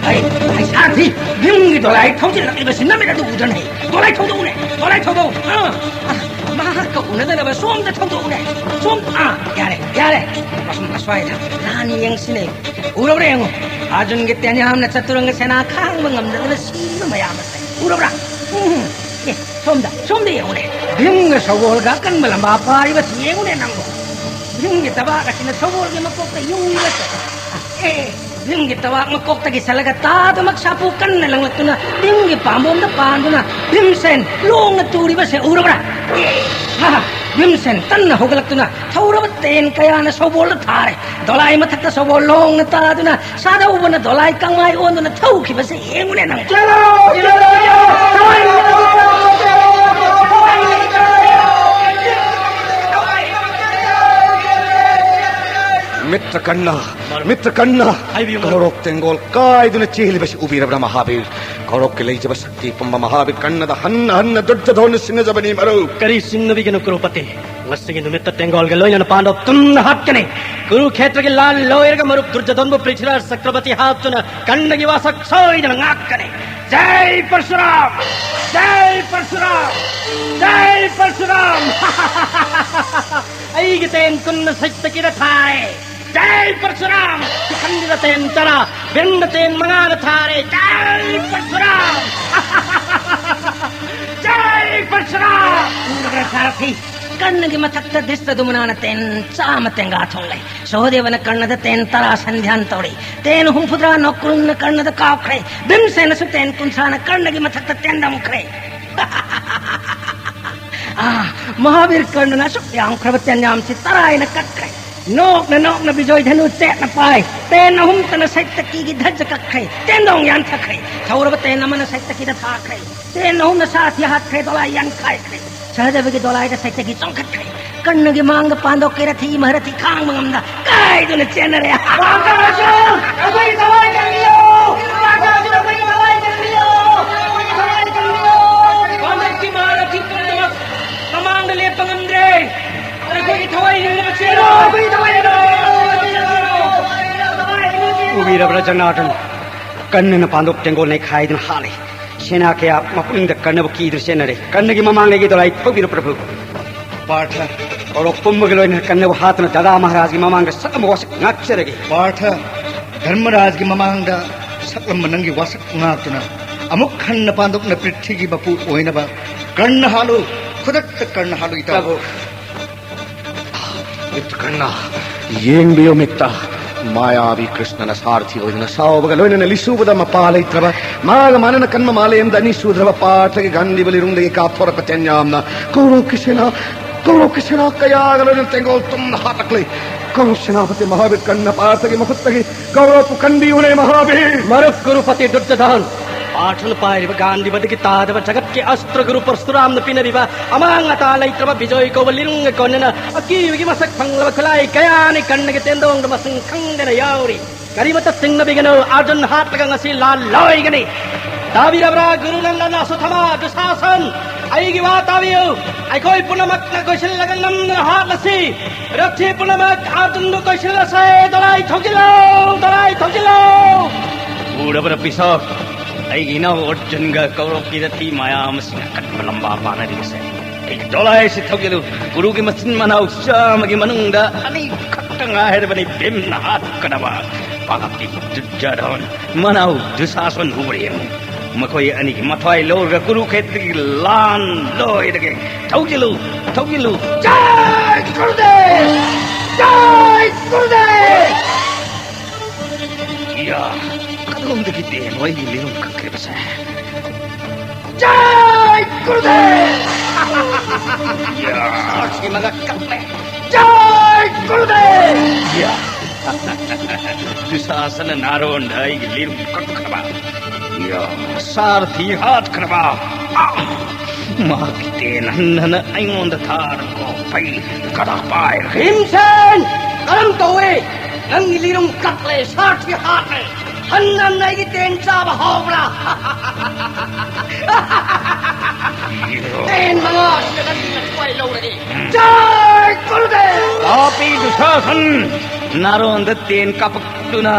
ꯑꯩ, ꯑꯩ ꯁꯥꯊꯤ! ꯚꯤꯝꯒꯤ ꯗꯣꯂꯥꯏ ꯊꯧꯖꯤꯜꯂꯛꯂꯤꯕꯁꯤ ꯅꯃꯤꯠ ꯑꯗꯨ ꯎꯗꯅ ꯍꯦ! ꯗꯣꯂꯥꯏ ꯊꯧꯗꯣꯛꯎꯅꯦ! ꯗꯣꯂꯥꯏ ꯊꯧꯗꯣꯛꯎ! ꯑꯥ! ꯑꯥ! ꯃꯍꯥꯛꯀ ꯎꯅꯗꯅꯕ ꯁꯣꯝꯗ ꯊꯧꯗꯣꯛꯎꯅꯦ! ꯁꯣꯝ, ꯑꯥ! ꯌꯥꯔꯦ, ꯌꯥꯔꯦ! ꯑꯁꯨꯝ, ꯑꯁ꯭ꯋꯥꯏꯗ ꯂꯥꯟ ꯌꯦꯡꯁꯤꯅꯦ! ꯎꯔꯕ꯭ꯔꯥ ꯌꯦꯡꯉꯨ! ꯑꯔꯖꯨꯟꯒꯤ ꯇꯦꯟꯌꯥꯝꯅ ꯆꯇꯨꯔꯪꯒ ꯁꯦꯅꯥ ꯈꯥꯡꯕ ꯉꯝꯗꯗꯅ ꯁꯤꯕ ꯃꯌꯥꯝ ꯑꯁꯦ ꯎꯔꯕ꯭ꯔꯥ? ꯎꯝ! ꯑꯦ, ꯁꯣꯝꯗ, ꯁꯣꯝꯗ ꯌꯦꯡꯉꯨꯅꯦ! ꯚꯤꯝꯒ ꯁꯒꯣꯜꯒ ꯑꯀꯟꯕ ꯂꯝꯕꯥ ꯄꯥꯔꯤꯕꯁꯤ ꯌꯦꯡꯉꯨꯅꯦ ꯅꯪꯕꯨ! ꯚꯤꯝꯒꯤ ꯇꯕꯥꯛ ꯑꯁꯤꯅ ꯁꯒꯣꯜꯒꯤ ꯃꯀꯣꯛꯇ ꯌꯨꯡꯂꯤꯕꯁꯦ! ꯑꯦ, ꯚꯤꯝꯒꯤ ꯇꯕꯥꯛ ꯃꯀꯣꯛꯇꯒꯤ ꯁꯜꯂꯒ ꯇꯥꯗꯨꯃꯛ ꯁꯥꯐꯨ ꯀꯟꯅ ꯂꯪꯂꯛꯇꯨꯅ ꯚꯤꯝꯒꯤ ꯄꯥꯝꯕꯣꯝꯗ ꯄꯥꯟꯗꯨꯅ ꯚꯤꯝꯁꯦꯟ ꯂꯣꯡꯅ ꯇꯨꯔꯤꯕꯁꯦ ꯎꯔꯕ꯭ꯔꯥ? ꯑꯦ, ꯍꯥ, ꯚꯤꯝꯁꯦꯟ ꯀꯟꯅ ꯍꯧꯒꯠꯂꯛꯇꯨꯅ ꯊꯧꯔꯕ ꯇꯦꯟ ꯀꯌꯥꯅ ꯁꯒꯣꯜꯗ ꯊꯥꯔꯦ꯫ ꯗꯣꯂꯥꯏ ꯃꯊꯛꯇ ꯁꯒꯣꯜ ꯂꯣꯡꯅ ꯇꯥꯗꯨꯅ ꯁꯥꯗꯧꯕꯅ ꯗꯣꯂꯥꯏ ꯀꯪꯃꯥꯏ ꯑꯣꯟꯗꯨꯅ ꯊꯧꯈꯤꯕꯁꯦ ꯌꯦꯡꯉꯨꯅꯦ ꯅꯪ꯫ ꯃꯤꯇ꯭ꯔ ꯀꯟꯅ, ꯃꯤꯇ꯭ꯔ ꯀꯟꯅ, ꯍꯥꯏꯕꯤꯌꯨ, ꯃꯔꯨꯞ꯫ ꯀꯧꯔꯣꯛ ꯇꯦꯡꯒꯣꯜ ꯀꯥꯏꯗꯨꯅ ꯆꯦꯜꯂꯤꯕꯁꯤ ꯎꯕꯤꯔꯕ꯭ꯔꯥ, ꯃꯍꯥꯕꯤꯔ? ꯀꯧꯔꯣꯛꯀꯤ ꯂꯩꯖꯕ ꯁꯛꯇꯤ ꯄꯨꯝꯕ ꯃꯍꯥꯕꯤꯔ ꯀꯟꯅꯗ ꯍꯟꯅ ꯍꯟꯅ ꯗꯨꯔꯖꯣꯙꯟꯅ ꯁꯤꯡꯅꯖꯕꯅꯤ, ꯃꯔꯨꯞ꯫ ꯀꯔꯤ ꯆꯤꯡꯅꯕꯤꯒꯅꯨ, ꯀ꯭ꯔꯨꯄꯇꯤ? ꯉꯁꯤꯒꯤ ꯅꯨꯃꯤꯠꯇ ꯇꯦꯡꯒꯣꯜꯒ ꯂꯣꯏꯅꯅ ꯄꯥꯟꯗꯕ ꯇꯨꯝꯅ ꯍꯥꯠꯀꯅꯤ꯫ ꯀꯨꯔꯨꯈꯦꯇ꯭ꯔꯒꯤ ꯂꯥꯟ ꯂꯣꯏꯔꯒ ꯃꯔꯨꯞ ꯗꯨꯔꯖꯣꯙꯟꯕꯨ ꯄ꯭ꯔꯤꯊꯤꯔꯥꯖ ꯆꯀ꯭ꯔꯕꯔꯇꯤ ꯍꯥꯞꯇꯨꯅ ꯀꯟꯅꯒꯤ ꯋꯥꯁꯛ ꯁꯣꯏꯗꯅ ꯉꯥꯛꯀꯅꯤ꯫ ꯖꯩ ꯄꯔꯁꯨꯔꯥꯝ! ꯖꯩ ꯄꯔꯁꯨꯔꯥꯝ! ꯖꯩ ꯄꯔꯁꯨꯔꯥꯝ! ꯑꯩꯒꯤ ꯇꯦꯟ ꯀꯨꯟꯅ ꯁꯩꯇꯀꯤꯗ ꯊꯥꯔꯦ꯫ ꯖꯩ ꯄꯔꯁꯨꯔꯥꯝ! ꯁꯤꯈꯟꯗꯤꯗ ꯇꯦꯟ ꯇꯔꯥ, ꯕꯤꯟꯗ ꯇꯦꯟ ꯃꯉꯥꯅ ꯊꯥꯔꯦ꯫ ꯖꯩ ꯄꯔꯁꯨꯔꯥꯝ! ꯖꯩ ꯄꯔꯁꯨꯔꯥꯝ! ꯎꯔꯕ꯭ꯔꯥ ꯁꯥꯔꯊꯤ? ꯀꯔꯅꯒꯤ ꯃꯊꯛꯇ ꯙ꯭ꯔꯤꯁꯇꯗꯨꯃꯅꯥꯅ ꯇꯦꯟ ꯆꯥꯝꯃ ꯇꯦꯡꯒꯥ ꯊꯣꯛꯂꯦ꯫ ꯁꯍꯗꯦꯕꯅ ꯀꯔꯅꯗ ꯇꯦꯟ ꯇꯔꯥ ꯁꯟꯙ꯭ꯌꯥꯟ ꯇꯧꯔꯤ꯫ ꯇꯦꯟ ꯍꯨꯝꯐꯨꯇꯔꯥ ꯅꯣꯀꯨꯜꯅ ꯀꯔꯅꯗ ꯀꯥꯞꯈ꯭ꯔꯦ꯫ ꯚꯤꯝꯁꯦꯅꯁꯨ ꯇꯦꯟ ꯀꯨꯟꯊ꯭ꯔꯥꯅ ꯀꯔꯅꯒꯤ ꯃꯊꯛꯇ ꯇꯦꯟꯗꯝꯈ꯭ꯔꯦ꯫ ꯑꯥ, ꯃꯍꯥꯕꯤꯔ ꯀꯔꯅꯅ ꯑꯁꯨꯛ ꯌꯥꯝꯈ꯭ꯔꯕ ꯇꯦꯟꯌꯥꯝꯁꯤ ꯇꯔꯥꯏꯅ ꯀꯛꯈ꯭ꯔꯦ꯫ ꯅꯣꯛꯅ ꯅꯣꯛꯅ ꯕꯤꯖꯣꯏ ꯙꯅꯨ ꯆꯦꯠꯅ ꯄꯥꯏ꯫ ꯇꯦꯟ ꯑꯍꯨꯝꯇꯅ ꯁꯩꯇꯀꯤꯒꯤ ꯙꯖ ꯀꯛꯈ꯭ꯔꯦ꯫ ꯇꯦꯟꯗꯣꯡ ꯌꯥꯟꯊꯈ꯭ꯔꯦ꯫ ꯊꯧꯔꯕ ꯇꯦꯟ ꯑꯃꯅ ꯁꯩꯇꯀꯤꯗ ꯊꯥꯈ꯭ꯔꯦ꯫ ꯇꯦꯟ ꯑꯍꯨꯝꯅ ꯁꯥꯊꯤ ꯍꯥꯠꯈ꯭ꯔꯦ, ꯗꯣꯂꯥꯏ ꯌꯥꯟꯈꯥꯏꯈ꯭ꯔꯦ꯫ ꯁꯍꯗꯦꯕꯒꯤ ꯗꯣꯂꯥꯏꯗ ꯁꯩꯇꯀꯤ ꯆꯣꯡꯈꯠꯈ꯭ꯔꯦ꯫ ꯀꯔꯅꯒꯤ ꯃꯥꯡꯗ ꯄꯥꯟꯗꯣꯛꯀꯤ ꯔꯊꯤ ꯃꯍꯔꯊꯤ ꯈꯥꯡꯕ ꯉꯝꯗ ꯀꯥꯏꯗꯨꯅ ꯆꯦꯟꯅꯔꯦ꯫ ꯃꯍꯥꯀꯥꯁꯨ, ꯑꯩꯈꯣꯏꯒꯤ ꯊꯋꯥꯏ ꯀꯟꯕꯤꯌꯨ! ꯃꯍꯥꯀꯥꯁꯨ, ꯑꯩꯈꯣꯏꯒꯤ ꯊꯋꯥꯏ ꯀꯟꯕꯤꯌꯨ! ꯑꯩꯈꯣꯏꯒꯤ ꯊꯋꯥꯏ ꯀꯟꯕꯤꯌꯨ! ꯄꯥꯟꯗꯣꯛꯀꯤ ꯃꯍꯔꯊꯤ ꯄꯨꯝꯅꯃꯛ ꯃꯃꯥꯡꯗ ꯂꯦꯞꯄ ꯉꯝꯗ꯭ꯔꯦ꯫ ꯑꯩꯈꯣꯏꯒꯤ ꯊꯋꯥꯏ ꯍꯤꯡꯅꯕ ꯆꯦꯜꯂꯨ! ꯑꯩꯈꯣꯏꯒꯤ ꯊꯋꯥꯏ ꯍꯤꯡꯅꯕ ꯆꯦꯜꯂꯨ! ꯎꯕꯤꯔꯕ꯭ꯔꯥ ꯖꯅꯥꯔꯗꯟ? ꯀꯔꯅꯅ ꯄꯥꯟꯗꯣꯞ ꯇꯦꯡꯒꯣꯜ ꯅꯩꯈꯥꯏꯗꯨꯅ ꯍꯥꯠꯂꯦ꯫ ꯁꯦꯅꯥ ꯀꯌꯥ ꯃꯄꯨꯅꯤꯡꯗ ꯀꯔꯅꯕꯨ ꯀꯤꯗꯨꯅ ꯆꯦꯟꯅꯔꯦ꯫ ꯀꯔꯅꯒꯤ ꯃꯃꯥꯡꯗꯒꯤ ꯗꯣꯂꯥꯏ ꯊꯧꯕꯤꯔꯣ ꯄ꯭ꯔꯚꯨ꯫ ꯄꯥꯔꯊ꯫ ꯀꯧꯔꯣꯛ ꯄꯨꯝꯕꯒ ꯂꯣꯏꯅꯅ ꯀꯔꯅꯕꯨ ꯍꯥꯠꯇꯨꯅ ꯗꯥꯗꯥ ꯃꯍꯥꯔꯥꯖꯒꯤ ꯃꯃꯥꯡꯗ ꯁꯛꯂꯝꯕ ꯋꯥꯁꯛ ꯉꯥꯛꯆꯔꯒꯦ꯫ ꯄꯥꯔꯊ, ꯙꯔꯃꯔꯥꯖꯒꯤ ꯃꯃꯥꯡꯗ ꯁꯛꯂꯝꯕ ꯅꯪꯒꯤ ꯋꯥꯁꯛ ꯉꯥꯛꯇꯨꯅ ꯑꯃꯨꯛ ꯍꯟꯅ ꯄꯥꯟꯗꯣꯛꯅ ꯄ꯭ꯔꯤꯊꯤꯒꯤ ꯃꯄꯨ ꯑꯣꯏꯅꯕ ꯀꯔꯅ ꯍꯥꯠꯂꯨ, ꯈꯨꯗꯛꯇ ꯀꯔꯅ ꯍꯥꯠꯂꯨ ꯏꯇꯥꯎ꯫ ꯄ꯭ꯔꯚꯨ꯫ ꯃꯤꯠꯇ ꯀꯔꯅ, ꯌꯦꯡꯕꯤꯌꯨ ꯃꯤꯠꯇ꯫ ꯃꯥꯌꯥꯕꯤ ꯀ꯭ꯔꯤꯁꯅꯅ ꯁꯥꯔꯊꯤ ꯑꯣꯏꯗꯨꯅ ꯁꯥꯎꯕꯒ ꯂꯣꯏꯅꯅ ꯂꯤꯁꯨꯕꯗ ꯃꯄꯥ ꯂꯩꯇ꯭ꯔꯕ, ꯃꯥꯒ ꯃꯥꯟꯅꯅ ꯀꯟꯕ ꯃꯥꯂꯦꯝꯗ ꯑꯅꯤꯁꯨꯗ꯭ꯔꯕ ꯄꯥꯔꯊꯒꯤ ꯒꯥꯟꯙꯤꯕ ꯂꯤꯔꯨꯡꯗꯒꯤ ꯀꯥꯞꯊꯣꯔꯛꯄ ꯇꯦꯟꯌꯥꯝꯅ ꯀꯧꯔꯣꯛꯀꯤ ꯁꯦꯅꯥ, ꯀꯧꯔꯣꯛꯀꯤ ꯁꯦꯅꯥ ꯀꯌꯥꯒ ꯂꯣꯏꯅꯅ ꯇꯦꯡꯒꯣꯜ ꯇꯨꯝꯅ ꯍꯥꯠꯂꯛꯂꯦ꯫ ꯀꯧꯔꯣꯛ ꯁꯦꯅꯥꯄꯇꯤ ꯃꯍꯥꯕꯤꯔ ꯀꯔꯅ ꯄꯥꯔꯊꯒꯤ ꯃꯈꯨꯠꯇꯒꯤ ꯀꯧꯔꯣꯛꯄꯨ ꯀꯟꯕꯤꯌꯨꯅꯦ ꯃꯍꯥꯕꯤꯔ! ꯃꯔꯨꯞ ꯒꯨꯔꯨꯄꯇꯤ ꯗꯨꯔꯖꯣꯙꯟ, ꯄꯥꯔꯊꯅ ꯄꯥꯏꯔꯤꯕ ꯒꯥꯟꯙꯤꯕꯗꯒꯤ ꯇꯥꯗꯕ ꯖꯒꯠꯀꯤ ꯑꯁꯇ꯭ꯔ ꯒꯨꯔꯨ ꯄꯔꯁꯨꯔꯥꯝꯅ ꯄꯤꯅꯔꯤꯕ ꯑꯃꯥꯡ ꯑꯇꯥ ꯂꯩꯇ꯭ꯔꯕ ꯕꯤꯖꯣꯏ ꯀꯧꯕ ꯂꯤꯔꯨꯡꯒ ꯀꯣꯟꯅꯅ ꯑꯀꯤꯕꯒꯤ ꯃꯁꯛ ꯐꯪꯂꯕ ꯈꯨꯠꯂꯥꯏ ꯀꯌꯥꯅꯤ ꯀꯔꯅꯒꯤ ꯇꯦꯟꯗꯣꯡꯗ ꯃꯁꯤꯡ ꯈꯪꯗꯅ ꯌꯥꯎꯔꯤ꯫ ꯀꯔꯤꯃꯠꯇ ꯆꯤꯡꯅꯕꯤꯒꯅꯨ, ꯑꯔꯖꯨꯟ ꯍꯥꯠꯂꯒ ꯉꯁꯤ ꯂꯥꯜ ꯂꯣꯏꯒꯅꯤ꯫ ꯇꯥꯕꯤꯔꯕ꯭ꯔꯥ ꯒꯨꯔꯨ ꯅꯟꯗꯟ ꯑꯁꯣꯊꯥꯃꯥ ꯗꯨꯁꯥꯁꯟ? ꯑꯩꯒꯤ ꯋꯥ ꯇꯥꯕꯤꯌꯨ꯫ ꯑꯩꯈꯣꯏ ꯄꯨꯝꯅꯃꯛꯅ ꯀꯣꯏꯁꯤꯜꯂꯒ ꯅꯝꯗꯅ ꯍꯥꯠꯂꯁꯤ꯫ ꯔꯊꯤ ꯄꯨꯝꯅꯃꯛ ꯑꯔꯖꯨꯟꯕꯨ ꯀꯣꯏꯁꯤꯜꯂꯁꯦ꯫ ꯗꯣꯂꯥꯏ ꯊꯧꯖꯤꯜꯂꯣ, ꯗꯣꯂꯥꯏ ꯊꯧꯖꯤꯜꯂꯣ꯫ ꯎꯔꯕ꯭ꯔꯥ ꯄꯤꯁꯛ? ꯑꯩꯒꯤ ꯏꯅꯥꯎ ꯑꯔꯖꯨꯟꯒ ꯀꯧꯔꯣꯛꯀꯤ ꯔꯊꯤ ꯃꯌꯥꯝ ꯑꯁꯤꯅ ꯑꯀꯟꯕ ꯂꯝꯕꯥ ꯄꯥꯅꯔꯤꯕꯁꯦ꯫ ꯑꯩ ꯗꯣꯂꯥꯏꯁꯤ ꯊꯧꯖꯤꯜꯂꯨ꯫ ꯒꯨꯔꯨꯒꯤ ꯃꯆꯤꯟ ꯃꯅꯥꯎ ꯆꯥꯝꯃꯒꯤ ꯃꯅꯨꯡꯗ ꯑꯅꯤ ꯈꯛꯇ ꯉꯥꯏꯔꯕꯅꯤ ꯚꯤꯝꯅ ꯍꯥꯠꯀꯗꯕ꯫ ꯄꯥꯞꯀꯤ ꯗꯨꯔꯖꯣꯙꯟ, ꯃꯅꯥꯎ ꯗꯨꯁꯥꯁꯟ ꯎꯕ꯭ꯔꯥ ꯌꯦꯡꯉꯨ꯫ ꯃꯈꯣꯏ ꯑꯅꯤꯒꯤ ꯃꯊ꯭ꯋꯥꯏ ꯂꯧꯔꯒ ꯀꯨꯔꯨꯈꯦꯇ꯭ꯔꯒꯤ ꯂꯥꯟ ꯂꯣꯏꯔꯒꯦ꯫ ꯊꯧꯖꯤꯜꯂꯨ, ꯊꯧꯖꯤꯜꯂꯨ꯫ ꯖꯥꯏ ꯒꯨꯔꯨꯗꯦꯕ! ꯖꯥꯏ ꯒꯨꯔꯨꯗꯦꯕ! ꯏꯌꯥ, ꯀꯗꯣꯝꯗꯒꯤ ꯇꯦꯟꯅꯣ ꯑꯩꯒꯤ ꯂꯤꯔꯨꯝ ꯀꯛꯈ꯭ꯔꯤꯕꯁꯦ? ꯖꯥꯏ ꯒꯨꯔꯨꯗꯦꯕ! ꯏꯌꯥ! ꯁꯥꯔꯁꯤ ꯃꯉꯛ ꯀꯛꯂꯦ꯫ ꯖꯥꯏ ꯒꯨꯔꯨꯗꯦꯕ! ꯏꯌꯥ! ꯗꯨꯁꯥꯁꯅ ꯅꯥꯔꯣꯟꯗ ꯑꯩꯒꯤ ꯂꯤꯔꯨꯝ ꯀꯛꯈ꯭ꯔꯕ꯫ ꯌꯥ, ꯁꯥꯔꯊꯤ ꯍꯥꯠꯈ꯭ꯔꯕ꯫ ꯑꯥ! ꯃꯍꯥꯛꯀꯤ ꯇꯦꯟ ꯍꯟꯅ ꯑꯩꯉꯣꯟꯗ ꯊꯥꯔꯒ ꯐꯩ ꯀꯗꯥ ꯄꯥꯏꯔꯦ꯫ ꯚꯤꯝꯁꯦꯟ! ꯀꯔꯝ ꯇꯧꯏ? ꯅꯪꯒꯤ ꯂꯤꯔꯨꯝ ꯀꯛꯂꯦ, ꯁꯥꯔꯊꯤ ꯍꯥꯠꯂꯦ꯫ ꯍꯟꯅ ꯑꯩꯒꯤ ꯇꯦꯟ ꯆꯥꯕ ꯍꯥꯎꯕ꯭ꯔꯥ? ꯇꯦꯟ ꯃꯉꯥ ꯑꯁꯤꯗ ꯅꯪꯅ ꯊꯋꯥꯏ ꯂꯧꯔꯒꯦ꯫ ꯖꯥꯏ ꯒꯨꯔꯨꯗꯦꯕ! ꯄꯥꯄꯤ ꯗꯨꯁꯥꯁꯟ! ꯅꯥꯔꯣꯟꯗ ꯇꯦꯟ ꯀꯥꯞꯄꯛꯇꯨꯅ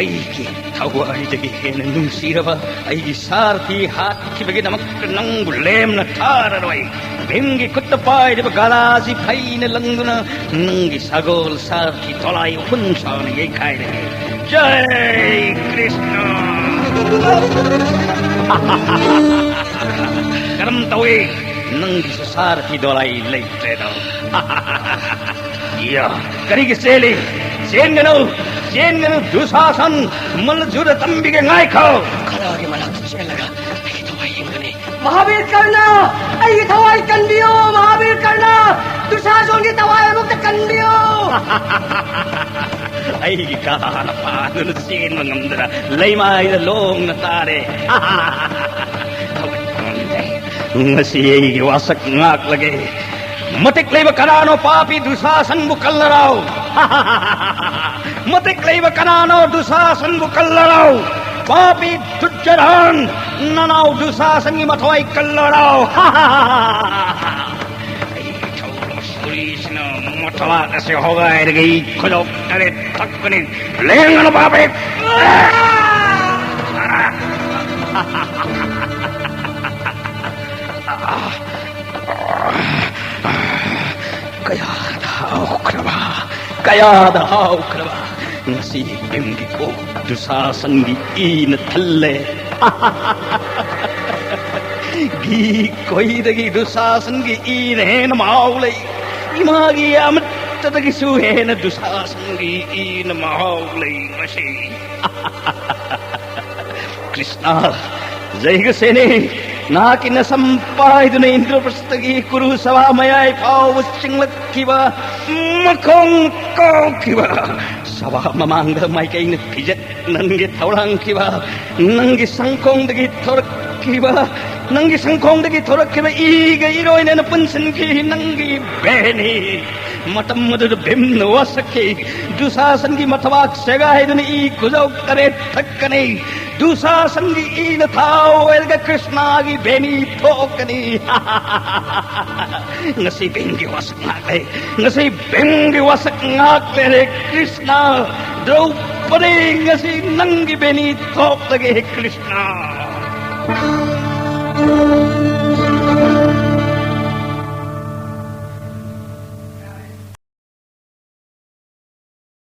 ꯑꯩꯒꯤ ꯊꯋꯥꯏꯗꯒꯤ ꯍꯦꯟꯅ ꯅꯨꯡꯁꯤꯔꯕ ꯑꯩꯒꯤ ꯁꯥꯔꯊꯤ ꯍꯥꯠꯈꯤꯕꯒꯤꯗꯃꯛꯇ ꯅꯪꯕꯨ ꯂꯦꯝꯅ ꯊꯥꯔꯔꯣꯏ꯫ ꯚꯤꯝꯒꯤ ꯈꯨꯠꯇ ꯄꯥꯏꯔꯤꯕ ꯒꯗꯥꯁꯤ ꯐꯩꯅ ꯂꯪꯗꯨꯅ ꯅꯪꯒꯤ ꯁꯒꯣꯜ ꯁꯥꯔꯊꯤ ꯗꯣꯂꯥꯏ ꯎꯐꯨꯟ ꯁꯥꯅ ꯌꯩꯈꯥꯏꯔꯒꯦ꯫ ꯖꯥꯏ ꯀ꯭ꯔꯤꯁꯅ! ꯀꯔꯝ ꯇꯧꯏ? ꯅꯪꯒꯤꯁꯨ ꯁꯥꯔꯊꯤ ꯗꯣꯂꯥꯏ ꯂꯩꯇ꯭ꯔꯦꯗꯣ꯫ ꯏꯌꯥ, ꯀꯔꯤꯒꯤ ꯆꯦꯜꯂꯤ? ꯆꯦꯟꯒꯅꯨ, ꯆꯦꯟꯒꯅꯨ, ꯗꯨꯁꯥꯁꯟ, ꯃꯜꯂ ꯖꯨꯗ ꯇꯝꯕꯤꯒꯦ, ꯉꯥꯏꯈꯣ꯫ ꯈꯔꯒꯤ ꯃꯅꯥꯛꯇ ꯆꯦꯜꯂꯒ ꯑꯩꯒꯤ ꯊꯋꯥꯏ ꯌꯦꯡꯒꯅꯤ꯫ ꯃꯍꯥꯕꯤꯔ ꯀꯔꯅ, ꯑꯩꯒꯤ ꯊꯋꯥꯏ ꯀꯟꯕꯤꯌꯨ, ꯃꯍꯥꯕꯤꯔ ꯀꯔꯅ, ꯗꯨꯁꯥꯁꯟꯒꯤ ꯊꯋꯥꯏ ꯑꯃꯨꯛꯇ ꯀꯟꯕꯤꯌꯨ꯫ ꯑꯩꯒꯤ ꯀꯥꯅ ꯄꯥꯗꯨꯅ ꯆꯦꯟꯕ ꯉꯝꯗꯅ ꯂꯩꯃꯥꯏꯗ ꯂꯣꯡꯅ ꯇꯥꯔꯦ꯫ ꯍꯧꯒꯠꯄ ꯉꯝꯗꯦ꯫ ꯉꯁꯤ ꯑꯩꯒꯤ ꯋꯥꯁꯛ ꯉꯥꯛꯂꯒꯦ꯫ ꯃꯇꯤꯛ ꯂꯩꯕ ꯀꯅꯥꯅꯣ ꯄꯥꯄꯤ ꯗꯨꯁꯥꯁꯟꯕꯨ ꯀꯜꯂꯔꯥꯎ? ꯃꯇꯤꯛ ꯂꯩꯕ ꯀꯅꯥꯅꯣ ꯗꯨꯁꯥꯁꯟꯕꯨ ꯀꯜꯂꯔꯥꯎ? ꯄꯥꯄꯤ ꯗꯨꯖꯔꯥꯟ, ꯅꯅꯥꯎ ꯗꯨꯁꯥꯁꯟꯒꯤ ꯃꯊ꯭ꯋꯥꯏ ꯀꯜꯂꯔꯥꯎ? ꯑꯩꯒꯤ ꯊꯧꯔꯣ ꯁꯨꯔꯤꯁꯤꯅ ꯃꯊꯕꯥꯛ ꯑꯁꯤ ꯍꯣꯒꯥꯏꯔꯒ ꯑꯩ ꯈꯨꯗꯣꯞ ꯇꯔꯦꯠ ꯊꯛꯄꯅꯤ꯫ ꯂꯦꯡꯒꯅꯨ ꯄꯥꯄꯤ! ꯀꯌꯥꯗ ꯍꯥꯎꯈ꯭ꯔꯕ! ꯀꯌꯥꯗ ꯍꯥꯎꯈ꯭ꯔꯕ! ꯉꯁꯤ ꯚꯤꯝꯒꯤ ꯀꯣꯛ ꯗꯨꯁꯥꯁꯟꯒꯤ ꯏꯅ ꯊꯜꯂꯦ꯫ ꯘꯤ ꯈꯣꯏꯗꯒꯤ ꯗꯨꯁꯥꯁꯟꯒꯤ ꯏꯅ ꯍꯦꯟꯅ ꯃꯍꯥꯎ ꯂꯩ꯫ ꯏꯃꯥꯒꯤ ꯑꯃꯠꯇꯗꯒꯤꯁꯨ ꯍꯦꯟꯅ ꯗꯨꯁꯥꯁꯟꯒꯤ ꯏꯅ ꯃꯍꯥꯎ ꯂꯩ꯫ ꯃꯁꯤ ꯀ꯭ꯔꯤꯁꯅ, ꯖꯩꯒꯁꯦꯅꯤ, ꯅꯍꯥꯛꯀꯤ ꯅꯁꯝ ꯄꯥꯏꯗꯨꯅ ꯏꯟꯗ꯭ꯔꯄ꯭ꯔꯁꯊꯒꯤ ꯀꯨꯔꯨ ꯁꯚꯥ ꯃꯌꯥꯏ ꯐꯥꯎꯕ ꯆꯤꯡꯂꯛꯈꯤꯕ, ꯃꯈꯣꯡ ꯀꯥꯎꯈꯤꯕ, ꯁꯚꯥ ꯃꯃꯥꯡꯗ ꯃꯥꯏꯀꯩꯅ ꯐꯤꯖꯠ ꯅꯪꯒꯤ ꯊꯧꯔꯥꯡꯈꯤꯕ, ꯅꯪꯒꯤ ꯁꯪꯈꯣꯡꯗꯒꯤ ꯊꯣꯔꯛꯈꯤꯕ, ꯅꯪꯒꯤ ꯁꯪꯈꯣꯡꯗꯒꯤ ꯊꯣꯔꯛꯈꯤꯕ ꯏꯒ ꯏꯔꯣꯏꯅꯅ ꯄꯨꯟꯁꯤꯟꯈꯤ ꯅꯪꯒꯤ ꯕꯦꯅꯤ꯫ ꯃꯇꯝ ꯑꯗꯨꯗ ꯚꯤꯝꯅ ꯋꯥꯁꯛꯈꯤ, "ꯗꯨꯁꯥꯁꯟꯒꯤ ꯃꯊꯕꯥꯛ ꯁꯦꯒꯥꯏꯗꯨꯅ ꯏ ꯈꯨꯖꯧ ꯇꯔꯦꯠ ꯊꯛꯀꯅꯤ꯫ ꯗꯨꯁꯥꯁꯟꯒꯤ ꯏꯅ ꯊꯥꯎ ꯑꯣꯏꯔꯒ ꯀ꯭ꯔꯤꯁꯅꯒꯤ ꯕꯦꯅꯤ ꯊꯣꯛꯀꯅꯤ꯫" ꯉꯁꯤ ꯚꯤꯝꯒꯤ ꯋꯥꯁꯛ ꯉꯥꯛꯂꯦ꯫ ꯉꯁꯤ ꯚꯤꯝꯒꯤ ꯋꯥꯁꯛ ꯉꯥꯛꯂꯦ꯫ ꯀ꯭ꯔꯤꯁꯅ, ꯗ꯭ꯔꯧꯄꯗꯤ, ꯉꯁꯤ ꯅꯪꯒꯤ ꯕꯦꯅꯤ ꯊꯣꯛꯂꯒꯦ ꯀ꯭ꯔꯤꯁꯅ꯫